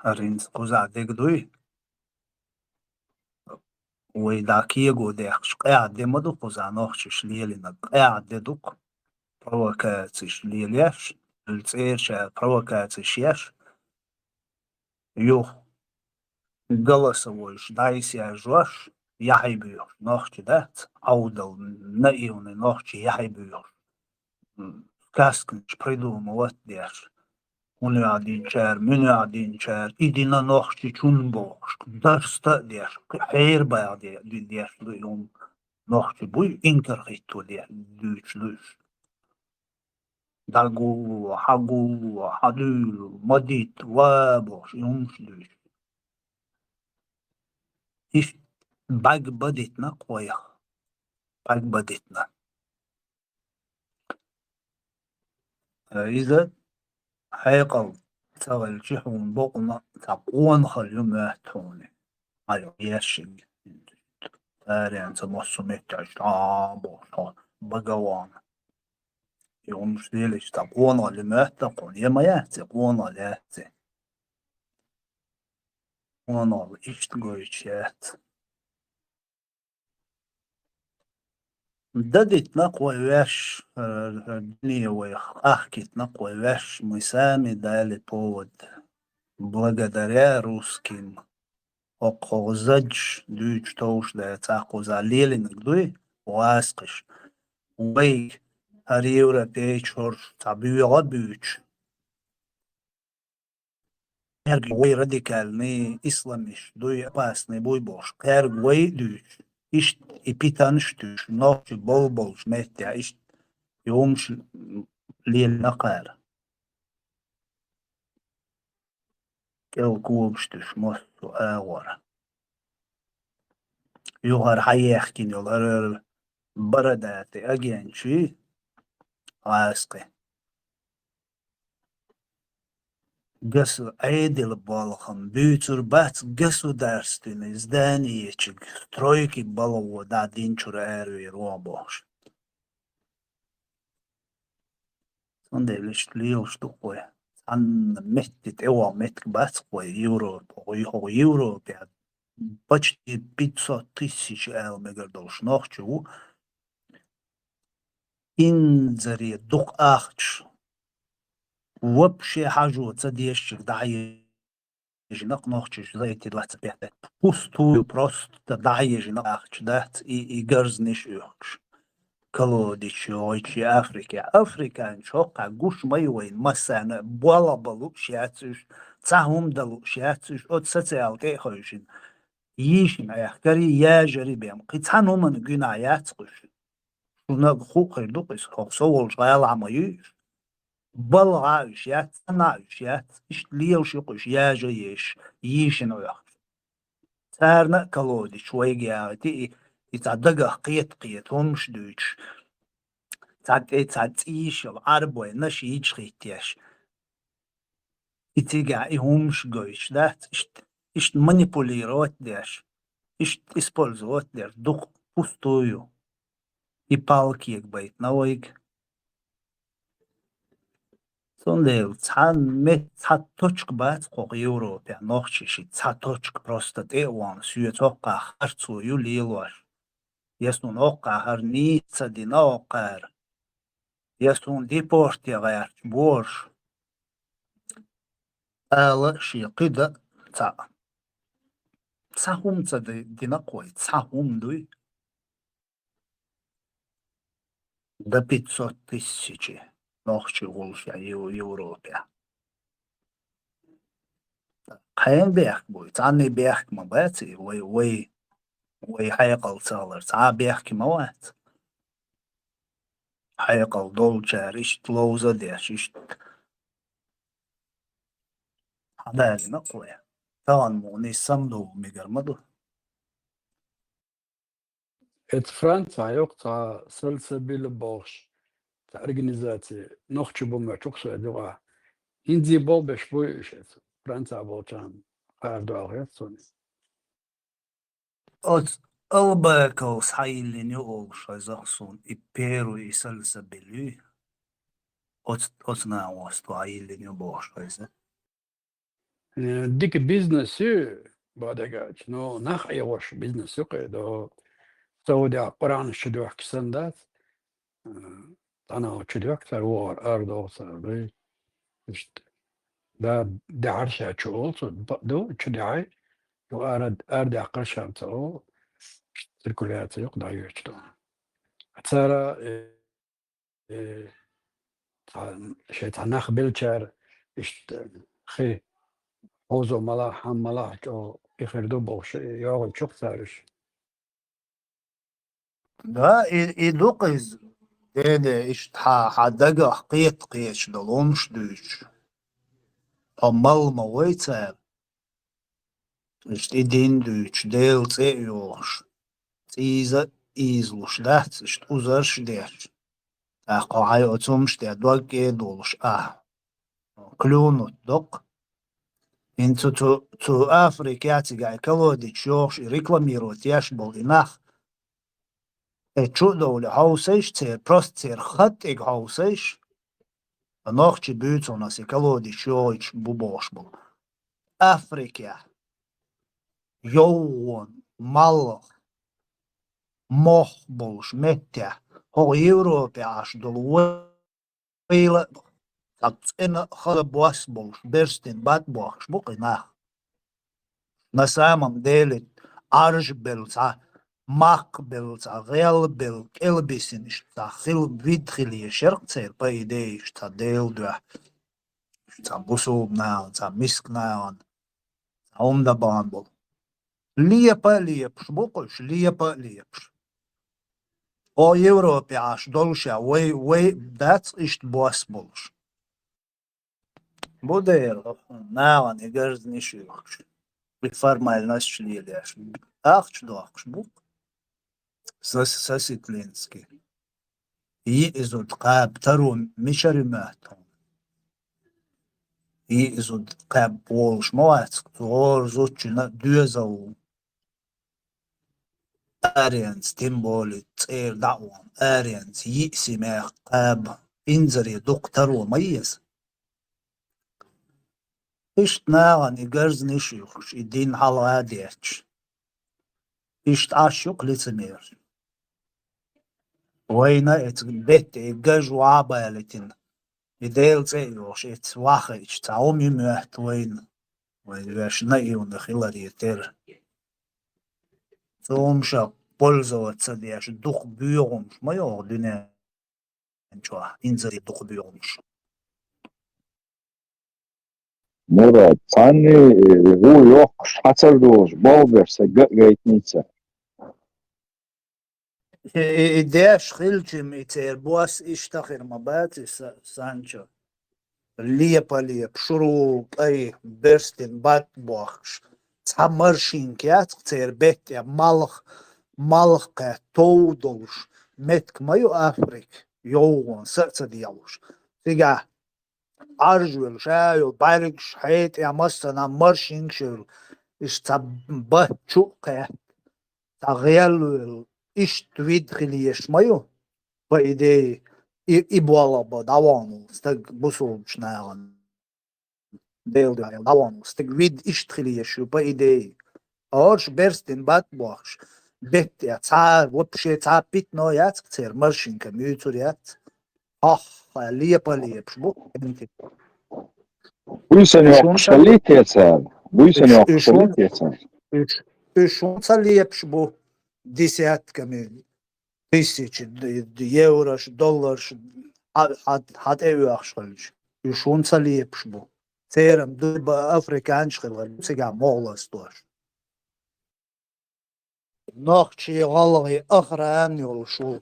ХӀара хӀинца кхузахь дерг дуй. Вай дӀа кего дехкаш, къаьхьа де ма ду кхузахь нохчаша лелийнарг, къаьхьа де ду-кх. Провокацеш лелаеш, цӀерачара провокацеш еш, юха голосовойш дӀасаяржош, яхье буьйхуш нохчий дац, Ӏовдал наивный нохчий яхье буьйхуш. М, сказкаш придумывать деш. ХӀунда динчара, муьнда динчара, и дина нохчичунна бохуш, дарста а деш, хьерабагӀа де-, де-, деш ду и хӀума. Нохчий буй инкархӀитто де-, дуьйцуш ду уьш. ДӀагулло, хьагулло, хьадуьйло, ма дитта, ва бохуш, и хӀумаш дуьйцуш. Иштта бӀаьрг бан дитина кхойх. БӀаьрг бан дитина. Иза хьекъал ца хилча хьуна бакъ ма, цхьа къонахалла ю моьтту хьуна. Хьайо ешшиг. Царенца массо меттехь иштта а бохуш хьо, багаван. И хӀумаш лелийча, цхьа къонахалла ю моьтту хьуна. Я ма яц и, къонахалла яц и. Къонахалла иштта гойтуш яц. Дадитнакъ вай ваьш, э, э, дуьне вайх къахкитнакъ вай ваьш, мы сами дали повод. Благодаря русским. Хьо-, хьо задж дуьйцу товш дац, цӀаккха уза лелинарг дуй, васкхаш. Вайга хӀара европейчу хӀорш цхьа буьйгӀа а буьйцу. Кхаьрга вай радикальный исламист дуй, опасный буй бохуш, кхаьрга вай а дуьйцу. Иштта и питанаш а туьйсуш, нохчий болу болчу меттехь иштта и хӀумаш лелина кхара. КӀел когаш туьйсуш массо а агӀор. Юхара хьаехкина йолу хӀара бородатый агентчий гӀазкхи. Госу-, Ӏедал балхам буьйцур бац государственный зданиечиг стройки балгӀо дӀа динчуьра аравер вон бохуш. Цундела иштта лелаш ду-кх вай. Цхьанна метте тӀевогӀу меттиг бац-кх вай Европа. ХӀокху Европехь почти пятьсот тысяч ала мегар долуш нохчи ву. Инзаре дукха ахча вообще хьажо ца дезачуьра дӀахьежина нохчаша за эти двадцать пять лет. Пустую просто дӀахьежина ахча дац и, и гарзниш оьхуш. Колодич йогӀуьйтуш Африкехь. Африканчу хӀокхахь гуш ма ю вайна массарна а, болх бан лууш яц уьш, цхьа хӀума дан лууш яц уьш, оцу социал тӀе а хевшина. Йийшина Ӏехкарий, яжарий бен. Кхин цхьана хӀуманна гуьнахь яц-кх уьш. Шуна хууш хир ду-кх иза, хӀокху со волчу гӀалахь ма ю уьш. БалгӀа уьш яц, цхьанна а уьш яц, иштта лелаш ю-кх уьш яжа а еш, йийшина Ӏехкаш. Царна а колодич вайга яхийти, и, и цхьа дагах кхета-кхета хӀумаш дуьйцуш, цхьа тӀе, цхьа цӀийшал Ӏарбой наша йича хӀиттеш. И цигахь и хӀумаш гойтуш дац, иштта, иштта манипулировать деш, иштта использовать деш, дукха пустую. И палкега байтина вайга. Цундела цхьа мет-, цхьа точка бац-кх хӀокху Европехь, нохчий ши цхьа точка просто тӀе а вахана, соьца хӀоккхахь харцо ю лелош. Я суна хӀоккхахь хӀара нийса ца дина хӀоккхара, я суна депорт ян гӀерташ бохуш, ала а шен кхин дан а цхьаъ. Цхьа хӀума ца ди-, дина-кх вай, цхьа хӀума дуй. До пятьсот тысяч нохчий гӀуллуш ю Европехь. Кхин бехк буй, цхьанний бехк ма бац и, вай, вай, вай хьекъал ца хилар, цхьа а бехк ма вац. Хьекъал долчара иштта ловза а деш, иштта хьадалина-кх вай. Тахана мукъане самадовла мегар ма ду. Эца Францехь йоккха цхьа Сальсабиль бохуш цхьа организаци, нохчий бу моьтту-кх со и юкъахь. ХӀинца болх беш буй уьш эца Францехь болчарна, хадо аьлла хета суна. Оцу Албаковс хьайиллина ю олуш хеза-кх суна, и первый и Сальсабиль юй. Оцу, оцу нахосто хьайиллина ю бохуш хеза. Э, дика бизнес ю, бадагача, но нах Ӏехош бизнес ю кхидо. Саудехь Къуръанаш чудоьхкича санна дац. Э, дӀанал чудоьхку цара, вогӀур арадоху цара дуй. Иштта, да, даьхьар ша чу олу цо, ба-, ду, чу даьхьай, ю ара, арадаьккхар ша ца олу, циркуляция юкъа дӀайоьчу ду. Цара, э, э, цхьа, шайн цхьа нах беллачара, иштта, хи, хьозо малахь, хьан малахь чӀогӀа и хир ду бохуш, йогӀучух цара уьш. Да, и, и ду-кх иза, деде, иштта хьан, хьан дагах кхета-кхеташ долу хӀумаш дуьйцуш. Хьо мала ма вай цара. Иштта и дин дуьйцуш, Делан цӀе а йохуш, цӀийза а ийзалуш дац, иштта узарш а деш. ТӀаккха хьо хьайн оцу хӀумаш тӀехь дог кӀеда волуш ахь. Клюнуть доккху. ХӀинца цу, цу, цу Африкехь цигахь и колодичаш йохуш, и рекламировать еш болу и нах. Э, чу а довлий, хьовсийша церан, просто церан хаттиг хьовсийша. Нохчий буьйцу хьуна аса и колодичаш йохуьйтуш бу бохуш болу. Африкехь. ЙовгӀон, малх. мох болуш меттехь, хӀокху Европе Ӏаш долу вайла а, цхьа цӀена а, хала бос а болуш, берстина бат а бохкуш бу кхин нах. На самом деле, Ӏаржбелла цхьа, мах белла цхьа, гӀел белла, кӀелбисина иштта цхьа хила, вид хила езаш яра-кх церан, по идее, иштта цхьа Делан дуьхьа, иштта цхьа бусулба нахана, цхьа миска нахана, цхьа хӀума дан бахана болу. Лепа а лепаш бу-кх уьш, лепа а лепаш. Хьо Европе Ӏаш долуш а, вай, вай дац иштта бос болуш. Бу дера, нахана и гарзнаш юьйхуш, и формальносташ лелош, ахча дохкуш бу-кх. Сас-, Сосетлинский. Йиъ зуда кхаба таро мичара ю моьтту хьуна? Йиъ зуда кхаьбна волуш ма вац-кх, цу гӀора зудчунна а доьзал ву. Аренца, тем более, цӀера дӀа а вахана, аренца йиъ семья кхаба, инзаре дукха таро ма еза. Иштта нахана и гарзнаш юьйхуш, и дин хьалха а детташ. Иштта Ӏаш ю-кх лицемер. Вайна эцу бетте и гаж ваха а балийтина, и Делан цӀе а йохуш, эцу вахийтича цхьа хӀума ю моьтту вайна, вайн вешан наивна хиларе терра. Цу хӀумаша пользоваться деш дукха боьхамаш ма ю хӀокху дуьнен чохь, инзаре дукха боьхамаш. Мурад, цхьанне а гӀу йоккхуш хьацар долуш, болх беш сан ган а гайтинца. И, и, и деш хилчим, и церан бос иштта хир ма бац, и са-, Санчо. Лепа-лепа, шура кӀай, берстина бат бохкуш. Цхьа маршинка яц-кх церан бетте, малх, малх кхетта тов долуш. Меттиг ма ю Африка, йовхонан са а ца делуш. Цигахь Ӏаржвелла, ша йолу бӀаьргаш, хьетӀехь массанхьа маршинкаш йолу, иштта цхьа бат чу а кхетта, цхьа гӀелвелла, иштта вид хила езаш ма ю, по идее, и, и болх бан дӀавахана волу стаг бусулбачу нахана. Делан дуьхьа дӀавахана волу стаг вид иштта хила езаш ю, по идее. Орш берстина бат бохкуш, бетте цхьа, вообще цхьа питано яц-кх церан, маршинка муьйцур яц. Ах, лепа-лепаш бу. Буьйсан йоккхуш хилий те цара? Буьйсан йоккхуш хилий те цара? Уьш, уьш хӀунда ца лепаш бу десятками, тысячи д-, д-, еврош, долларш хьа-, хьа-, хьа тӀеоьхуш хилча? Уьш хӀунда ца лепаш бу? Церан дуьба африканчу хилар, цигахь могӀа ластош. Нохчий, гӀалгӀай охрана йолуш ву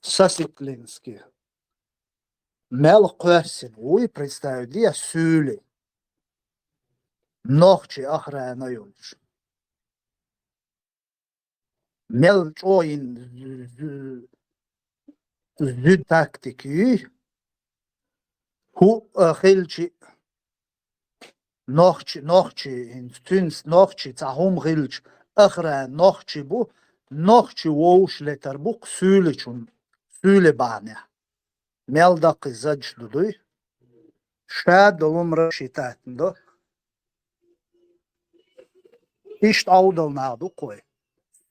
Сосетлинский. Мел кхоьссина вуй, представить де, суьйли. Нохчий охрана йолуш. Мел чӀогӀа йина зу-, зуьда тактика юй. ХӀуъа хилчи, нохчи, нохчи, хӀинца цуьнца нохчи цхьа хӀума хилча, охрана нохчи бу, нохчи вовшах летар бу-кх суьйличун, суьйле бахьанехь. Мел даккхий задж ду дуй? Ша долу хӀума рассчитать до. Иштта Ӏовдал нах ду-кх вай.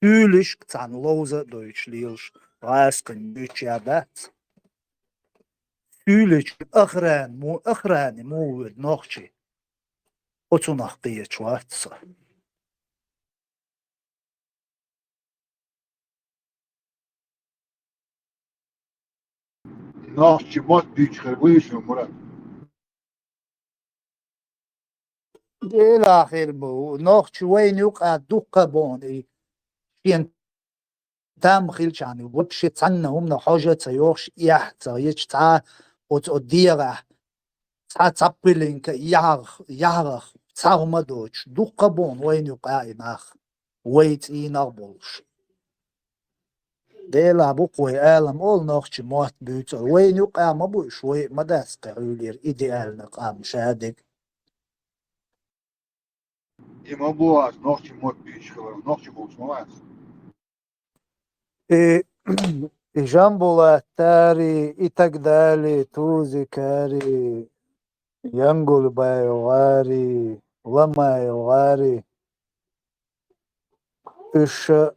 Суьйлишка цхьаьна ловза а дойтуш лелаш, гӀаскхин буьйцуш яр дац. Суьйличун охрана му-, охране муха воьду нохчий? Оцунах кхеташ вац со. Нохчий мотт буьйцуш хир буй уьш, Мурад? Делахь хир бу. Нохчий вайна юкъахь дуккха а боху и шен там хилчахьана, вообще цхьанна хӀуманах хьожа а ца йохуш, эхь а ца ечу, цхьа оцу, оцу дегӀахь цхьа цхьа пылинка яхьагӀ-, яхьагӀах цхьа хӀума а доцуш, дуккха а боху вайна юкъахь и нах, вай цӀийнах а болуш. Делахь бу-кх вай алам олу нохчий мотт буьйцур. Вайна юкъахь ма бу уьш, вай а ма дац кхин хьуьлера идеальна къам шадерг. И ма бу ас нохчий мотт буьйцуш хилар, нохчий болуш ма вац. И, и Жамбулат вари, и так далее, Тузик вари, Янгулбаев вари, Ламаев вари. Уьш, э,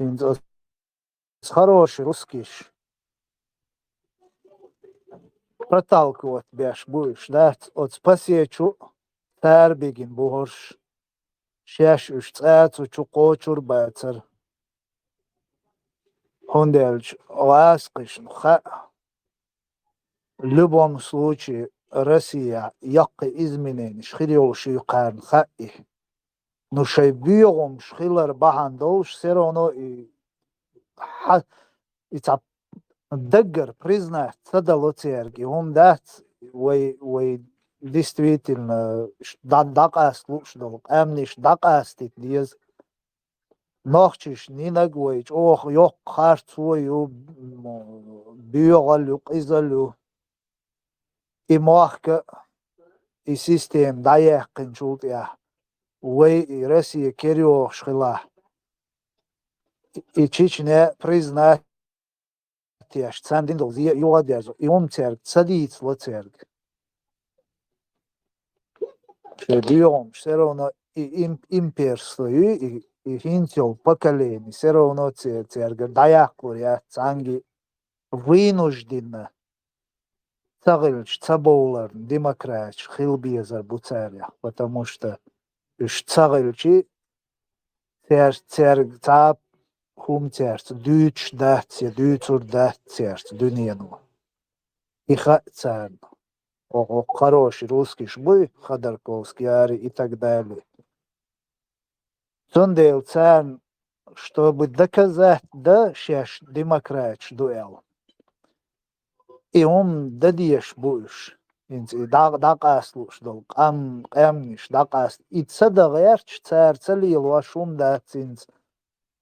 ХӀинца оцу хороший русскиш проталкивать беш бу уьш, дац, оцу пасе чу цара бигина бу хӀорш, шаьш уьш цкъа а цу чу кхочур а бацара. ХӀунда аьлча гӀазкхашна хаьа, в любом случае, Россия яккхий измененеш хир йолуш ю кхарна хаьа и. Ну, шайн боьгӀамаш хилар бахьана долуш, все равно и хьа-, и цхьа даггара признать ца дало церга, и хӀума дац, вай, вай действительно ш-, дӀа-, дӀакъаста лууш долу къаьмнаш дӀакъастийта деза. Нохчашна йинарг вай чӀогӀа йоккха харцо ю, м, боьгӀал ю, къизал ю. И мохк а, и система дӀаяьккхинчул тӀаьхьа вай и Россия кхерйогӀуш хилахь, и Чечня признать еш, царна дина долу зе а юха а дерзо, и хӀума цаьрга ца дийцало цаьрга. Шайн боьгӀамаш все равно и им-, имперство ю, и, и хӀинца йолу поколение все равно цер-, цаьрга дӀаяккхалур яц цхьаьнгге, вынужденно. Ца хилча, ца бовларна демократиш хила безар бу царех, потому что уьш ца хилча, цер-, церга цхьа а хӀума цаьрца дуьйцуш дац я дуьйцур дац цаьрца дуьнено. И хаьа царна. Оха, оха хороший русскиш буй, Ходорковский яри и так далее. Цундела царна, чтобы доказать дан шаьш демократиш ду аьлла, и хӀума дан дезаш бу уьш. ХӀинца и дӀа-, дӀакъаста лууш долу къам-, къаьмнаш дӀакъаста. И ца дан гӀерташ, цара ца лелош хӀума дац хӀинца,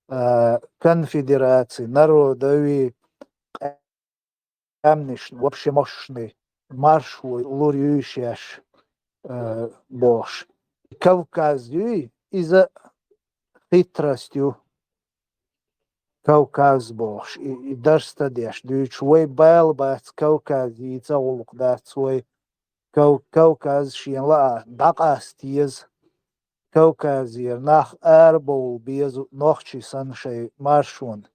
а, конфедераций, народовий, къаьмнашна, вообще мощный маршо лур ю шаьш, э, бохуш. Кавказ юй, иза хитрость ю. Кавказ бохуш, и, и дарста деш дуьйцуш, вай бала бац Кавказ йийца, гӀуллакх дац вай. Кав-, Кавказ шена лаа дӀакъаста еза. Кавказера нах арабовла беза нохчий санна шайн маршонна.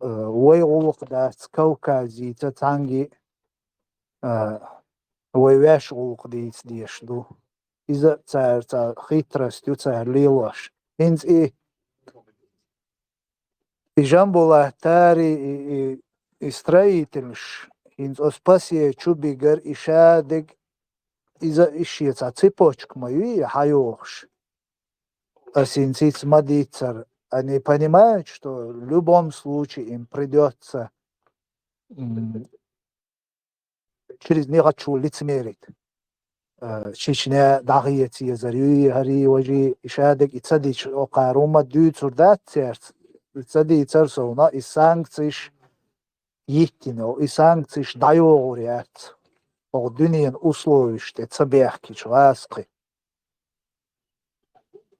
Э, вай гӀуллакх дац Кавказ йийца цхьаьнгге, э, вай ваьш гӀуллакх дийца дезаш ду. Иза цара цхьа хитрость ю цара лелош. ХӀинца и, и Жамбулат Тари, и, и, и строительш, хӀинца оцу пасе чу бигар и шадерг, иза и шен цхьа цепочка ма юй и хьайогӀуш. Ас хӀинца ма дийццара, они понимают, что в любом случае им придётся, м, через них хочу лицемерить. Э, Чечня дӀахеца езар юй, хӀара важий, и шадерг и ца дича, окхара хӀума дуьйцур дац цаьрца, и ца дийцар совна, и санкцеш йиттина, и санкцеш дӀайогӀур яц. Оха дуьненан условиш тӀе ца бехкича гӀазкхи.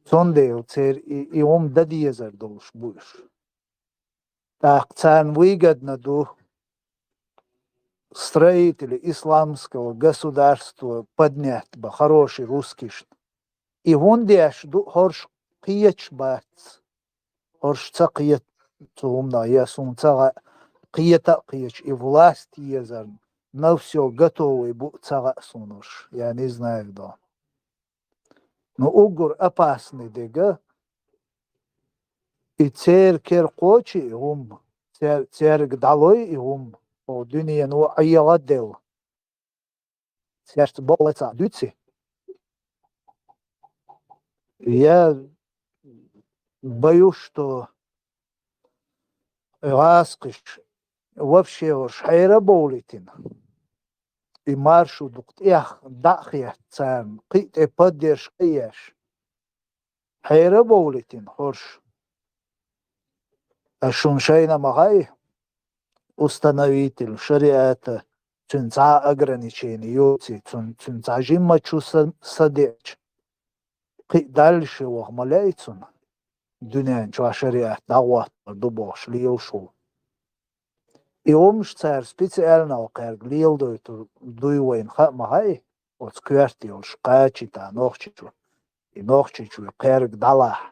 Цундела церан и, и хӀума дан дезар долуш бу уьш. ТӀаккха царна выгодно ду строители исламского государства поднять бан хороший русскишна. И хӀунда деш ду, хӀорш кхеташ бац. ХӀорш ца кхета цу хӀуманах, я суна ца хаьа, кхета а кхеташ, и власть езарна на всё готовый бу ца хаьа суна хӀорш. Я не знаю, да. Ну, уггар опасный дерг, и церан кара кхочий и хӀума, цер-, церга дӀалой и хӀума, оха дуьнено Ӏеха а делла. Церца бакъ лаца дуьци. Я боюсь, что гӀазкхиш вообще хӀорш хьера а бовлийтина. И маршо дукха тӀех дӀа а хетта царна, кхин а тӀе поддержка а еш. Хьера а бовлийтина хӀорш. Ас шуна шайна ма хаьий, установитель шариата, цуьнан цхьа а ограничение йоций, цуьнан, цуьнан цхьа жимма чу са-, са деача, кхин а дальше ваха ма лаьий цунна, дуьнен чохь шариат дӀахӀоттор ду бохуш лелаш ву. И хӀумаш цара специально кхаьрга леладойтур дуй вайна хаа ма хаьий, оцу коьрта йолуш кхачийта Нохчийчу, и Нохчийчу кхаьрга дӀалахь.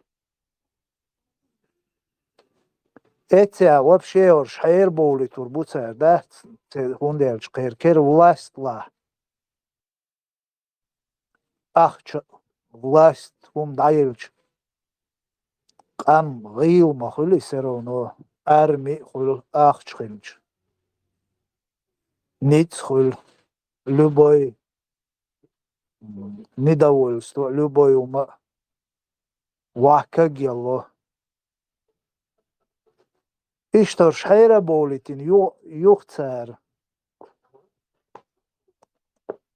Эцця вообще орш хьерабовлийтур бу цара, дац, церан хӀунда аьлча кхеран кера власть лахь. Ахча, власть хӀума дӀаелча, къам гӀийла ма хуьлу, все равно арми а хуьлу, ахча хилча, ницкъ хуьлу, любой, м, недовольство, любой хӀума вахкаг ялло. Иштта орш хьерабовлийтина ю-, юха цара.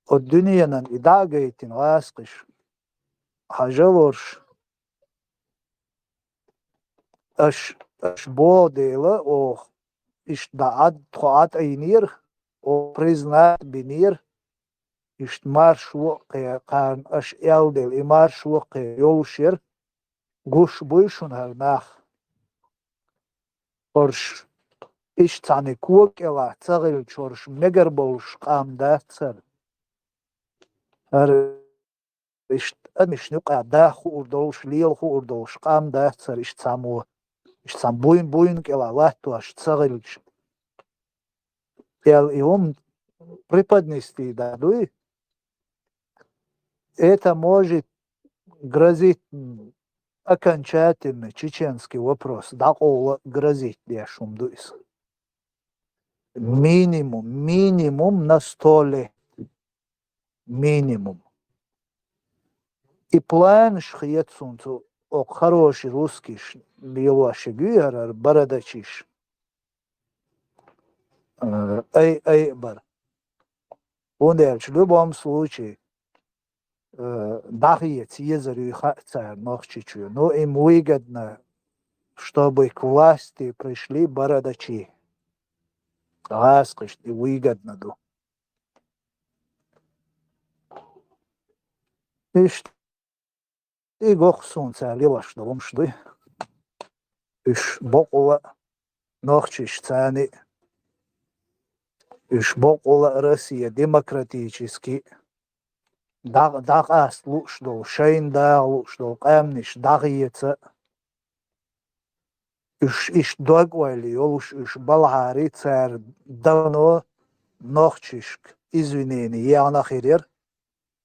Оцу дуьненан и дӀа а гайтина гӀазкхаша, хьажал орш. Аш, аш боху дела, оха иштта дӀа Ӏад-, тхо Ӏад Ӏийнера, оха признать бинера, иштта маршо а кхе-, кхарна аша аьлла дела, и маршо а кхе йолуш яра, гуш буй шуна хӀара нах? ХӀорш иштта цхьаьна кога кӀелахь ца хилча, хӀорш мегар болуш къам дац хӀара. ХӀара иштта адамашна юкъахь даккха хуур долуш, лела хуур долуш къам дац хӀара, иштта цхьаммо, иштта цхьана буйн-, буйна кӀелахь латтош ца хилча. Кел и хӀума преподнести дан дуй? Это может грозить, м, окончательно чеченский вопрос дӀакъовла грозить деш хӀума ду иза. Минимум, минимум на сто лет. Минимум. И планаш хета суна цу окху хороший русскиш лелош ерг ю хӀара, хӀара бородачиш. Э, ай, ай, бар. ХӀунда аьлча, в любом случае, э, дӀахеца езар ю хаьа цара Нохчийчоь. Ну, им выгодно, чтобы к власти пришли бородачи. ГӀазкхашна и выгодно ду. Иштта и гоху суна цара лелош долу хӀумаш дуй. Уьш бокъала а нохчаш царна, уьш бокъала а Россия демократически дӀа-, дӀакъаста лууш долу, шайна даха лууш долу къаьмнаш дӀахеца, уьш иштта дог-ойла йолуш, уьш балахьара цара давно нохчашка извинение яхна хир яра.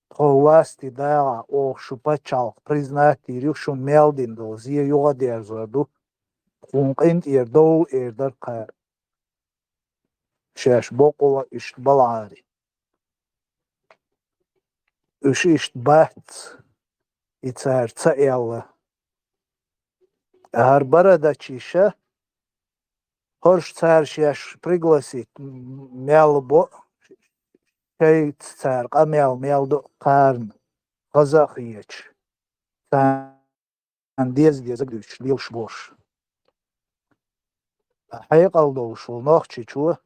Тхо власти дахь, оха шу пачхьалкх признать йийр ю, шуна мел дина долу зен юхадерзор ду, тхуна къинтӀера довла эр дара кхара. Шаьш бокъала иштта балахьара. Уьш иштта бац, и цара ца аьлла. ХӀара бородачиша, хӀорш цара шаьш пригласить м-, мел бо, шайца цара къамел мел до кхарна, хаза а хеташ. Царна деза-дезаг дуьйцуш лелаш болуш. Ткъа хьекъал долуш волу Нохчийчоь,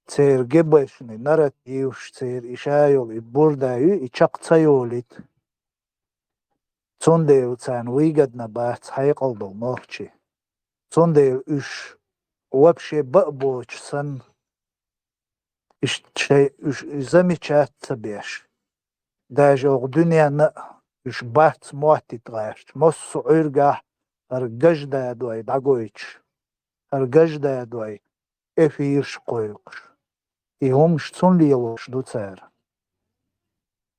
церан гебешни нарративаш, церан и ша йолу и бурда ю, и чекх ца йолийта. Цундела царна выгодно бац хьекъал долу нохчий. Цундела уьш вообще баа боцуш санна, иштта шайн уьш замечать ца беш, даже оха дуьненна а уьш бац моттийта гӀерташ, массо а Ӏуьйргахь хӀара гаждадой дӀагойтуш, хӀара гаждадой эфираш кхойкхуш. И хӀумаш цунна лелош ду цара.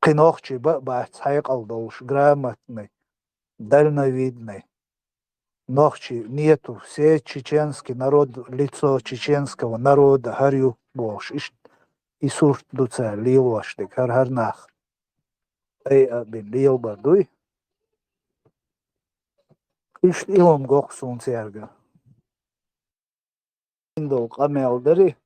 Кхин нохчий баа бац хьекъал долуш, грамотный, дальновидный. Нохчий нету, все чеченский народ, лицо чеченского народа хӀара ю бохуш, иштта и сурт ду цара лелош дерг, хӀара-хӀара нах. Ай а бин лелабар дуй. Иштта и хӀума гоху суна цаьрга. Долу къамел дари,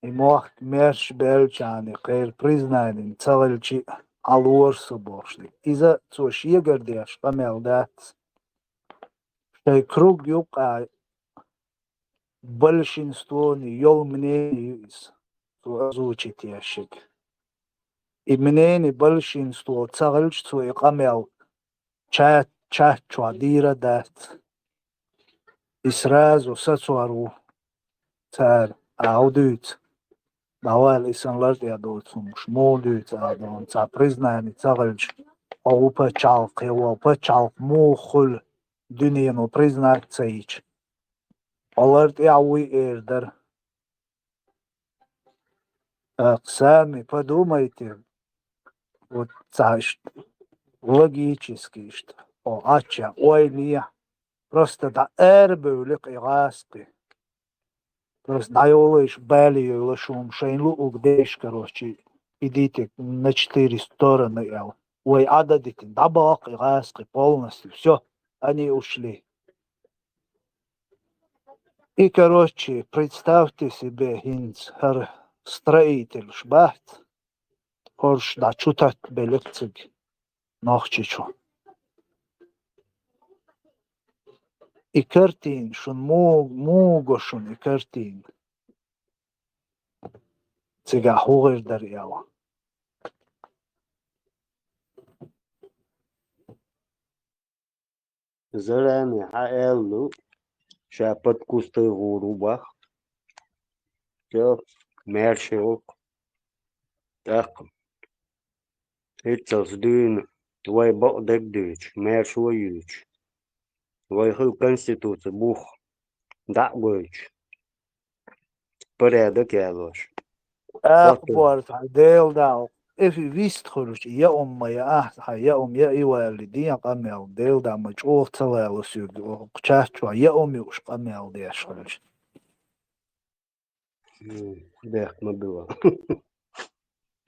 и мохк мерш баьллачарна кхеран признанина ца хилчи а, Ӏа лора со бохуш дерг. Иза цо шегара деш къамел дац. Шайн круг юккъехь большинствони йолу мнение ю иза, цо озвучить еш ерг. И мнение большинство ца хилча, цо и къамел чат, чат чохь дийр а дац. И сразу сацор ву цара, а хӀу дуьйцу? ДӀавала, и сан лар тӀе доцу хӀумаш, муха дуьйцу а дона, цхьа признание ца хилча, хьо ву пачхьалкх, я ву пачхьалкх муха хуьлу дуьнено признать ца йича? Олар тӀехь вуй эр дара. Э, сами подумайте, вот цхьа иштта логически иштта, о, ача, ойла е, просто дӀа арабевлла-кх и гӀазкхи. Просто дӀайолайша, балийойла шуна, шайна луъург деш, короче, идите на четыре стороны, аьлла. Вай Ӏададитина, дӀабаха-кх и гӀазкхи полностью, всё, они ушли. И, короче, представьте себе, хӀинца хӀара строительш бац, хӀорш дӀа чу таттабелла-кх цига Нохчийчу. И картина шун му-, муха го шун и картина? Цигахь хӀун гӀир дара аьлла? Заранее хьааьлла, ша под кусты гӀур ву боху. Всё, маьрша йолу-кх. ТӀаккха хӀинццалц дуьйна вай бакъ дерг дуьйцуш, маьрша а юьйцуш, вай хила конституци бух дӀа а гойтуш, порядок ялош. Акхабор цхьа Дела дагӀу, эфи вист хуьлуш, я ум ма яа, цхьа я ум я и вали ден къамел, Дела да ма чӀогӀа ца лало соьга, оха чат чохь я ум юуш къамел деш хуьлуш. М, бехк ма билла.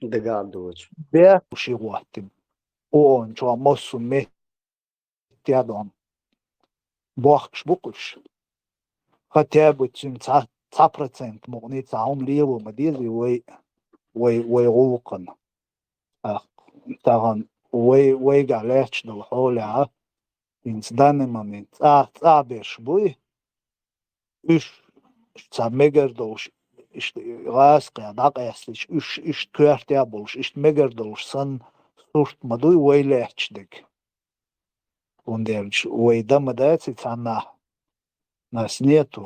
Дагахь доцу. Бехк ши гӀоттина. Оон чохь массо метте дон. Бохкуш бу-кх уьш. Хотя бы цуьнан цхьа, цхьа процент мукъаний цхьа хӀума лело ма дезий вай, вай, вай гӀуллакхана. Ах, тахана вай, вайгахь лаьтташ долу хьолехь, хӀинца данный момент цӀа, цӀа берш буй, уьш цхьа мегар долуш, иштта гӀазкхехь дӀакъаьстича, уьш иштта коьртехь болуш, иштта мегар долуш санна сурт ма дуй вай лаьтташ дерг. ХӀунда аьлча вай дан ма дац и цхьаннахь, нас нету.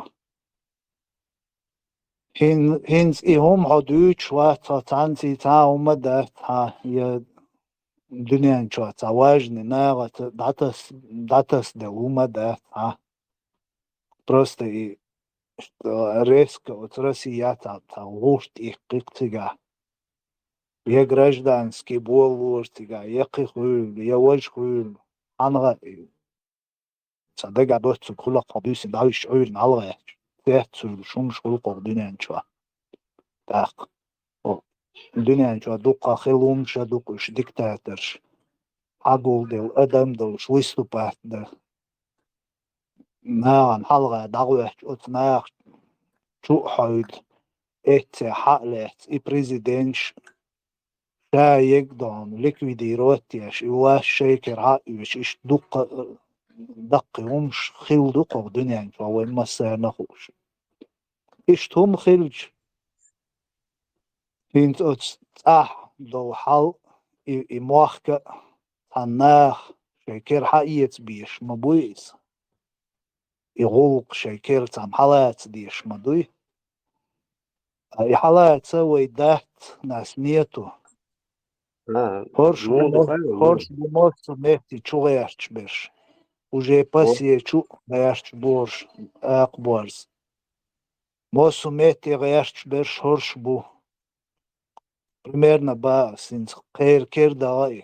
ХӀин-, хӀинца и хӀума хьо дуьйцуш вац, хьо цхьаьнца и цхьа а хӀума дац, хьан, я дуьнен чохь цхьа важный нахаца дӀатас-, дӀатасделла хӀума дац, хьан. Просто и, что резко оцу Россия цхьа, цхьа гӀурт иккхи-кх цигахь. Я гражданский болалора цигахь, я кхин хуьлу, я важа хуьлу. Хьанга и Сан дагахь доцург хӀуллакх хьо буьйсина дӀависча Ӏуьйранна хьалагӀаьттича, цеццуьйлуш хӀумаш хуьлу кху дуьнен чохь. ТӀаккха, о, дуьнен чохь дуккха хила хӀумаш а ду-кх уьш диктаторш. Хьагулделла адам долуш выступать дан. Нахана хьалха дӀагӀоьттича оцу наха чу а хьовда, эццехь хьа а лаьцна и президенташ, ша егадон ликвидировать еш, и власть шайн кара хьа а оьцуш, иштта дуккха, э, даккхий хӀумаш хилла ду кху дуьнен чохь вайн массарна а хууш. Иштта хӀума хилча, хӀинца оцу цӀахь долу хьал, и, и мохк а, цхьана наха шайн кара хьаэца безаш ма буй иза. И гӀуллакх шайн кара цхьамма хьалаца дезаш ма дуй. Ткъа и хьалаца вай дац, нас нету. А, хӀорш бу муха мо-, хӀорш бу массо метте чу гӀерташ берш. Уже пассе чу гӀерташ борш, акха борз. Массо метте гӀерташ берш хӀорш бу. Примерно ба ас хӀинца кхеран кара даха и.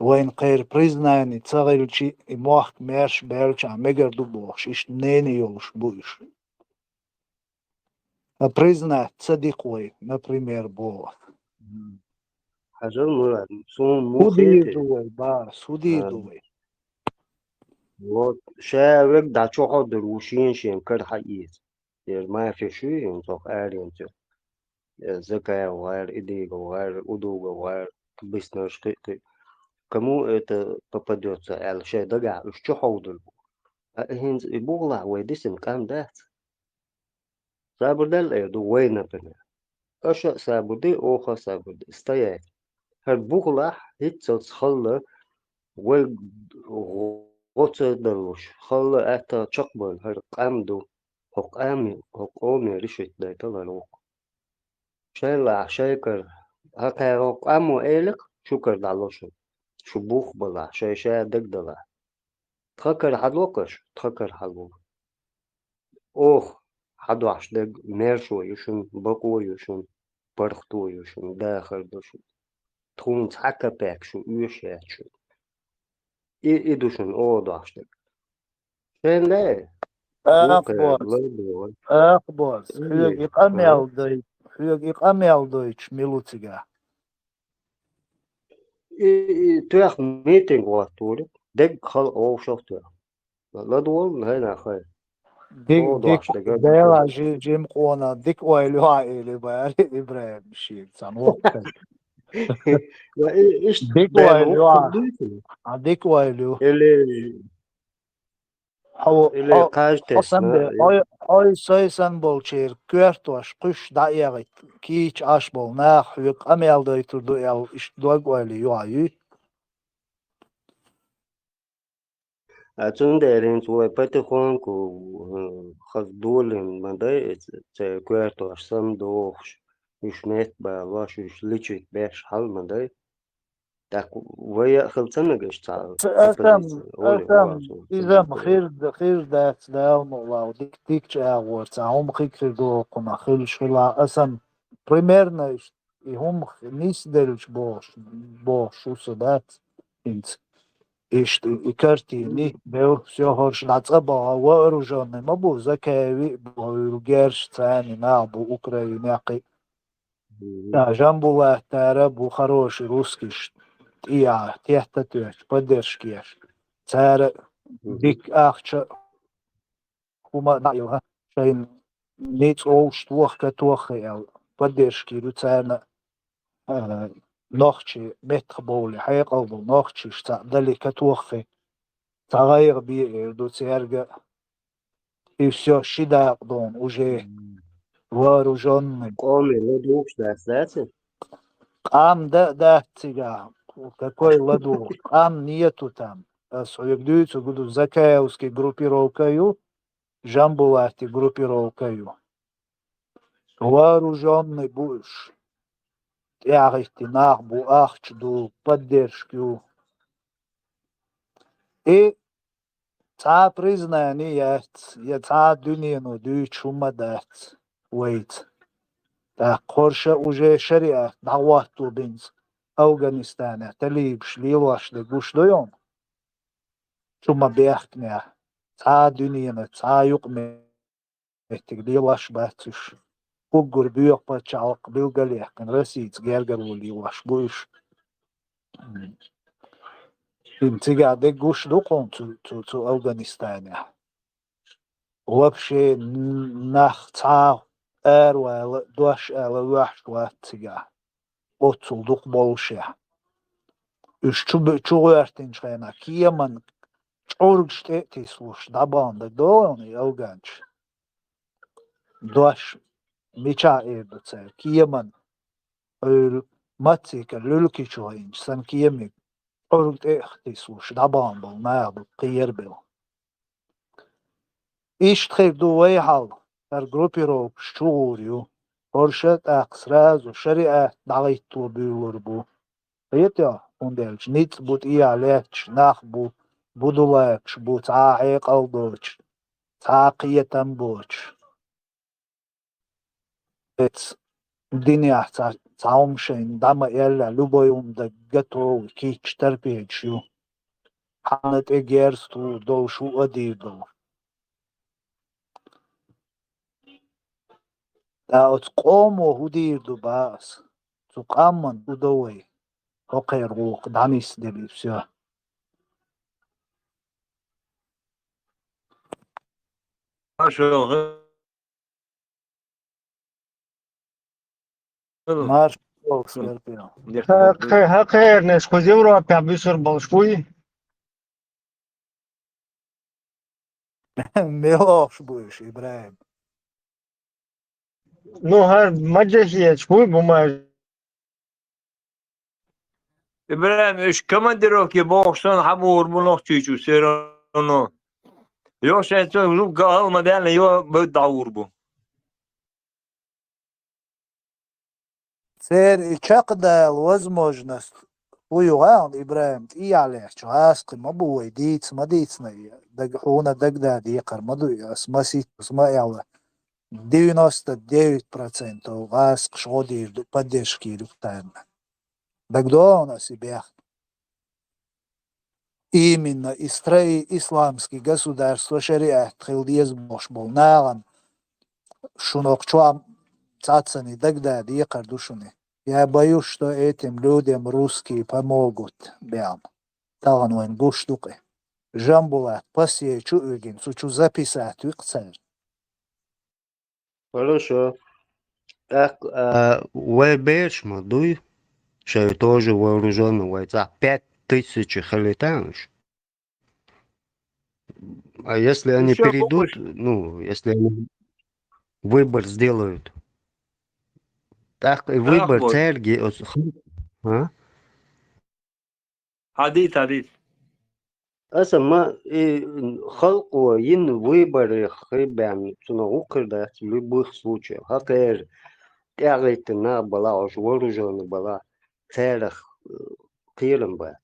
Вайна кхеран признание ца хилча, и мохк маьрша баьлча мегар ду бохуш, иштта мнение йолуш бу уьш. А признать ца ди-кх вай, например, боху. Хьажал, Мурад, суна муха хетий? ХӀун дийр ду вай, ба, хӀун дийр ду вай? Вот, ша вег дӀа чохь а дара ву шена-шена кара хьаэца. Дера мафеш ю, хӀинца хӀокху аренца. Э, Закаев гӀара, Идигов гӀара, Удугов гӀара, биснарш кхин а, кхин а. Кому это попадётся аьлла, шайн дагахь уьш чу хьовдур бу. Ткъа хӀинца и бугӀалахь вай дисина къам дац. Сабур дал эр ду вай, например. Аша а сабур де, оха а сабур де. Стоять. ХӀара бугӀалахь хӀинццалц халла вай гӀо ца далуш, халла аьттах чекхбевлла хӀара къам ду. ХӀокху къами-, хӀокху къоме решить дайтал хӀара ву-кх. Шайн лахь, шайн кара. Хьан кхаьра къамо элира-кх, шу кара дӀало шу. Шу бух балахь, шайн ша дагадалахь. Тхан кара хьало-кх аша, тхан кара хьало. оха хьадош дерг маьршо ю шуна, бакъо ю шуна, паргӀато ю шуна, дахар ду шуна. Тхуна цхьа капек шу оьшуш яц шуна. И, и ду шуна оха дош дерг. Шен ле, Ах, вукхе бос, лай бу вай. Ах, бос, хьоьга и къамел дой, хьоьга и къамел дойтуш мила ву цигахь? И, и тоьхна митинг гӀоттура, дегга хала овшах тоьхна. ЛадогӀал, хӀай нах, хӀай. Дик, Оха дик, дош дерг а Дела жи-, жима къона, дик ойла ю хьан, или баьри ИбрахӀим шийга цхьана воккхача. Ва и, иштта Дик ойла ю хьан. А, дик ойла ю. Или Хьо, Или хьо, кхаж хьо сан тесна, бе, и хьо, хьо и сай сан болчеран коьртош кхуьш дӀаэгӀийта кийча Ӏаш болу нах хьоьга къамел дойтур ду аьлла, иштта дог-ойла ю хьан, юй? А цундела хӀинца вай потихоньку, э, хаза долийна ма дай, э, ц-, церан коьртош самадохуш, уьш метта балош, уьш личить беш хьал ма дай. ТӀаккха вай а хила ца мегаш цхьа Аса-, асам, оппозиция, олий, асам, олий, изам хир д-, хир дац, Дала мукъ лахь, дик-, дикачу агӀор цхьа хӀума хиг хир ду кхунах, хилаш хила, асам, примерно, и хӀума х-, нисделча бохуш, бохуш ву со дац, хӀинца. Иштта и картина, бевр, всё, хӀорш дӀа цӀа баха, вооружённый ма бу, Закаеви а бу, герш царна нах бу, Украинехь кхин. Мгм. Да, Жамбулатара бу хороший русскиш, тӀехьа, тетта тоьттуш, поддержка еш. Цара Мгм. дика ахча хӀума а дӀаилха, шайна ницкъ вовшахтоха, катоххе аьлла, поддержка йир ю царна, а, нохчий меттахбовлий, хьекъал долу нохчийш цхьаъ далий, катоххе, цхьа гӀайгӀа бе эр ду цаьрга. И всё, ши дакъа долу уже вооружённый. Къоме ладугӀуш дац, дац? Къам дан а дац цигахь. Какой ладугӀуш? Къам нету там. Ас хьоьга дуьйцург ду, Закаевский группировка ю, Жамбулати группировка ю. Вооружённый бу уьш. ТӀаьхьахӀитти нах бу, ахча ду, поддержка ю. И цхьа а признание яц, я цхьа а дуьнено дуьйцуш хӀума дац вайца. ТӀаккха хӀорш а уже шариат дӀахӀотто бинца Афганистанехь талибаш лелош дерг гуш ду хьуна? Чу ма бехканехь, цхьа а дуьнено, цхьа а юкъаметтиг лелош бац уьш. Уггар боьха пачхьалкх билгалъяьккхина Россица гергарло лелош бу уьш. М. Шуна цигахь дерг гуш ду кхунна цу, цу, цу Афганистанехь? Вообще н-, нах цхьа а аравала, дош ала воьхьуш вац цигахь. Оццул дукха боллушехь. Уьш чу бе-, чу гӀоьртинчу хенахь кеман чӀургаш тӀе а тислуш, дӀабахана дерг догӀу и афганча. Дош мичахь эр ду цара? Кеман, Ӏуьйру, маццикара луьлки чу хӀинча санна кемиг чӀург тӀе а тислуш, дӀабахана болу наха ду кхерабелла. Иштта хир ду вай хьал, хӀара группировкаш чу гӀур ю. ХӀорш а тӀаккха сразу шариат дӀахӀитто буьйлур бу. Хетий, хӀунда аьлча ницкъ бу тӀехьа лаьтташ, нах бу, будулайкаш бу, цхьа а хьекъал доцуш, цхьа а кхетам боцуш. Эц динехь цхьа, цхьа хӀума шайна дӀа ма аьллехь, любой хӀума дан готовый, кийча торпедаш ю. Хьанна тӀе герз тухур долуш ву а дийр долуш. Ткъа оцу къомо хӀун дийр ду бах ас? Цу къаман хӀун до вай? ХӀокхеран гӀуллакх дӀанисделла, всё. Маршалла. Маршалла, Скорпион. Хьа-, хьа-, хьакхернаш кхуза Европехь буьсур болуш буй? Мила бохуш бу уьш, ИбрахӀим? Ну, хӀара маджахеташ буй бумаж. ИбрахӀим, уьш командировке бохуш санна, хьан бохур бу Нохчийчу, всё равно. Йо, шайн цо жугга хӀалма даьлла, йо, бевдда дӀагӀур бу. Церан и чекхдала возможность Хьо ю гӀаьн, ИбрахӀим, тӀехьа лаьттача гӀазкхий ма бу вай, дийца ма дийцина, даг, хьуна дагадоагӀа декхар ма ду, ас масийтта ма аьлла. Девяносто девять процентов гӀазкхаша гӀо дийр ду, поддержка йир ю царна. ДагадоагӀа ас и бехк? Именно и строи исламский государство, шариат хила деза бохуш болу нахана шуна кху чохь цхьаццанна дагадоагӀа декхар ду шуна. Я боюсь, что этим людям русские помогут, бен. Тахана вайна гуш ду-кх и. Жамбулат пасье чу уьгина, цу чу записать ви-кх цара. Хорошо. ТӀаккха, а, вай бераш ма дуй, шайн тоже вооружённый вай цхьа пять тысяч хилийтан уьш. А если они Ещё придут, больше. Ну, если они выбор сделают, тӀаккха и выбор Ахмат. Церги, а? Хьадийта, хьадийта. Аса ма и халкъо йина выборах хи бен, цунах вукхар дац в любых случаях. ХӀокхара тӀаьхьахӀиттина нах балахь, уьш вооружённый балахь, царах, э, кхерам бац.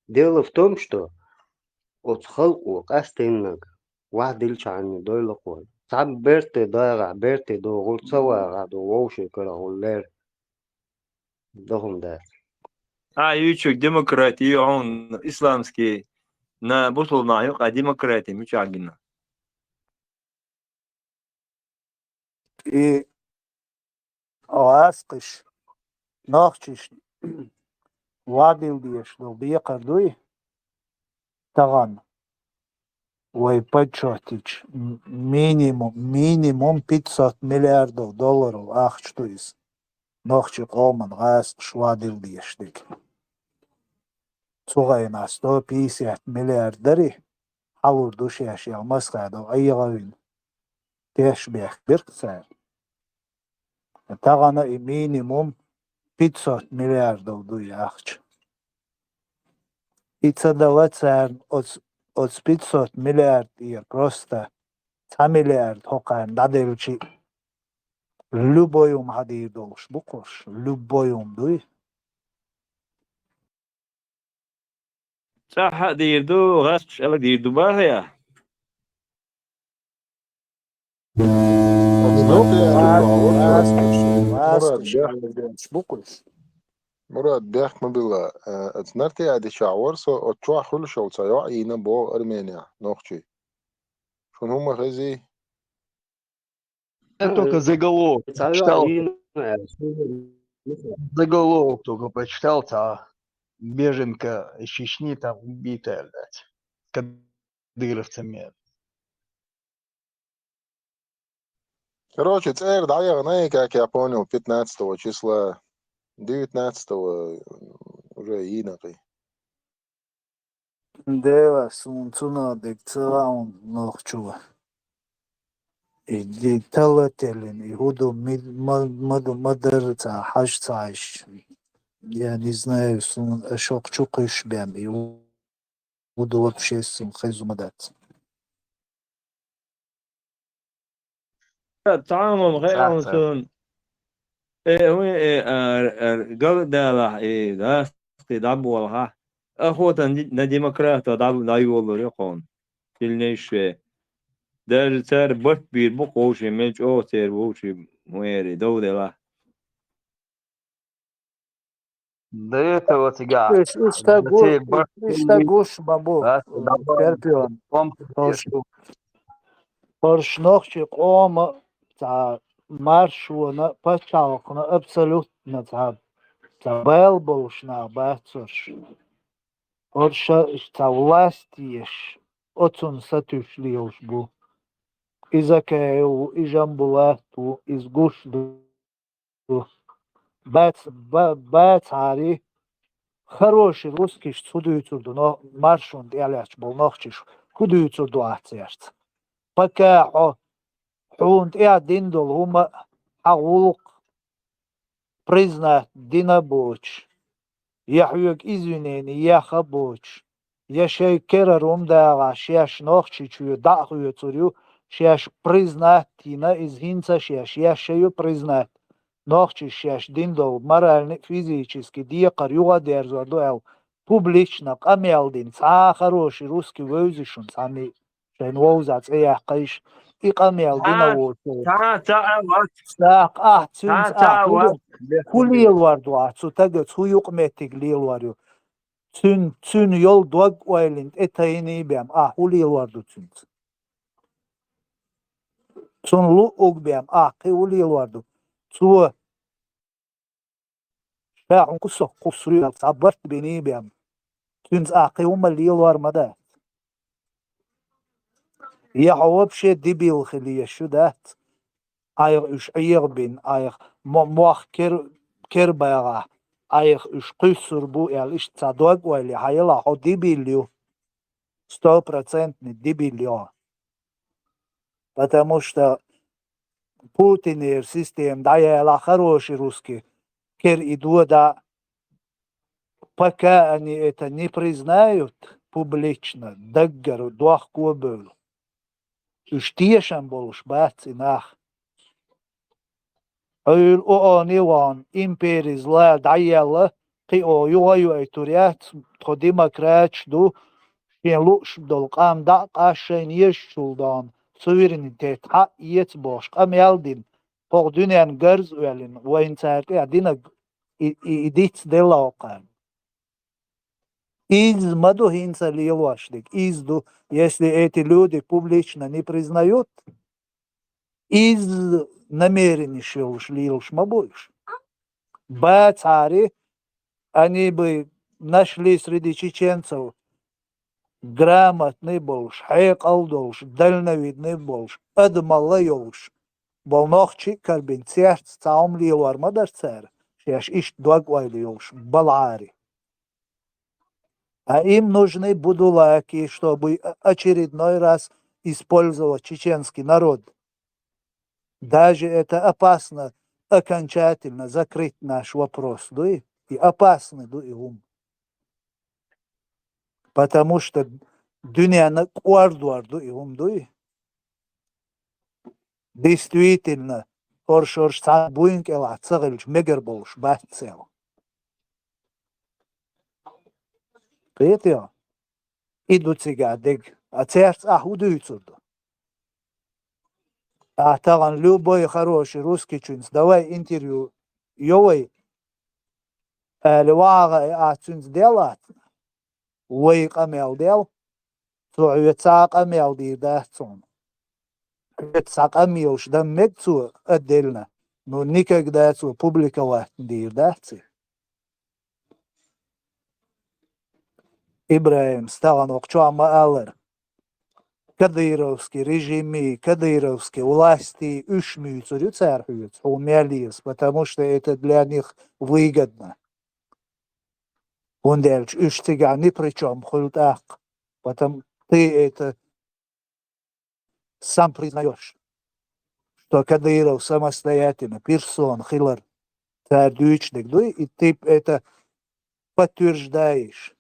Дело в том, что оцу халкъо къаьстиннарг ваьхьа дилчхьана дойла кхо. Цхьа берте дагӀахь, берте догӀур ца вагӀахь ду вовшийн карахь гӀуллера. Дохум дац. А, ючуьг демократи ю хьуна, исламский, на бусулба нах юкъа демократи мичахь гина? И гӀазкхаш, нохчаш вадил деш долу декхар дуй? Тахана вай подсчётича, м-, минимум, минимум пятьсот миллиардов долларов ахча ду иза. Нохчийн къоман гӀазкхаш вадил деш дерг. Цу гӀайна сто пятьдесят миллиард дарий, хьалур ду шаьш ял масхадо айгӀавина. Теш бехк бирк цара. Тахана и минимум пятьсот миллиардов ду и ахча. И ца дала царна оцу, оцу пятьсот миллиард тӀера просто цхьа миллиард хӀокхарна дӀаделчи, любой хӀума хьадийр долуш бу кхуш, любой хӀума дуй. ЦӀахь а дийр ду, гӀаскхаш ала дийр ду бахьа я? Мурад, бехк ма билла. Э, оцу Нартеа дичахь вара со, оцу чохь хуьлуш йолу цхьа йоӀ йийна боху Арменехь, нохчий. Шуна хӀумма хезий? Я только заголовок прочитал. Заголовок только прочитал, цхьа беженка из Чечни там убитая, блядь, кадыровцами. Короче, цӀера дӀаяхана, как я понял, пятнадцатого числа, девятнадцатого уже йийна кхин. Дела, суна цунах дерг ца лаьа нохчо. И ди тала теллина, и хӀу ду, ми-, ма-, ма ду, ма дара ца хьажа ца хьаьжча. Я не знаю, суна аша хӀокху чу кхуьйсуш бен, и хӀу ду вообще суна хезна ма дац. Цхьа хӀума хаьа суна. Э, хӀун, э, а, а, гал далахь, э, гӀаскхий дӀаболахь. Охота на демократов дӀа-, дӀайолалур ю кхуна. Сильнейшие. Даже цара барт бийр бу кху вовшийн, мел чӀогӀа церан вовшийн хӀун яри, дов делахь. До этого цигахь. Иштта гуш ма бу, чемпион. ХӀорш нохчийн къома цхьа маршона, пачхьалкхана абсолютно цхьа, цхьа бала болуш нах бац хӀорш. ХӀорш цхьа власть еш, оцунна сатуьйсуш лелаш бу. И Закаев ву, и Жамбулат ву, иза гуш ду. Бац-, ба-, бацахьара, хороший русскийш хӀун дуьйцур ду, но-, маршонна тӀехь лаьтташ болу нохчаш хӀун дуьйцур ду ахь цаьрца? Пока хьо, хьуна тӀехь дина долу хӀума, хьан гӀуллакх признать дина а боцуш, я хьоьга извинение яха а боцуш, я шайн керара хӀума дагӀахь, шаьш Нохчийчоь дӀа а хоьцур ю, шаьш признать йина, иза хӀинца а шаьш еш а ю признать. нохчий шаьш дина долу моральный, физический декхар юха а дерзор ду аьлла, публично къамел дина, цхьа а хороший русский вевза шуна цхьамма а, шайна вовза цӀе яккхийша, и къамел дина волчо. Цхьа, цхьа а вац. ТӀаккха ахь цуьнца Цхьа, цхьа а ахь вац. ХӀун лелор ду ахь цу стагаца, хӀун юкъаметтиг лелор ю? Цуьнан, цуьнан йолу дог-ойланна тӀе тайний бен, ахь хӀун лелор ду цуьнца? Цунна луъург бен, ахь кхин хӀун лелор ду? Цо ша хьуна кусок кхуссур ю аьлла, цхьа барт биний бен, цуьнца ахь кхин хӀумма лелор ма дац. Я хьо вообще дебил хила езаш ю, дац? Айхьа уьш Ӏехабина, айхьа мо-, мох кер-, кербагӀахь, айхьа уьш кхуьссур бу аьлла, иштта цхьа дог-ойла хьан ялахь, хьо дебил ю. Стопроцентный дебил ю. Потому что Путинера система дӀаялахь, хороший русский кер и додахь, пока они это не признают публично, даггара дохко а бевлла, уьш тешам болуш бац и нах. Ӏуьйла ООН-и вахана, империя зла дӀаелла, кхин оха юха а йоуьйтур яц, тхо демократаш ду, шен лууш долу къам дӀа а къаьстина, шайна езачул дона суверенитет хьаэца бохуш къамел дина, хӀокху дуьненна гарз а оьллина, вайна цара тӀехь динарг и, и, и дицделла хӀокхарна. Изза ма ду хӀинца лелош дерг, изза ду, если эти люди публично не признают, изза намерениш йолуш лелаш ма бу уьш. Бацахьара, они бы нашли среди чеченцев грамотный болуш, хьекъал долуш, дальновидный болуш, адамалла йолуш болу нохчий а карабина, церца цхьа хӀума лелор ма дара цара, шаьш иштта дог-ойла йолуш балахьара. А им нужны будулаки, чтобы очередной раз использовать чеченский народ. Даже это опасно окончательно закрыть наш вопрос, дуй? И опасный, дуй, и ум. Потому что дуьненна кӀордор ду и хӀума, дуй? Действительно, орш-орш цхьа буйна кӀелахь ца хилча, мегар болуш бац цел. Кхетий хьо? И ду цигахь дерг. А церца ахь хӀун дуьйцур ду? Ахь тахана любой хороший русскийчуьнца давай интервью йо вай, ала вагӀа, и ахь цуьнца дел аьлла, вай къамел дел, цо хьоьца цхьа а къамел дийр дац цунна. Хьоьца цхьа къамелаш дан мега цо отдельно, но никогда цо публиковать дийр дац и. ИбрахӀим, стагана окху чохь ма-аллара, кадыровский режимий, кадыровский властий уьш муьйцур ю цара хьоьца, хьуна мел еза, потому что это для них выгодно. ХӀунда аьлча уьш цигахь ни при чём хуьлу тӀаккха. Потому ты это сам признаёшь, что Кадыров самостоятельно персона хилар цара дуьйцуш дерг дуй, и ты это подтверждаешь.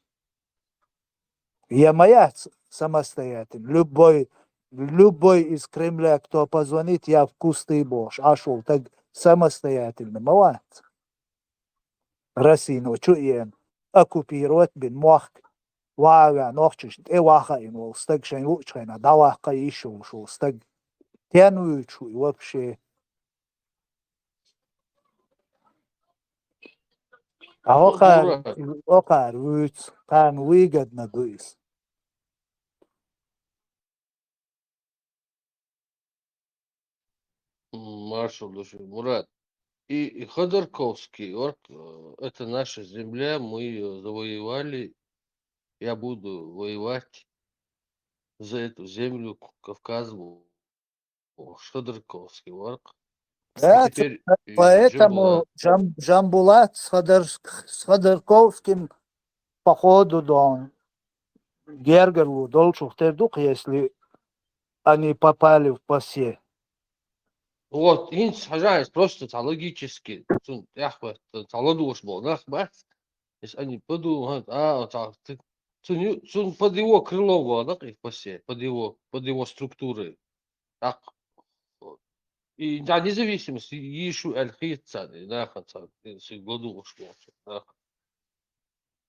Я ма яц самостоятельно. Любой, любой из Кремля, кто позвонит, я в кусты бохуш Ӏаш волу стаг самостоятельно ма вац. Россино чу а еана, оккупировать бина мохк, ваха а ваьхьа нохчашна тӀе ваха а йина волу стаг, шайн луучу хенахь дӀаваккха йиш йолуш волу стаг. Стенна вуьйцуш ву и вообще? А окхара, окхара вуьйцу, кхарна выгодно ду иза. Маршал ду шуьга, Мурат. И, и Ходорковский, вот, э, это наша земля, мы её завоевали, я буду воевать за эту землю, К-, Кавказ, бу-, бу-, Ходорковский, вот. Да, и теперь, э, поэтому Джамбулат. Джам-, Джамбулат с Ходор-, с Ходорковским по ходу дон гергарло долчух тера ду-кх, если они попали в ПАСЕ. Вот, хӀинца хьажахь, просто цхьа логически, цунна тӀаьхьа хӀоьттина, цхьа ладугӀуш болу нах бац, если они подумают, а, вот цхьа, ц-, цунна ю-, цунна под его крылом вахана-кх и ПАСЕ, под его, под его структурой. ТӀаккха И да, независимость, и, и шу аль хица, и нахаца, и си году уж нахаца.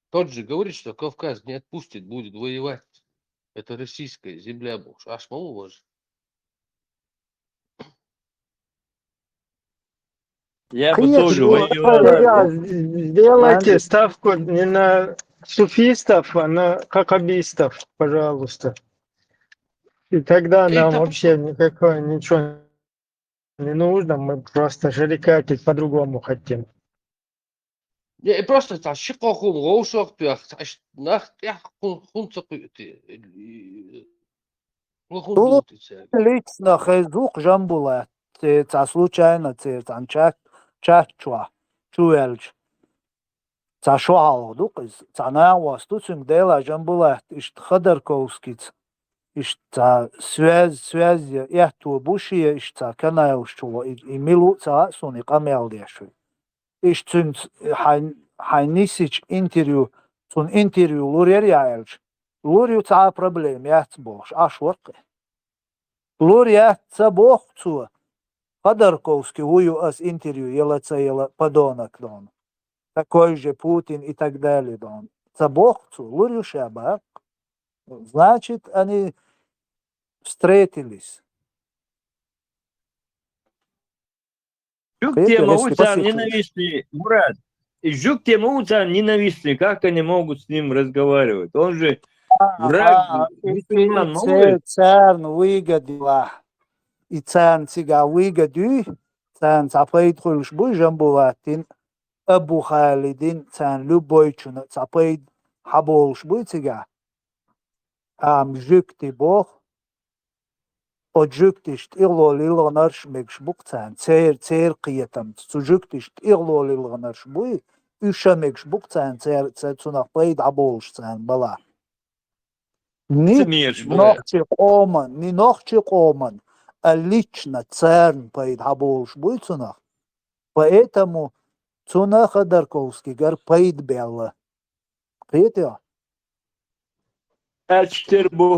Тот же говорит, что Кавказ не отпустит, будет воевать. Это российская земля, бо аш мало вож. Я бы тоже воевал. Сделайте ставку не на суфистов, а на кахабистов, пожалуйста. И тогда нам вообще никакое ничего не нужно, мы просто шарикатить по-другому хотим. Не, и просто та ши къохум гъовшох тюх, та ш-, нах тях хун, хун ца къуйти. Лу хун Ту дулти ца. Лично хезух Жамбулат, ца случайно ца, ца чат, чат чуа, чуэлч. Ца шоалгъ дукъиз, ца нагъвас туцинг дела Жамбулат, ишт Ходорковскиц, ишт ца связь, связь, я, я ту бушия, ишт ца канайл шула, и, и милу ца суни къамел дешуй. Иш цунц хай, хай нисич интервью, цун интервью лурер я элч. Лур ю ца проблем, яц бохш, аш вакъи. Лур яц ца бох цу. Ходорковский вую ас интервью, ела ца ела подонок дон. Такой же Путин и так далее дон. Ца бох цу, лур ю шабак. Значит, они встретились. Жук тема уцар ненавистный, Мурат. И жук тема уцар ненавистный, как они могут с ним разговаривать? Он же враг мусульман, новый. Царн выгодила. И царн цига выгоды, царн ца пайд хуйлш буй Жамбулатин, Абу Халидин, царн любой чуна ца пайд хаболш буй цига. Ам жук ти бох, О жуктиш тӀигълол илгънарш мегаш букъ царна, цер, цер кхетам. Цу жуктиш тӀигълол илгънарш буй, уьш а мегаш букъ царна, цер, цер цунах пайда болуш царна бала. Ни Ца мерш бу. Нохчи къоман, ни нохчи къоман, а лично царна пайда болуш буй цунах. Поэтому цунах Ходорковскийгар пайда белла. Кхетий? Ачтер бу.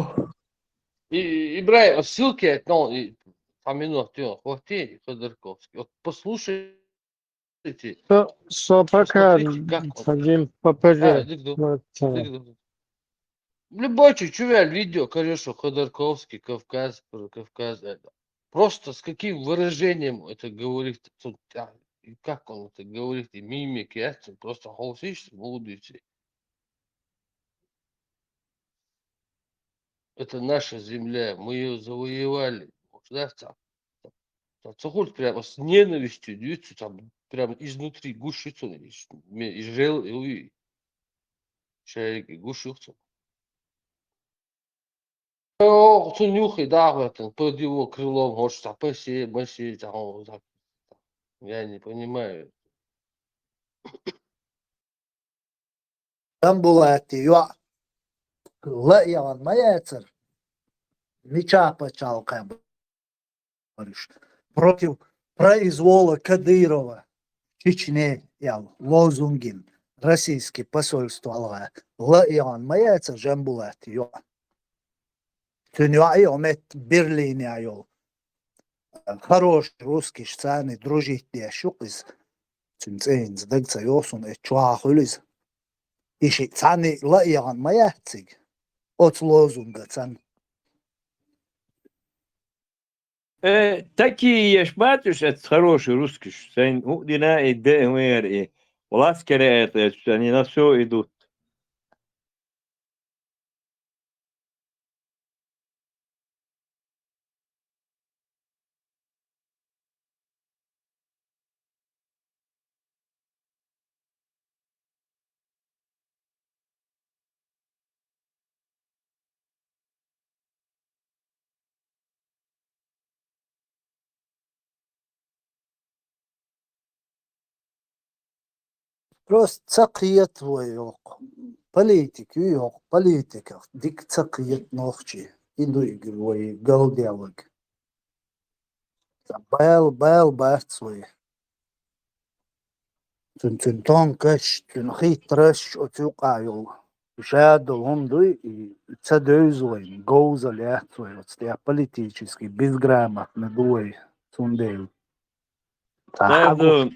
И, и, Ибрагим, ссылки, ну, и, по минуте, хвати, Ходорковский. Вот послушайте. Со, со пока, посмотрите, как он. Ходим по П Ж. А, дык ду, Вот, э, дык ду. Любой чу-, чувел видео, конечно, Ходорковский, Кавказ, про Кавказ, это. Просто с каким выражением это говорит, тут, а, и как он это говорит, и мимики, а, тут просто холсишь, будете. Это наша земля, мы её завоевали. Вот, да, ца-, ца-, ца-, цахуль прямо с ненавистью дьюцу, там прямо изнутри гушицу, и ш-, ме-, и жел, и уй. Шайги гушицу. О, цу нюхи, да, в этом, под его крылом, может, а, паси, маси, там, вот так. Я не понимаю. Там была эта, ла яла маяцар, мича пачал каб. Против произвола Кадырова в Чечне ял лозунгин российский посольство алга ла ян маяца Жамбулат ё. Цун ё мет Берлин я ё. Хороший русский цани дружить деш юкъиз. Цун цейнз даг ца ёсун э чуахулиз. Иши цани ла ян маяциг. Оц лозунга цан. Э, такие еш бачуш, это хороший русский, ш-, сайн у дина и де мэр и власть кере это, они на всё идут. Просто ца кхета вай йокъ. Политик ю йокъ, политиках дика ца кхета нохчи. И ду игир вай галделаг. Баьл, баьл бац вай. Цун, цун тонкаш, цун хитраш, оцу юкъа йол. Шадол хӀун дуй, и ца девза вай, говзал яц вай, оцу тӀехь политически безграмотно ду вай. Цундела. Ца хьагуш,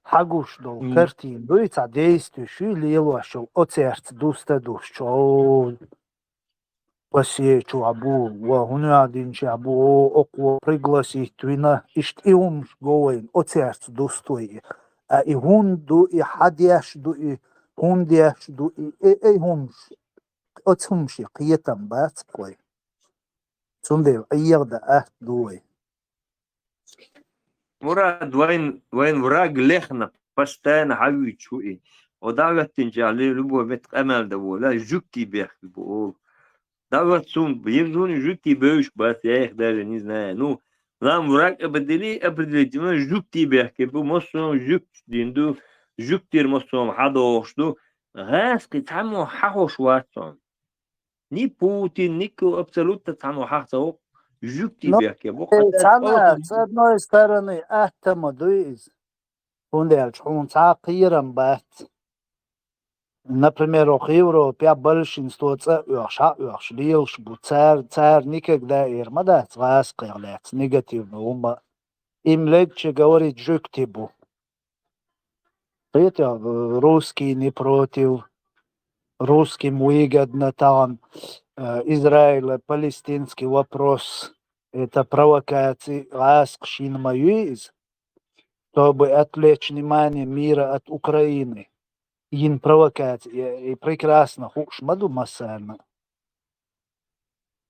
хьагуш долу картина дуй, ца действующий лелош йолу оцерца дуста душ, чо пасечу абу, ва хӀуна динча абу, о, окхо пригласить вина, иштта и хӀумаш го вайн, оцерца дустой. А и хӀунда ду, и хьадеш ду, и хӀундеш ду, и, и, и хӀумаш, оцу хӀумаш и кхетам бац кхой. Цундела Ӏеха дан атта ду вай. Мурад, вайн, вайн враг лехна, постоянно хьавуьйчу и. О дӀахӀоьттинчохь ле, любой метта къамел дан волу, жуьгтий бехке бу олу. ДӀахӀоьтту суна, бу, еза суна жуьгтий бевзаш бац, я их даже не знаю. Ну, нам враг определи, определить, ну, жуьгтий бехке бу, массо а жуьгташ дина ду, жуьгтера массо а хьадохуш ду. ГӀаскхи цхьаммо хьахош вац хьуна. Ни Путин, ни кху абсолютно цхьаммо хьаха ца воккху, жуьгтий бехке бу. Ну, э, цхьана, с одной стороны, атта ма дуй иза. ХӀунда аьлча хьуна цхьа а кхерам бац. Например, оха Европе большинство цӀа а оьхуш, хьа а оьхуш, лелаш бу. Цара, цара никогда эр ма дац гӀаскхех лаьцна негативно хӀума. Им легче говорить жуьгти бу. Кхетий, э, русские не против, русским выгодно, там, э, Израиль, палестинский вопрос, это провокации, гӀаскхаш йина ма ю иза, чтобы отвлечь внимание мира от Украины. Йина провокация, и, и прекрасно хууш ма ду массарна.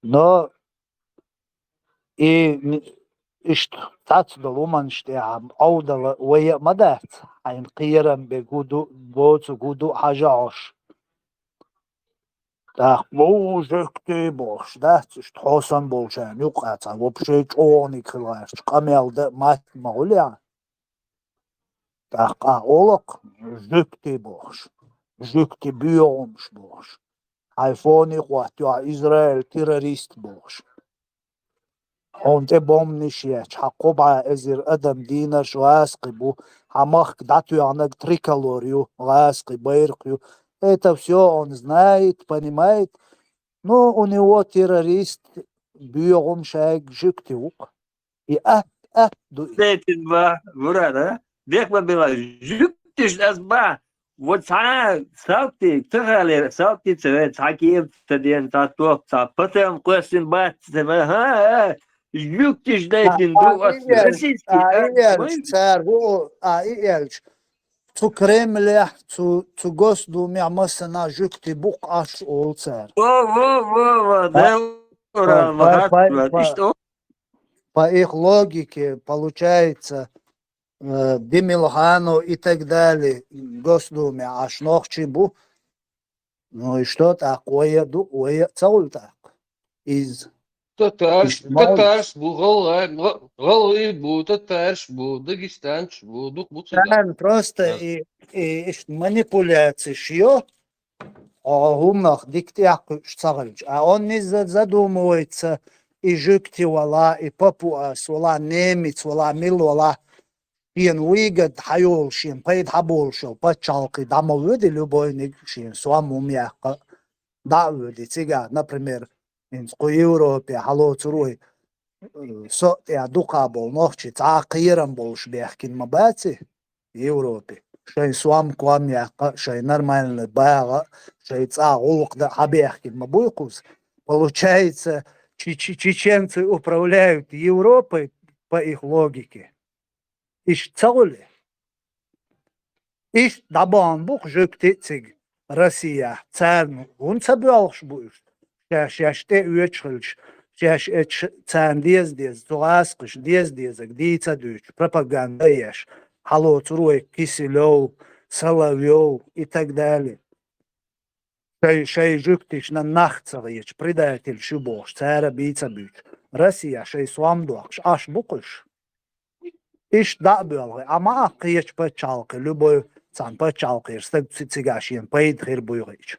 Но и н-, иштта цхьацца долу хӀуманаш тӀехь Ӏовдала вай а ма дац, хьайна кхерам бе гу ду, боцу гу ду хьажа Ӏош. ТӀаккха бу жуьгти бохуш дац, иштта хьо санна болчарна юкъа цхьа вообще чӀогӀаниг хила гӀерташ, къамел дан а матта ма гӀулехь. ТӀаккха а олакх, жуьгти бохуш, жуьгти боьгӀумаш бохуш. Хьайн фоне хӀоттайо, Израиль террорист бохуш. Хьуна тӀе бомбанаш ечу, хьан кхо бӀе эзар адам дийнарш гӀаскхи бу, хьан махка дӀатоьхнарг триколор ю, гӀаскхи байракх ю. Это всё он знает, понимает. Ну, у него террорист, боьгӀум шайга жуьгти ву-кх. И атта, атта ду и. Дейтина ба, Мурад, а? Дехма била, жуьгтиш ас ба. Вот цхьа салти, ца халера, салти ца ве, цхьа кема ца дена, цхьа топ, цхьа патан кхоьссина бац ца ве, ха, а? Жуьгтиш дейтина ду ас, российский, а, а, и элч, цара хӀу, а, и элч. Цу Кремлехь, цу, цу Госдумехь массанхьа жуьгти бу-кх аш олу цара. Во, во, во, во, да, ура, по, по, по, по, иштта. По их логике, получается, э, Демилханов и так далее, Госдуме аш нохчий бу. Ну и что, тӀаккха вай а ду, вай а ца хуьлу тӀаккха? Из. Татарш, иштта ма хуьлу. Татарш бу, гӀалгӀай, гӀа-, гӀалгӀай бу, татарш бу, дагестанцаш бу, дукха бу цигахь. Царна просто и, и иштта манипуляцеш йо, хьо хӀуманах дика тӀехь кхуьуш ца хилча. А он не за-, задумывается, и жуьгти вала, и папуас вала, немец вала, мила вала, шена выгода хьайолу, шена пайда хьаболуш йолу пачхьалкхе дӀа ма воьду любойниг, шена сом хӀума яккха дӀа а воьду. Цигахь, например, хӀинца кху Европе хьалоцур вай, э, со а тӀехь дукха болу нохчий цхьа а кхерам болуш бехкина ма бац и Европе. Шайн сом-ком яккха, шайн нормальный багӀа, шайн цӀа гӀуллакх дан хьабехкина ма буй кхуза. Получается, че-, че-, чеченцы управляют Европой по их логике. Иштта ца хуьлу? Иштта дӀабахана бу-кх жуьгти цига Россияхь. Царна хӀунда ца боьлхуш бу уьш? Шаьш, шаьш тӀе оьцуш хилча, шаьш эцу ш-, царна деза-деза, цу гӀаскхаша деза-дезарг дийца а дуьйцуш, пропаганда а еш, хьалоцур вай Киселёв, Соловьёв и так далее. Шай, шай жуьгтишна нах ца гӀечу, предательш ю бохуш, цара а бийца а буьйцу. Россияхь шай сом дохкуш, аш бу-кх уьш? Иштта дӀа а боьлхий, а ма а кхечу пачхьалкхе, любой цхьана пачхьалкхера стаг ци-, цигахь шена пайда хир буй гӀича.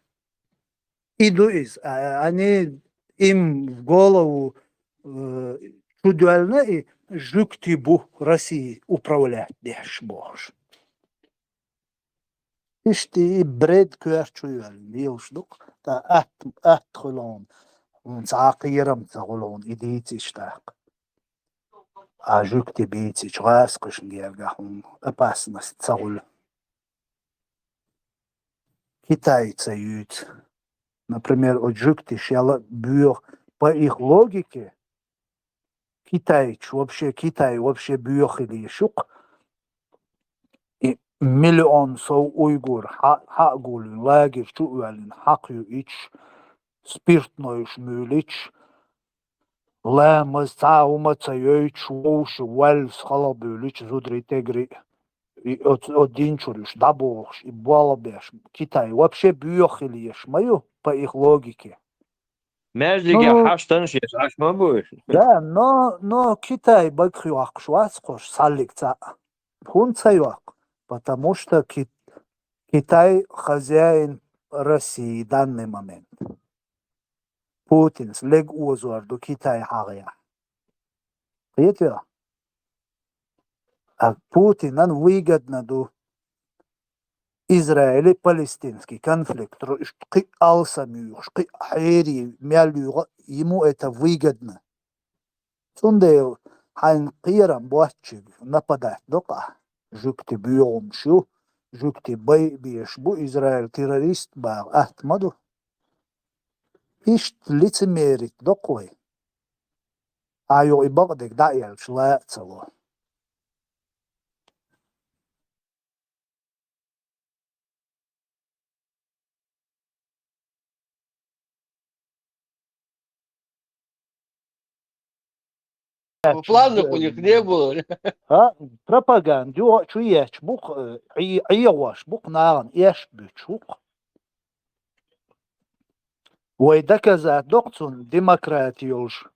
И ду иза, а, они им в голову, э, чу доьллина и жуьгти бу Россией управлять деш бохуш. Иштта и бред коьрта чу йоьллина лелаш ду-кх, тӀаккха атта, атта хуьлу хьуна, хьуна цхьа а кхерам ца хуьлу хьуна и дийца иштта тӀаккха. а жуьгти бийцича гӀазкхашна гергахь хьуна опасность ца хуьлу. Китай ца юьйцу. Например, оцу жуьгтиш яла боьха по их логике, китайчу вообще, Китай вообще боьха хила еш ю-кх. И миллион сов уйгур хьа-, хьа а гулйина, лагерь чу а воьллина, хьакха юьйцуш, спиртнойш муьйлуьйтуш, ламаз цхьа а хӀума ца йойтуш, вовшийн валлалц халхабуьйлуьйтуш зударий, тӀегӀри, и оцу, оцу дин чуьра уьш дӀабохуш, и болх беш, Китай вообще боьха хила еш ма ю, по их логике. Маьждиге Ну, хьаштанаш еш Ӏаш ма бу уьш. Да, но, но Китай багах йоккхуш вац кхуш, цхьаллиг цхьаъ. ХӀунда ца йоккху? Потому что Ки-, Китай хозяин России в данный момент. Путинс лег озор ду Китай хьагӀехь. Кхетий? А Путинан выгодно ду Израиль и палестинский конфликт, ру-, уьш кхин а алсам юьйхуш, кхин а хьерий мел юьйху, ему это выгодно. Цундела хьайна кхерам боцчуьнга нападать до-кх ахь, жуьгти боьхамаш ю, жуьгти байбеш бу, Израиль террорист баха атта ма ду. Иштта лицемерить до-кх вай. Ахьа юха и бакъдерг дӀа а аьлча, ла а ца ло. Планов у них не было. А? Пропаганда юха а чу ечу бу-кх, э, Ӏе-, Ӏехош бу-кх нахана, эшпа буьтуш бу-кх. Вай доказать до-кх цунна, демократи йолуш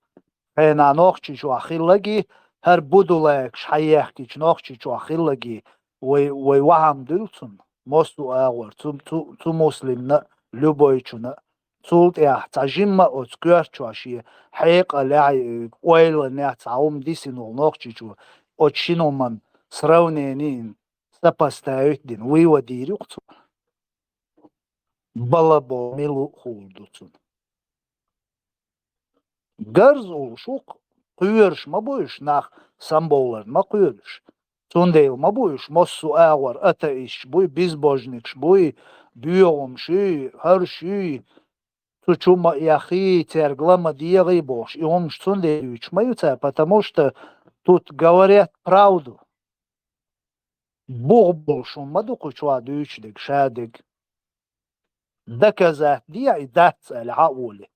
хенахь Нохчийчохь хиллаги, хӀара будулайкаш хьаехкича Нохчийчохь хиллаги, вай, вай вахьам дуьллу цунна, массо а агӀор, цу, цу, цу муслимна а, любойчунна а. Цул тӀаьхьа цхьа жимма а оцу коьртачохь шен хьекъалехь, ойланехь цхьа хӀума дисина волу Нохчийчо, оцу шина хӀуманна сравнение йина, сопоставить дина, вывод йийр ю-кх цо. Балабо мила а хуур ду цунна. Гарз уллуш ву-кх, кхоьруш ма бу уьш, нах самабовларна ма кхоьру уьш. Цундела ма бу уьш массо а агӀор атеисташ буй, безбожникаш буй, боьхамаш юй, хӀорш юй, цу чу ма эхий, цаьрга ла ма дегӀий бохуш, и хӀумаш цундела юьйцуш ма ю цара, потому что тут говорят правду. Бух болуш хӀума ма ду кху чохь дуьйцуш дерг, ша дерг. Доказать де, и дац аьлла, хьан а олий.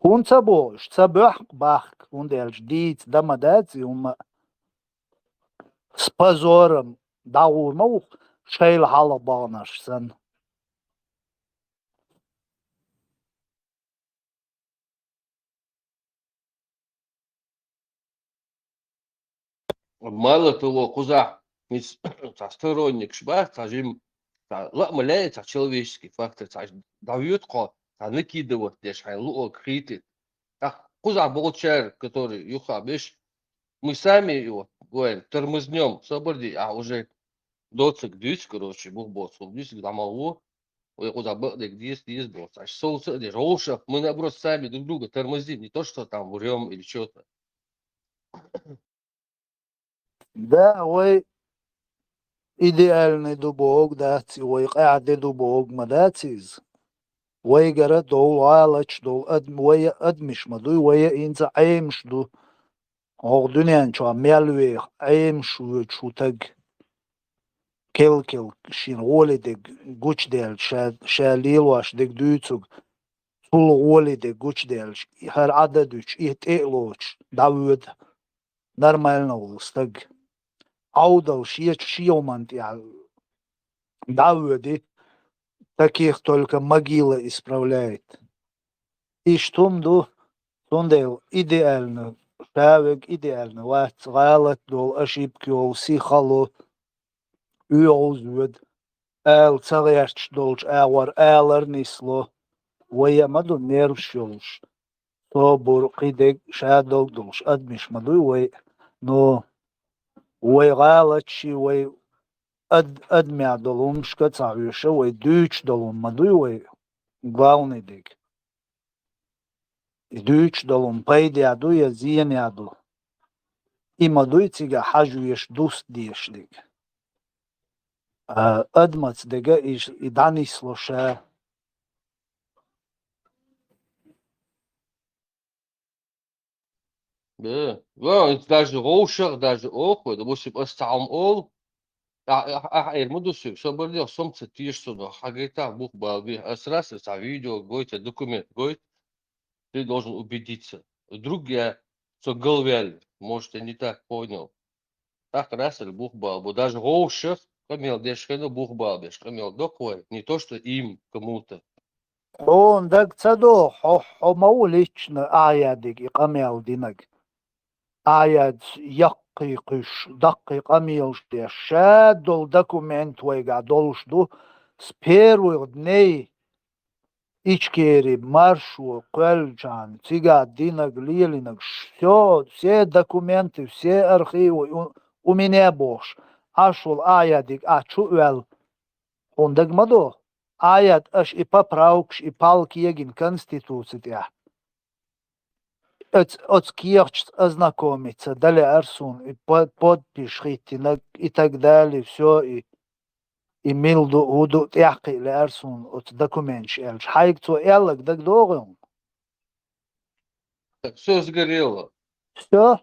ХӀунда ца боху уьш, ца боьхку бахка, хӀунда аьлча дийца дан ма дац и хӀума а. С позором дӀагӀур ма ву-кх шайла хьалха баханарш санна. Мало того, кхузахь хӀинца цхьа сторонникаш бац, цхьа жим, цхьа лаамале, цхьа человеческий фактор, цхьа дӀавоьду кхо, цхьа накидывать деш хьайн луъург хийтира. ТӀаккха кхузахь болчара, которые юххе беш, мы сами его, говорим, тормознём, собар де, а уже доцург дуьйцу, короче, бух боцург дуьйцург дӀа ма ву. Вай кхузахь бакъдерг деза, деза боху. Аш совца а деш, вовшах, мы наоборот сами друг друга тормозим, не то, что там врём или чё-то. Да, вай идеальный ду бохург дац, вай къаьхьа де ду бохург ма дац иза. Вайгара долу, гӀалаташ долу ад-, вай а адамаш ма дуй, вай а хӀинца Ӏемаш ду. ХӀокху дуьнен чохь мел веха Ӏемаш воьдуш ву таг. Кел-кел шина гӀоле дерг гучудаьлча, ша, ша лелош дерг дуьйцург, цул гӀоле дерг гучудаьлча, хӀара Ӏа дан дуьтуш, и тӀе а лоцуш, дӀавоьду нормально волу стаг. Ӏовдал шечу шен хӀуманна тӀехь дӀавоьду, таких только могила исправляет. Иштта хӀума ду, цундела идеально, ша верг идеально вац, гӀалат долу, ошибка йолу, сихало, оьгӀаз воьду, ала ца гӀерташ долчу агӀор алар нисло, вай а ма ду нерваш йолуш, собар, кхидерг, шадолг долуш адамаш ма дуй вай, но вай гӀалаташи, вай ад-, адамехь долу хӀумашка а ца хьоьжуш, вай дуьйцуш долу хӀума ма дуй вай, главный дерг. И дуьйцуш долу ма пайде ду я зене ду. И ма дуй цига хьажа веш, дуста дезаш дерг. А, адамаца дега и, и дӀанисло ша. Да. Ва, даже вовшах, даже оху, допустим, ас цхьа хӀума олу, ахь, ахь, ахь эр ма ду соьга, со бар дегӀ, со ма ца теша цунах, хьан гайтахь бух бала бе, ас раз, ас цхьа видео гойту, документ гойту, ты должен убедиться. Вдруг я со галваьлла, может, я не так понял. ТӀаккха расал бух бала бу. Даже вовшах къамел деш хилла бух бала беш къамел доккху вай. Не то, что им, кому-то. Хьуна дага ца до, хьо, хьо ма ву лично Ӏаядиг и къамел динаг. Ӏаяд яккхий кхуьш, даккхий къамелаш деш, ша долу документ вайгахь долуш ду, с первых дней Ичкери маршо кхоьллинчарна, цигахь динаг, лелинаг, всё, все документы, все архивы у, у меня бохуш, Ӏаш волу Ӏаядиг ахь чу а ваьлла, хьуна дага ма до? Ӏаяд аша и поправкаш, и пал кегина Конституци тӀехь. Оц-, оцу кехаташца ознакомиться дан лаьара суна, и по-, подпись хӀиттинарг, и так далее, всё, и, и мила ду, хӀун ду, тӀаьхьакхиа лаьара суна оцу документаш аьлча. Хьайга цо аьлларг дага догӀу хьуна? Так, всё сгорело. Всё.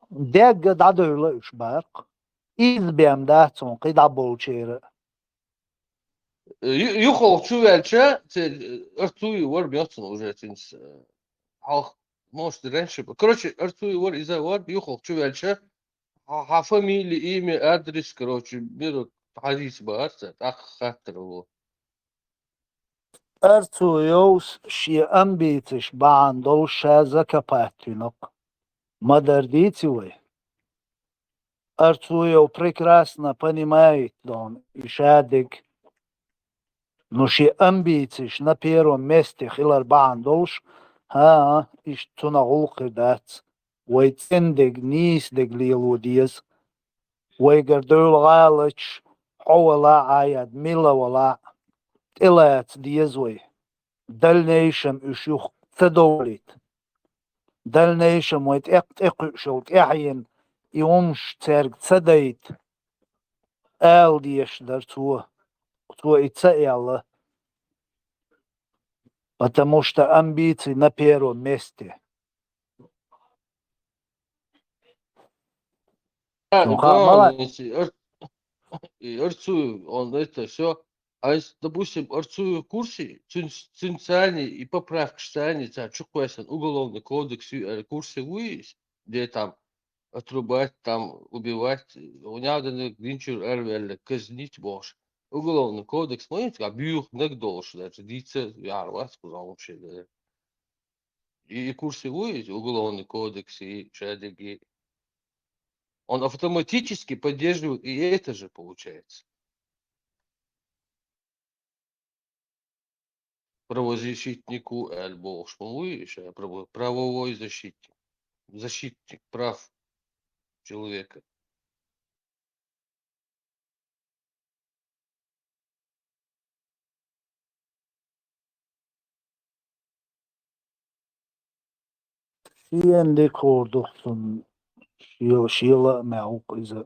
Дегга дӀадевлла уьш баккха. Иза бен дац хьуна кхин дӀаболчеран. Ю-, юхалгӀа чу ваьлча, ци, Арцуев вара моьттина уже цуьнца, э, хьалха, может, раньше бу-, короче, Арцуев вара, иза вара, юхалгӀа чу ваьлча, хьан, хьан фамилия, имя, адрес, короче, бира хьадийца бахара цара, тӀаккха хаттар ву. Арцуевс шен амбицеш бахьана долуш ша закопать винарг ма-дарра дийци вай? Арцуев прекрасно понимает, дон, и шадерг, ну, шен амбицеш на первом месте хилар бахьана долуш, хӀан-хӀа, иштта цунах гӀуллакх хир дац. Вай цӀена дерг, нийса дерг лело деза. Вайгара девлла гӀалаташ, хьо валахь а, я мила валахь а, тӀелаца деза вай. Дальнейшем уьш юха ца довлийта. Дальнейшем вай тӀекх-, тӀекхуьуш йолу тӀаьхьенна и хӀумаш цаьрга ца дайта, ала дезаш дара цо. Цо и ца аьлла. Потому что амбиции на первом месте. А, ну, ха-, да, мала- если Ар-, и Арцуев, он это всё. А если, допустим, Арцуев в курсе, цин-, цинцани и поправкашцани, ца чукхоьссина уголовный кодекс, э, курсе вуйис, где там отрубать, там убивать, у него динчур арвелла, казнить бохуш. Уголовный кодекс, ну, а бюх наг долуш, даже дийца яр вац, куда вообще, да. И, и курсе вуйис, уголовный кодекс, и шадерг, и он автоматически поддерживает и это же получается. Правозащитнику аьлла бохуш ма вуй, ша право-, правовой защитник, защитник прав человека. Шен дика хуур ду-кх цунна, шен, шен лаамехь ву-кх иза.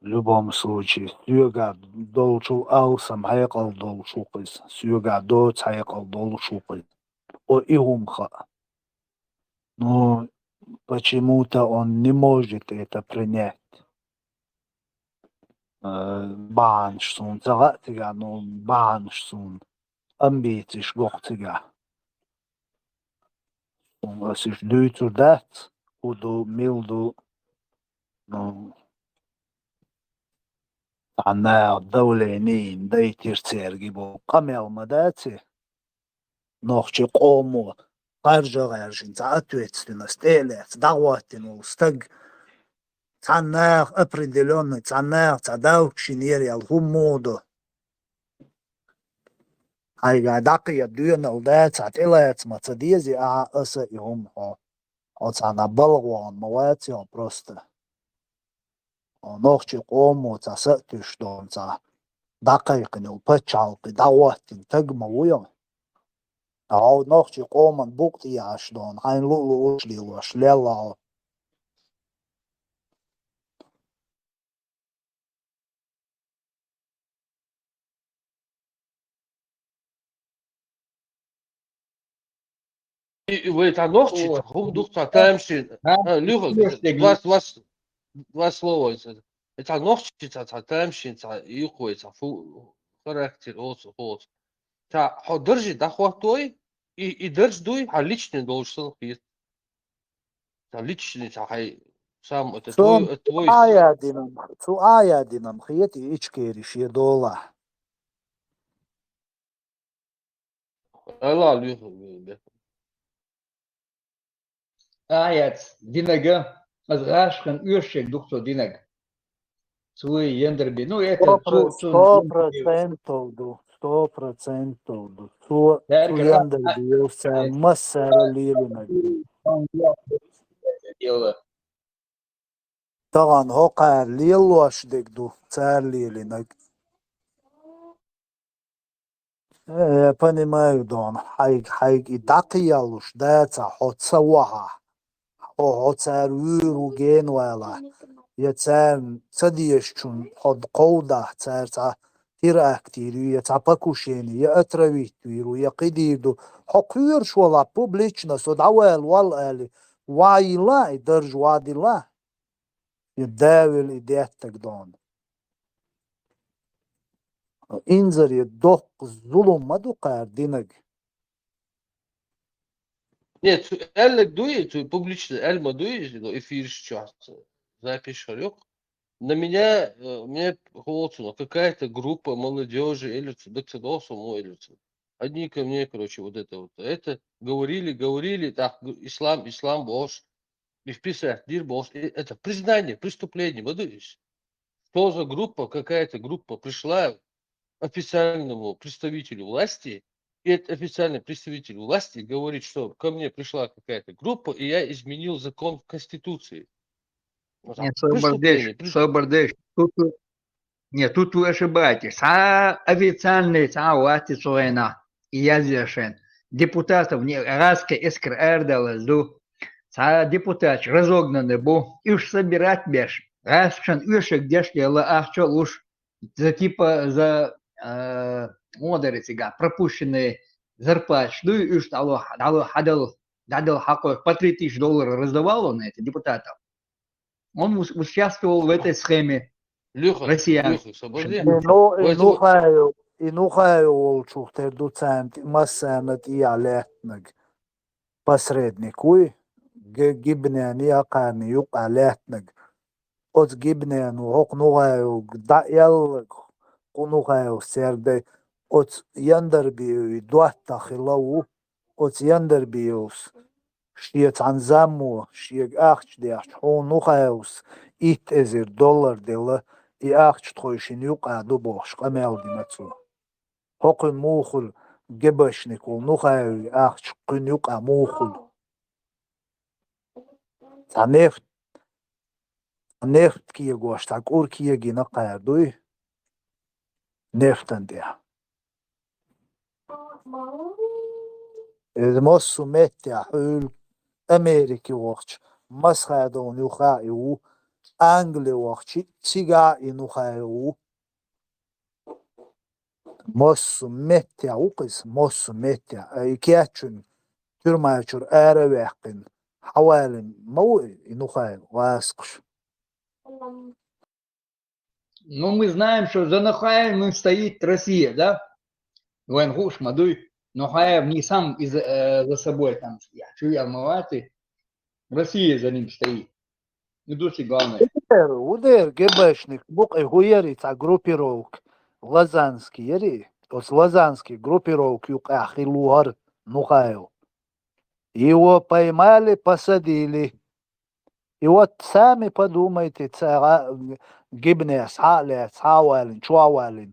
В любом случае, соьгахь долчул алсам хьекъал долуш ву-кх иза, соьгахь доцу хьекъал долуш ву-кх иза. О, и хӀума хаьа. Ну, почему-то он не может это принять. Э, бахьанаш суна ца хаьа цигахь, ну, бахьанаш суна, амбицеш го-кх цигахь. Суна ас уьш дуьйцур дац, хӀун ду, мила ду, ну, цхьана наха давление йина дайтира цаьрга и боху къамел ма дац и. Нохчийн къомо кхаржа гӀаьржина, цхьа ответственность тӀе а лаьцна, дӀахӀоттийна волу стаг, цхьана наха определённый, цхьана наха цхьа давкаш йинера аьлла хӀума муха ду? Хьайгахь дӀакхета доьналла дац, хьан тӀелаца ма ца дезий ахьа, аса и хӀума хьо? Хьо цхьана балха вахана ма вац хьо просто. Хьо нохчийн къомо цхьа са а туьйсуш долу, цхьа дӀакхайкхина йолу пачхьалкх дӀахӀоттийна стаг ма ву хьо. Хьо нохчий къоман букъ тӀе яхьаш дона, хьайна луъ-луъурш лелош, лелла хьо. И, и вай цхьа нохчий, цхьа хӀума ду, цхьа тамашийна. А, Люха, два, два, два слова. И цхьа нохчий, цхьа, цхьа тамашийна, цхьа юкъе, цхьа фу, характер, оцу, оцу. Цхьа хьо даржи дӀахоттавой, и, и дарж дуй, хьа личный должен хет. Цхьа личный, цхьа хьай, сам, это твой, это твой. Цу Ӏаядинам, цу Ӏаядинам хет, и Ичкери шедолахь. Ала, Люха, бе. Аяц, динага, аз гӀашхан уьшшег дух цо динаг. Цуй Яндарби. Ну, это, сто про-, цу, цу, сто процентов ду, сто процентов ду. Цо, цу Яндарби йовса массара лелинаг. Дело. Тахана хӀокхара лелош дег ду, цара лелинаг. Э, понимаю, Дон, хьайг, хьайг и дӀакхиялуш дацахь, хьо ца вахахь, хьо, хьо цара вуьйр ву гена валахь, я царна ца дезачун хьо кховдахь, цара цхьа теракт йийр ю, я цхьа покушение, я отравить вийр ву, я кхидийр ду. Хьо кхоьруш валахь, публично со дӀавала валла али, ваийла и дарж вадийла. И давила и деттаг дона. Инзаре доккха зулам ма ду кхара динаг. Нет, цу аьллаг дуй, цу публично аьлла ма дуй, но эфираш чохь запись хьар юкъ. На меня, э, мне холодно, какая-то группа молодёжи или ц-, да ц-, да ц-, мо или ц-, одни ко мне, короче, вот это вот. Это говорили, говорили, так, г-, ислам, ислам, боже. Их писать, дир бос, э, это признание преступления, вот видишь. Что за группа, какая-то группа пришла к официальному представителю власти, и этот официальный представитель власти говорит, что ко мне пришла какая-то группа, и я изменил закон в Конституции. Ну, там, Нет, преступление, Собардеш, преступ- Собардеш, тут вы Нет, тут вы ошибаетесь. Цхьа официальный, цхьа вац цу хенахь и язъеш шен. Депутатов не, гӀазкхи эскар арадалаза ду. Цхьа депутаташ разогнаны бу. Уьш собирать беш. ГӀазкхашна оьшург деш лела ахча луш. За типа, за, э, муха дара цигахь, пропущенные зарплаташ дуй, уьш дӀало, дӀало, хьадал, дӀадал хьакхой по три тысячи долларов раздавал он этим депутатам. Он ус-, участвовал в этой схеме. Люха, россиян. Люха, собади. И ну, и Нухаев, и Нухаев волчух тера ду царна тӀе, массарна тӀе я лаьттанаг. Посредник вуй, Г-, Гибнен я кхарна юкъа лаьттанаг. Оцу Гибнен ву хӀокху Нухаевга дӀаеллаг, кху Нухаевс цердай. Оцу Яндарбиеви доттагӀа хилла ву, оцу Яндарбиевс шен цхьана заммо, шега ахча дехча, хьуна Нухаевс итт эзар доллар делла, и ахча тхойшинна юкъа ду бохуш, къамел дина цо. ХӀокхуьнан муха хуьлу ГБшник волу Нухаевн ахча кхуьнан юкъа муха хуьлу? Цхьа нефт, нефт кегош, цхьа кӀур кегина кхара дуй? Нефтан тӀехь. Иза массо а меттехь хьуьлла Америке вахча, Масхадовна юха а и ву, Англи вахча, цигахь а и Нухаев ву. Массо а меттехь ву-кх иза, массо а меттехь. А и кечйина, тюрьма чуьра ара а ваьккхина, хьавалина ма ву и Нухаев, гӀазкхаша. Ну, мы знаем, что за Нухаевым стоит Россия, да? Вайн хууш ма дуй. Нухаев не сам из, э, за собой там, я, чу я ма вац и. Россия за ним стоит. Ну, души главное. Ву дера, ву дера, ГБшник бу-кх и, хӀун яри цхьа группировка? Лозанский яри? Оцу Лозанский группировка юкъахь хилла ву хӀара Нухаев. Его поймали, посадили. И вот сами подумайте, ца гӀа-, Гибнес хьа а лаьцна, хьа а валина, чу а валина,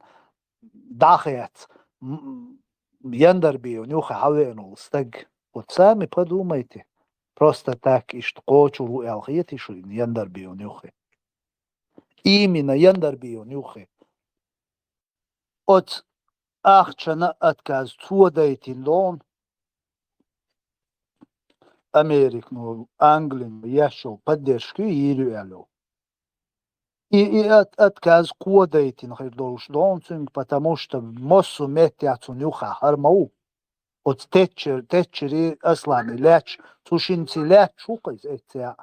дӀахецна, м-, Яндарбиевн юххе хьавеана волу стаг. Вот сами подумайте. Просто так иштта кхочур ву аьлла хетий шуна Яндарбиевн юххе? Именно Яндарбиевн юххе. Оцу ахчана отказ цо дайтина дона, Американо, Англино еш йола поддержка йийр ю аьлла. И, и от-, отказ кодайтина хир долуш догӀу цуьнга, потому что массо а меттехь цунна юххехь хӀара ма ву. Оцу Тэтчер, Тэтчери Аслани лаьтташ, цу шинца лаьтташ ву-кх иза эццехь.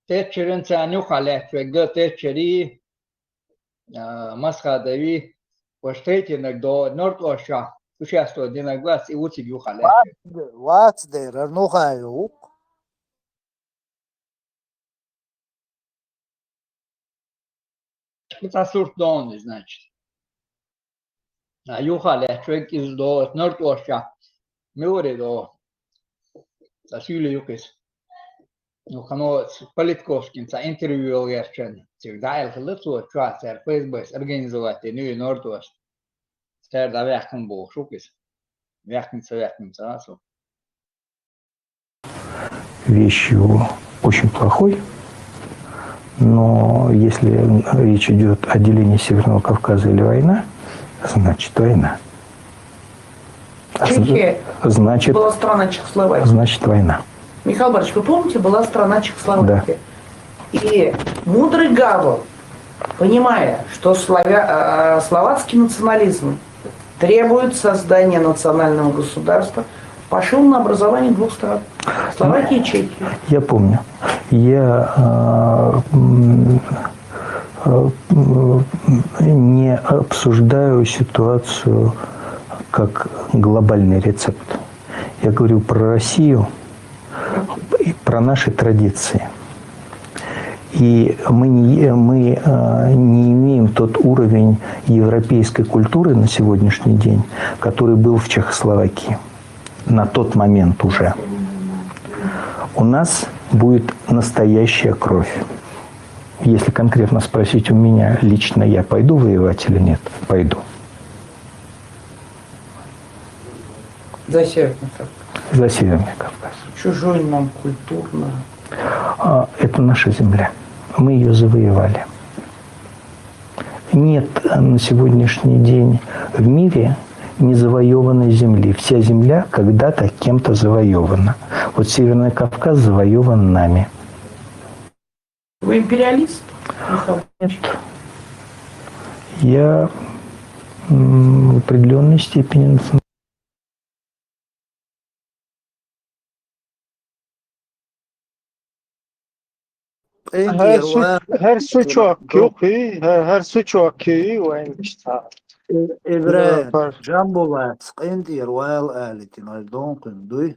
Тэтчеран царна юххехь лаьтташ верг, Тэтчери, а, Масхадови, ваш третийнарг догӀу, нортӀошчохь участие динарг вац, и ву цига юххехь лаьтташ. Вац, вац дера, Нухаев ву-кх. Цхьа сурт догӀу, значит. А, юха лаьтташ верг иза догӀу, нартӀошчохь. Муьлхарий догӀу? Цхьа суьйле ю-кх иза. Ну, хӀано, Политковскийна цхьа интервью йолу гӀертачарна. Цига дӀааьлла хилла цо, чохь цара ФСБ-с организовать дина ю и нартӀош. Цара дӀаваьккхина бохуш ву-кх иза. Ваьккхина, ца ваьккхина, ца а со. Вещь его очень плохой, но если речь идет о делении Северного Кавказа или война, значит война. А зн-, Чехия значит, была страна Чехословакия. Значит война. Михаил Борисович, вы помните, была страна Чехословакия? Да. И мудрый Гавел, понимая, что славя-, э, словацкий национализм требует создания национального государства, пошёл на образование двух стран. Словакии и Чехии. Я помню. Я, э, м, э, м, не обсуждаю ситуацию как глобальный рецепт. Я говорю про Россию и про наши традиции. И мы не, мы, э, не имеем тот уровень европейской культуры на сегодняшний день, который был в Чехословакии на тот момент уже. У нас будет настоящая кровь. Если конкретно спросить у меня лично, я пойду воевать или нет? Пойду. За Северный Кавказ. За Северный Кавказ. Чужой нам культурно. А, это наша земля. Мы её завоевали. Нет, э, на сегодняшний день в мире незавоеванной земли. Вся земля когда-то кем-то завоевана. Вот Северный Кавказ завоеван нами. Вы империалист, Михаил? Нет. Я, м, в определённой степени националист. ХӀара су-, хӀара сучок юккъе, хӀара, хӀара сучок юккъе вайн иштта. Э, ИбрахӀим, Жамбулатс къинтӀера вала алийтина, хӀара донкъуьнг дуй?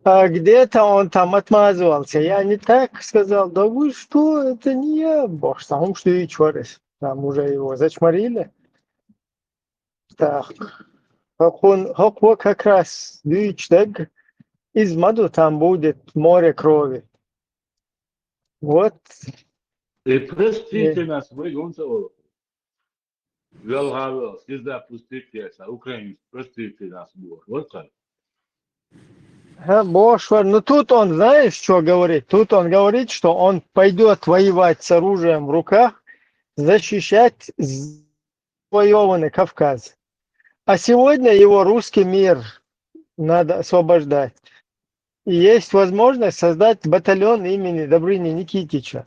А где-то он там отмазывался. Я не так сказал. Да вы что, это не я. Боже, там что и чё раз. Там уже его зачморили. Так. ХӀокхун-, хӀокхо как раз дуьйцуш дерг, иза ма ду, там будет море крови. Вот. И простите нас, вай гонца олу. Велха вел, всегда простите, я ша, украинец, простите нас, Боже. Вот так. Ха, бохуш вара. Ну, тут он, знаешь, что говорит? Тут он говорит, что он пойдёт воевать с оружием в руках, защищать з-, завоеванный Кавказ. А сегодня его русский мир надо освобождать. И есть возможность создать батальон имени Добрыни Никитича.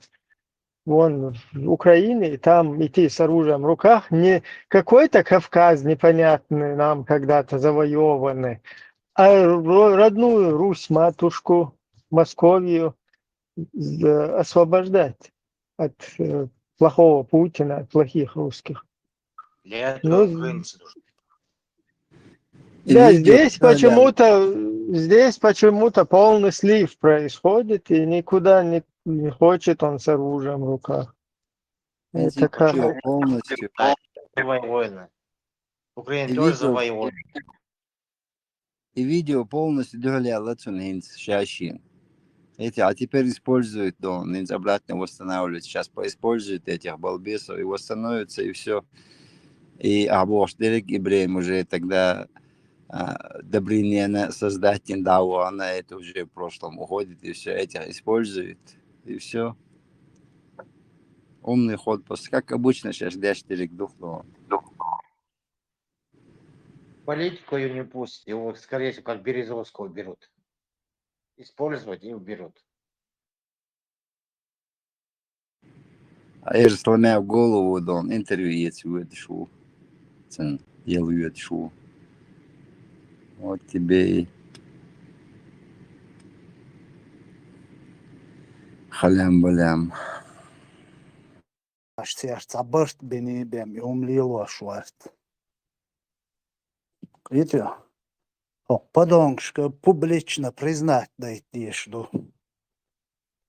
Вон в Украине, и там идти с оружием в руках, не какой-то Кавказ непонятный нам когда-то завоеванный, а ро-, родную Русь, матушку, Московию, з-, освобождать от, э, плохого Путина, от плохих русских. Для этого Ну, украинцы нужны. Да, Видео, здесь да, да. Почему-то, здесь почему-то полный слив происходит, и никуда не, не хочет он с оружием в руках. Это как? Видео полностью. Украинцы завоеваны. Украина И тоже видео завоевана. И видео полностью дуьхьал яьлла цунна хӀинца шаьш. Эти, а теперь используют, да, хӀинца обратно восстанавливают. Сейчас поиспользуют этих балбесов и восстановятся, и всё. И, а, бохуш дерриг ИбрахӀим уже тогда, а, Добрынина создать дина дӀа а вахана, это уже в прошлом уходит, и всё. Этих используют, и всё. Умный ход просто. Как обычно, шаьш деш дерриг ду-кх, но политику его не пустит, его, скорее всего, как Березовского берут. Использовать и уберут. Эр сломя голову, дон интервью ецвёдышу. Цен елвёдышу. Вот тебе и халям-балям. Аш церц абарт бени бем, и ум лило шварт. Итё. Хо, подонкшка публично признать дайт деш ду.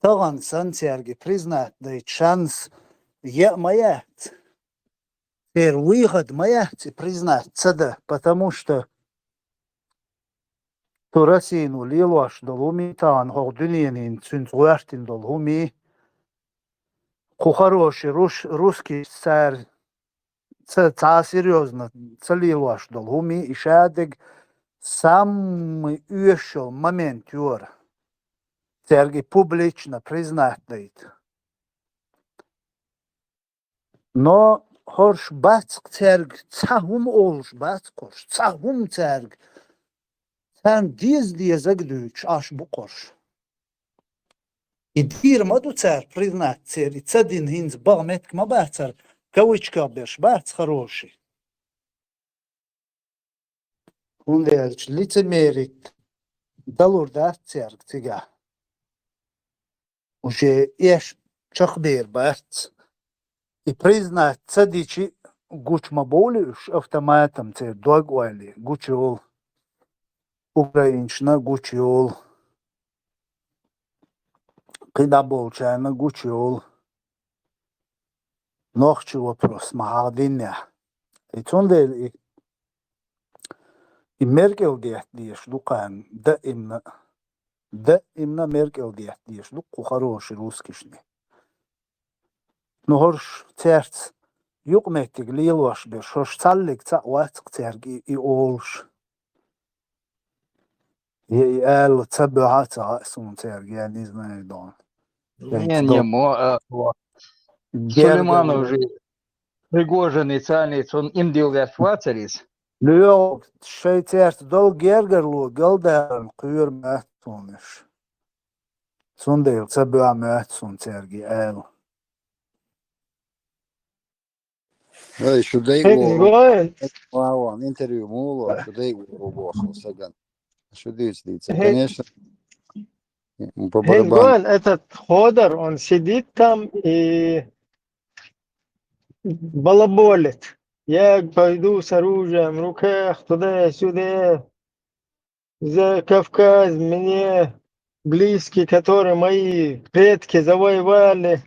Таган сан церги признать дайт шанс я маяц. Цер выход маяц и признать цада, потому что ту Россину лилош дол уми таган хог дуненин цунц гуэртин дол уми. Ку хороший руш-, русский цар ца, ца серьёзно ца лилош дол уми, и шадыг самый уешо момент юр. Церги публично признать дайт. Но хорш бацк церг, ца хум олш бацк хорш, ца хум церг. Цан диз дезаг дюч аш бу хорш. И дир ма ду цар признать цер, и ца дин хинз баг метк ма бацар, кавычка берш бац хороший. Хунделч лицемерит далур дац церг цига. Уже эш чахбер бац. И признать ца дичи гуч ма боли уж автоматом цер дог ойли, гуч йол. Украинчна гуч йол. Кыда болчана гуч йол. Нохчи вопрос ма хагдиння. И цундел и, и меркел дет деш дукан, да имна, да имна меркел дет деш ду ку хороший русскишни. Ну, хорш церц юкъ меттиг лилош беш, хорш цаллиг ца вацк церг и, и олш. Е, и аьлла ца бёха ца сун церг, я не знаю, дон. Не, не, мо, а, вот. Сулейманов же Пригожин и цални, цун им дил вяф вацарис. Лё, шей церц дол гергерлу, галдаран куйр маттуниш. Цундел ца бёха маттун церги аьлла. Эй, шу дай Хенг го. Вау, интервью муло, шу дай го саган. Шу дюц дица, конечно. По барабану. Этот Ходор, он сидит там и балаболит. Я пойду с оружием в руках туда-сюда. За Кавказ мне близкие, которые мои предки завоевали.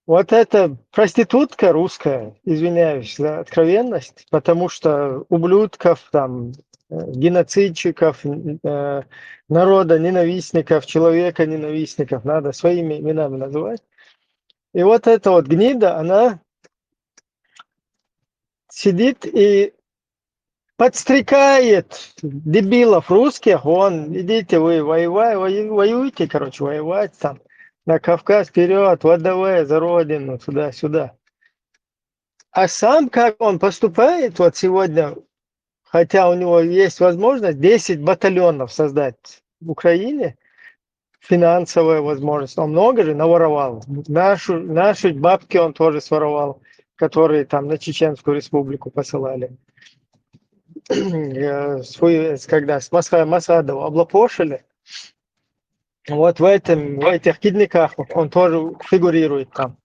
Вот это проститутка русская, извиняюсь за откровенность, потому что ублюдков, там, э, геноцидчиков, э, народа ненавистников, человека ненавистников надо своими именами называть. И вот эта вот гнида, она сидит и подстрекает дебилов русских, вон, идите вы воевать, вою-, воюйте, короче, воевать там, на Кавказ вперёд, в ВДВ, за родину, туда-сюда. А сам, как он поступает, вот сегодня, хотя у него есть возможность десять батальонов создать в Украине, финансовая возможность, он много же наворовал. Нашу, наши бабки он тоже своровал, которые там на Чеченскую Республику посылали. Э, свой, когда с Маса-, Масадова облапошили, вот в этом, в этих кидниках он тоже фигурирует там.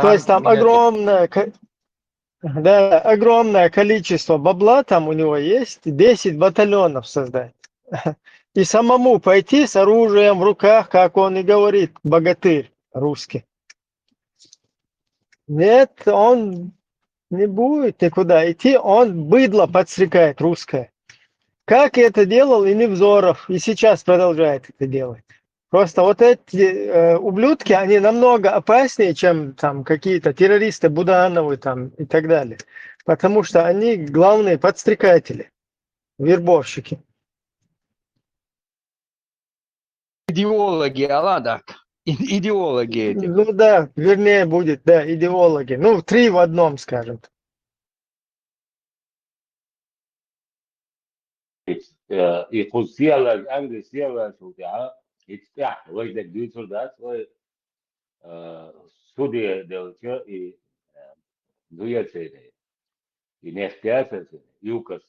То есть там огромное ко-, да, огромное количество бабла там у него есть, десять батальонов создать. И самому пойти с оружием в руках, как он и говорит, богатырь русский. Нет, он не будет никуда идти, он быдло подстрекает русское. Как это делал и Невзоров, и сейчас продолжает это делать. Просто вот эти, э, ублюдки, они намного опаснее, чем там какие-то террористы Будановы там и так далее. Потому что они главные подстрекатели, вербовщики. Идеологи, а ладно, и-, идеологи эти. Ну да, вернее будет, да, идеологи. Ну, три в одном, скажем так. Э, и кхуза сийлахь, Англи сийлахь ву тӀехьа, и тӀехьа вай дерг дуьйцур дац, вай, э, суде делча, и, э, дуьйцур церан, и нефть яцар церан, ЮКОС.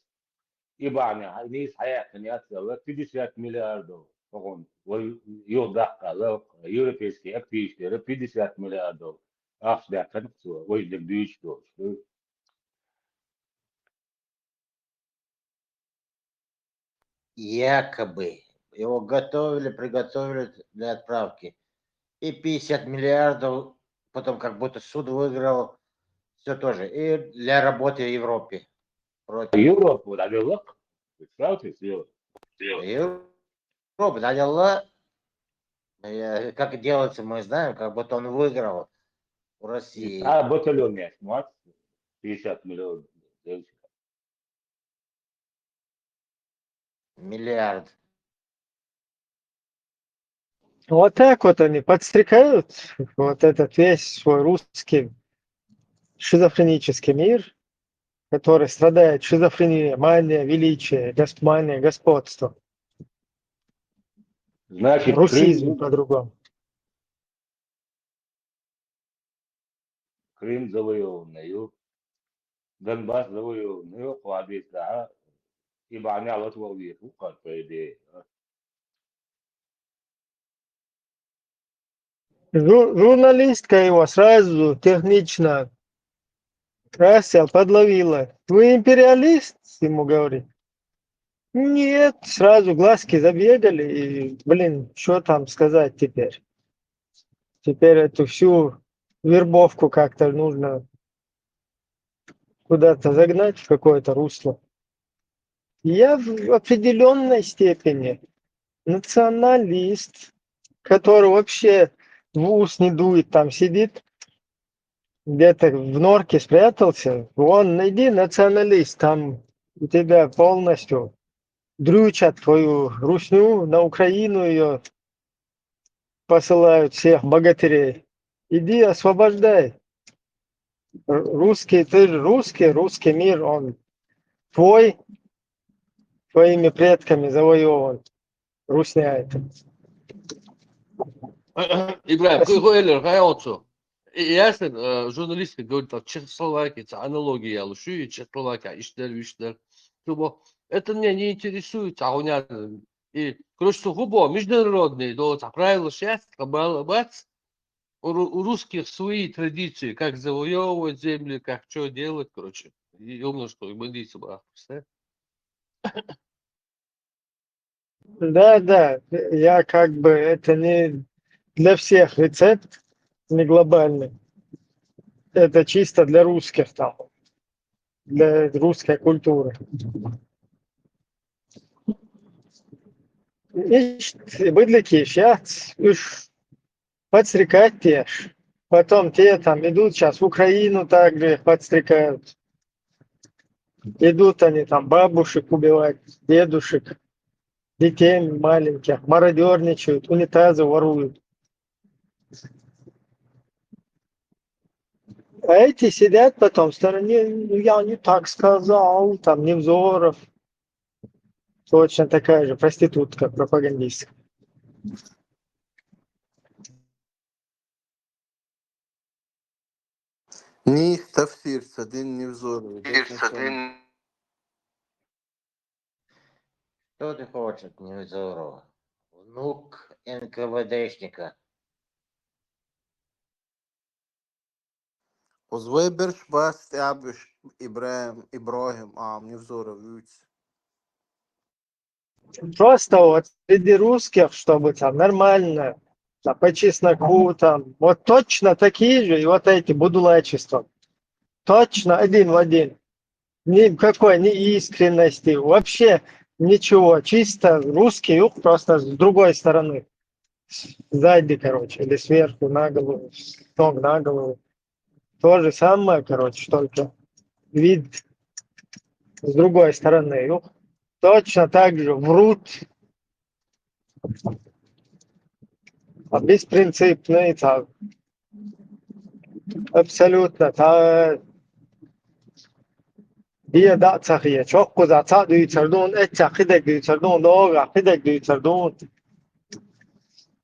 И бахьана, хьай нийса хьаяьккхина яц аьлла, пятьдесят миллиардов, хӀокхунна, вай юха даккха аьлла, европейский активистера пятьдесят миллиардов ахча даьккхина цо, вай дерг дуьйцуш долуш. Якобы его готовили, приготовили для отправки. И пятьдесят миллиардов, потом как будто суд выиграл, все тоже. И для работы в Европе. Против. Европа, вот, а не лак. Представьте себе. Европа, да, дело. Э, как делается, мы знаем, как будто он выиграл у России. А батальон есть, вот, пятьдесят миллионов. Миллиард. Вот так вот они подстрекают вот этот весь свой русский шизофренический мир, который страдает шизофренией, мания величия, гос-, мания господства. Значит, русизм Крым, по-другому. Крым завоеванный ю, Донбасс завоеванный ю, кху хьадийцарехь, и бахьана латвал веху кхар, по идее. Жу-, журналистка его сразу технично красил, подловила. «Вы империалист?» — ему говорит. Нет, сразу глазки забегали, и, блин, что там сказать теперь? Теперь эту всю вербовку как-то нужно куда-то загнать в какое-то русло. Я в определенной степени националист, который вообще в ус не дует, там сидит, где-то в норке спрятался, вон, найди националист, там у тебя полностью дрючат твою русню, на Украину ее посылают, всех богатырей. Иди освобождай. Р-, русский, ты же русский, русский мир, он твой, твоими предками завоеван. Русня это. Ибрагим, спасибо. Кху элира, хӀай оцу. И Ясин, э, журналистка говорит, там, Чехословакия, цхьа аналогия луш ю, и Чехословакия, иштта дара, вуьшта дара. Цо бо-, это меня не интересует, а у меня, и, короче, цо хӀун бо, международный, до, цхьа правилаш яц, ткъа бала бац, у ру-, у русских свои традиции, как завоевывать земли, как чё делать, короче. И умно, что и бандитцы бахусь, да? Да, да, я как бы, это не для всех рецепт, не глобальный. Это чисто для русских там, для русской культуры. Иштта, быдлакиш яц, уьш подстрекать деш. Потом те там идут сейчас в Украину, также их подстрекают. Идут они там бабушек убивать, дедушек, детей маленьких, мародерничают, унитазы воруют. А эти сидят потом в стороне: «Ну, я не так сказал», там, Невзоров. Точно такая же проститутка, пропагандистка. Нийса тафсир ца дина Невзорова. Тафсир ца дина. Что ты хочешь от Невзорова? Внук НКВДшника. Оцу вай берш бац тӀе а буьш, Ибрахим, Ибрахим, а, Невзоров вуьйцу. Просто вот среди русских, чтобы там нормально, там, по чесноку, там, вот точно такие же, и вот эти будулайчества. Точно один в один. Никакой ни искренности, вообще ничего. Чисто русский юг, просто с другой стороны. Сзади, короче, или сверху на голову, с ног на голову. То же самое, короче, только вид с другой стороны. Юг. Точно так же врут. А беспринципные, там, абсолютно, та, Хье дӀа а ца хье, чоккхуза цхьаъ дуьйцур ду хьуна, эццахь кхидерг дуьйцур ду хьуна, догӀахь кхидерг дуьйцур ду хьуна.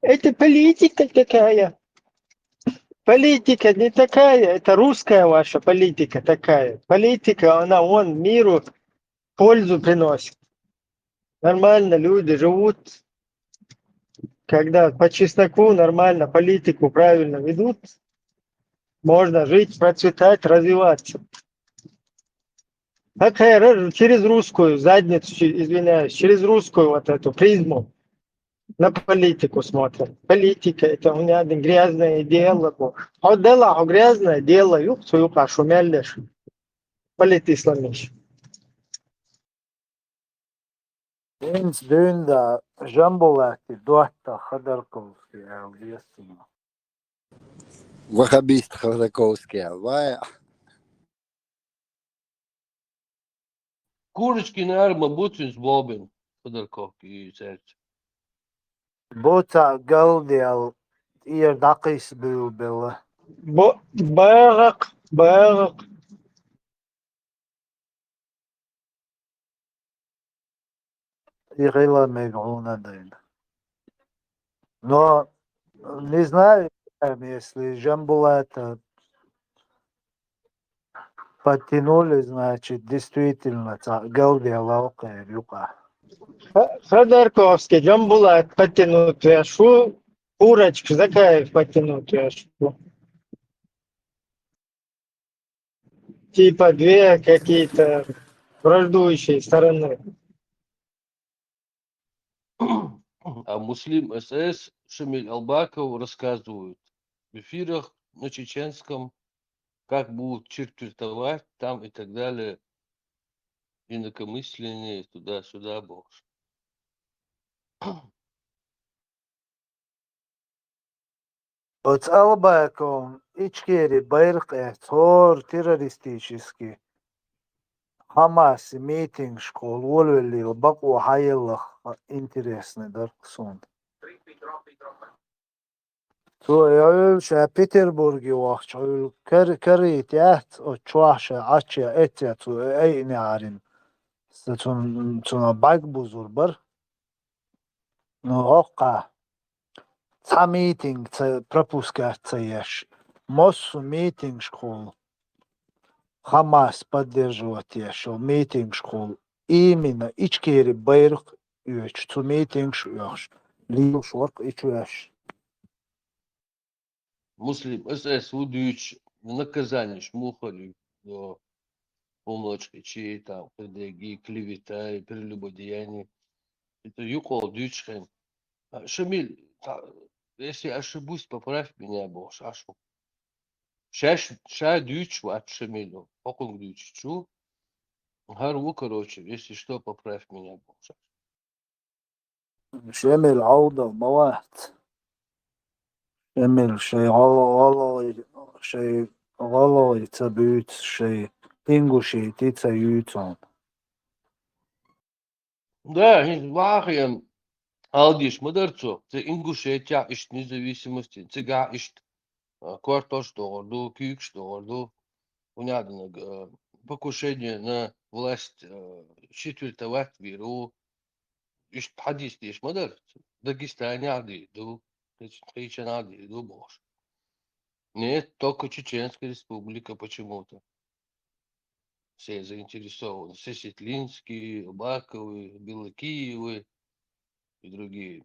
Это политика такая. Политика не такая, это русская ваша политика такая. Политика, она вон миру пользу приносит. Нормально люди живут, когда по чесноку нормально политику правильно ведут, можно жить, процветать, развиваться. Так, э, через русскую задницу, че- извиняюсь, через русскую вот эту призму на политику смотрят. Политика — это у меня один грязное дело было. А вот дела, а грязное дело, юх, свою кашу мяллеш. Политисланиш. Эйнс дуьйна да Жамбулатти дотта Ходорковский аьлла деза цунах. Ваххабист Ходорковский аьлла, вай. Курочкина ара ма бу цуьнца бобин, Ходорковский цаьрца. Бу цхьаъ галдаьлла, тӀера дӀакхийса буьйлабелла. Бо-, багӀакх, багӀакх. И хила мега хьуна дайна. Но, не знаю, если Жамбулата подтянули, значит, действительно, цхьаъ галдаьлла кхеран юкъа. Х-, Ходорковский, Жамбулат подтянуть веш ву, Курочка, Закаев подтянуть веш ву. Типа две какие-то враждующие стороны. А Муслим СС, Шамиль Албаков рассказывают в эфирах на чеченском, как будут четвертовать там и так далее, инакомыслие, туда-сюда, бохуш. Оцу Албаковна Ичкери байракх эцна, хӀора террористический Хьамас митингашкахула волавеллийла бакъо хьаелларх интересный дара суна. Цо и Ӏуьллу ша Петербурге вахча Ӏуьллу кар-, карийта яц, оцу чохь ша Ӏачча эццехь цо айъинехьарин. Сан цунна, цунах бӀаьрг бузур бара. Ну, хӀокххьа цхьа митинг ца пропускать ца еш, массо митингашкахула Хьамас поддерживать еш йолу митингашкахула именно Ичкери байракх оьцуш, цу митингаш оьхуш, лелаш вара-кх и чу ваьш. Муслим, СС ву дуьйцуш, наказанеш муха хир ю, до умочкачи, там, кхидерги, клевета и прелюбодеяние. Это юкъа дуьйцуш хен. А, Шамиль, та-, если ошибусь, поправь меня, бохуш, Ӏаш ву. Шаьш, ша дуьйцуш вац Шамиль, хӀокхунга дуьйцуш ву. ХӀара ву, короче, если что, поправь меня, бохуш. Шамиль Ӏовдал ма вац. Шамиль шайн гӀала-, гӀалгӀай, шайн гӀалгӀай ца буьйцу, шайн ингушийти ца юьйцу хьуна. Да, хӀинца вахийна, ала дийш ма дара цо, цу Ингушетехь иштта независимость, цигахь иштта, а, кортош догӀур ду, куьйгаш догӀур ду. ХӀунда аьлла, а, покушение на власть, а, четвертовать вийр ву. Иштта хьадис дийш ма дара. Дагестанехь дийр ду, кхечу-, кхечанхьа дийр ду бохуш. Нет, только Чеченская Республика почему-то. Все заинтересованы. Сесетлинские, Баковы, Белокиевы и другие.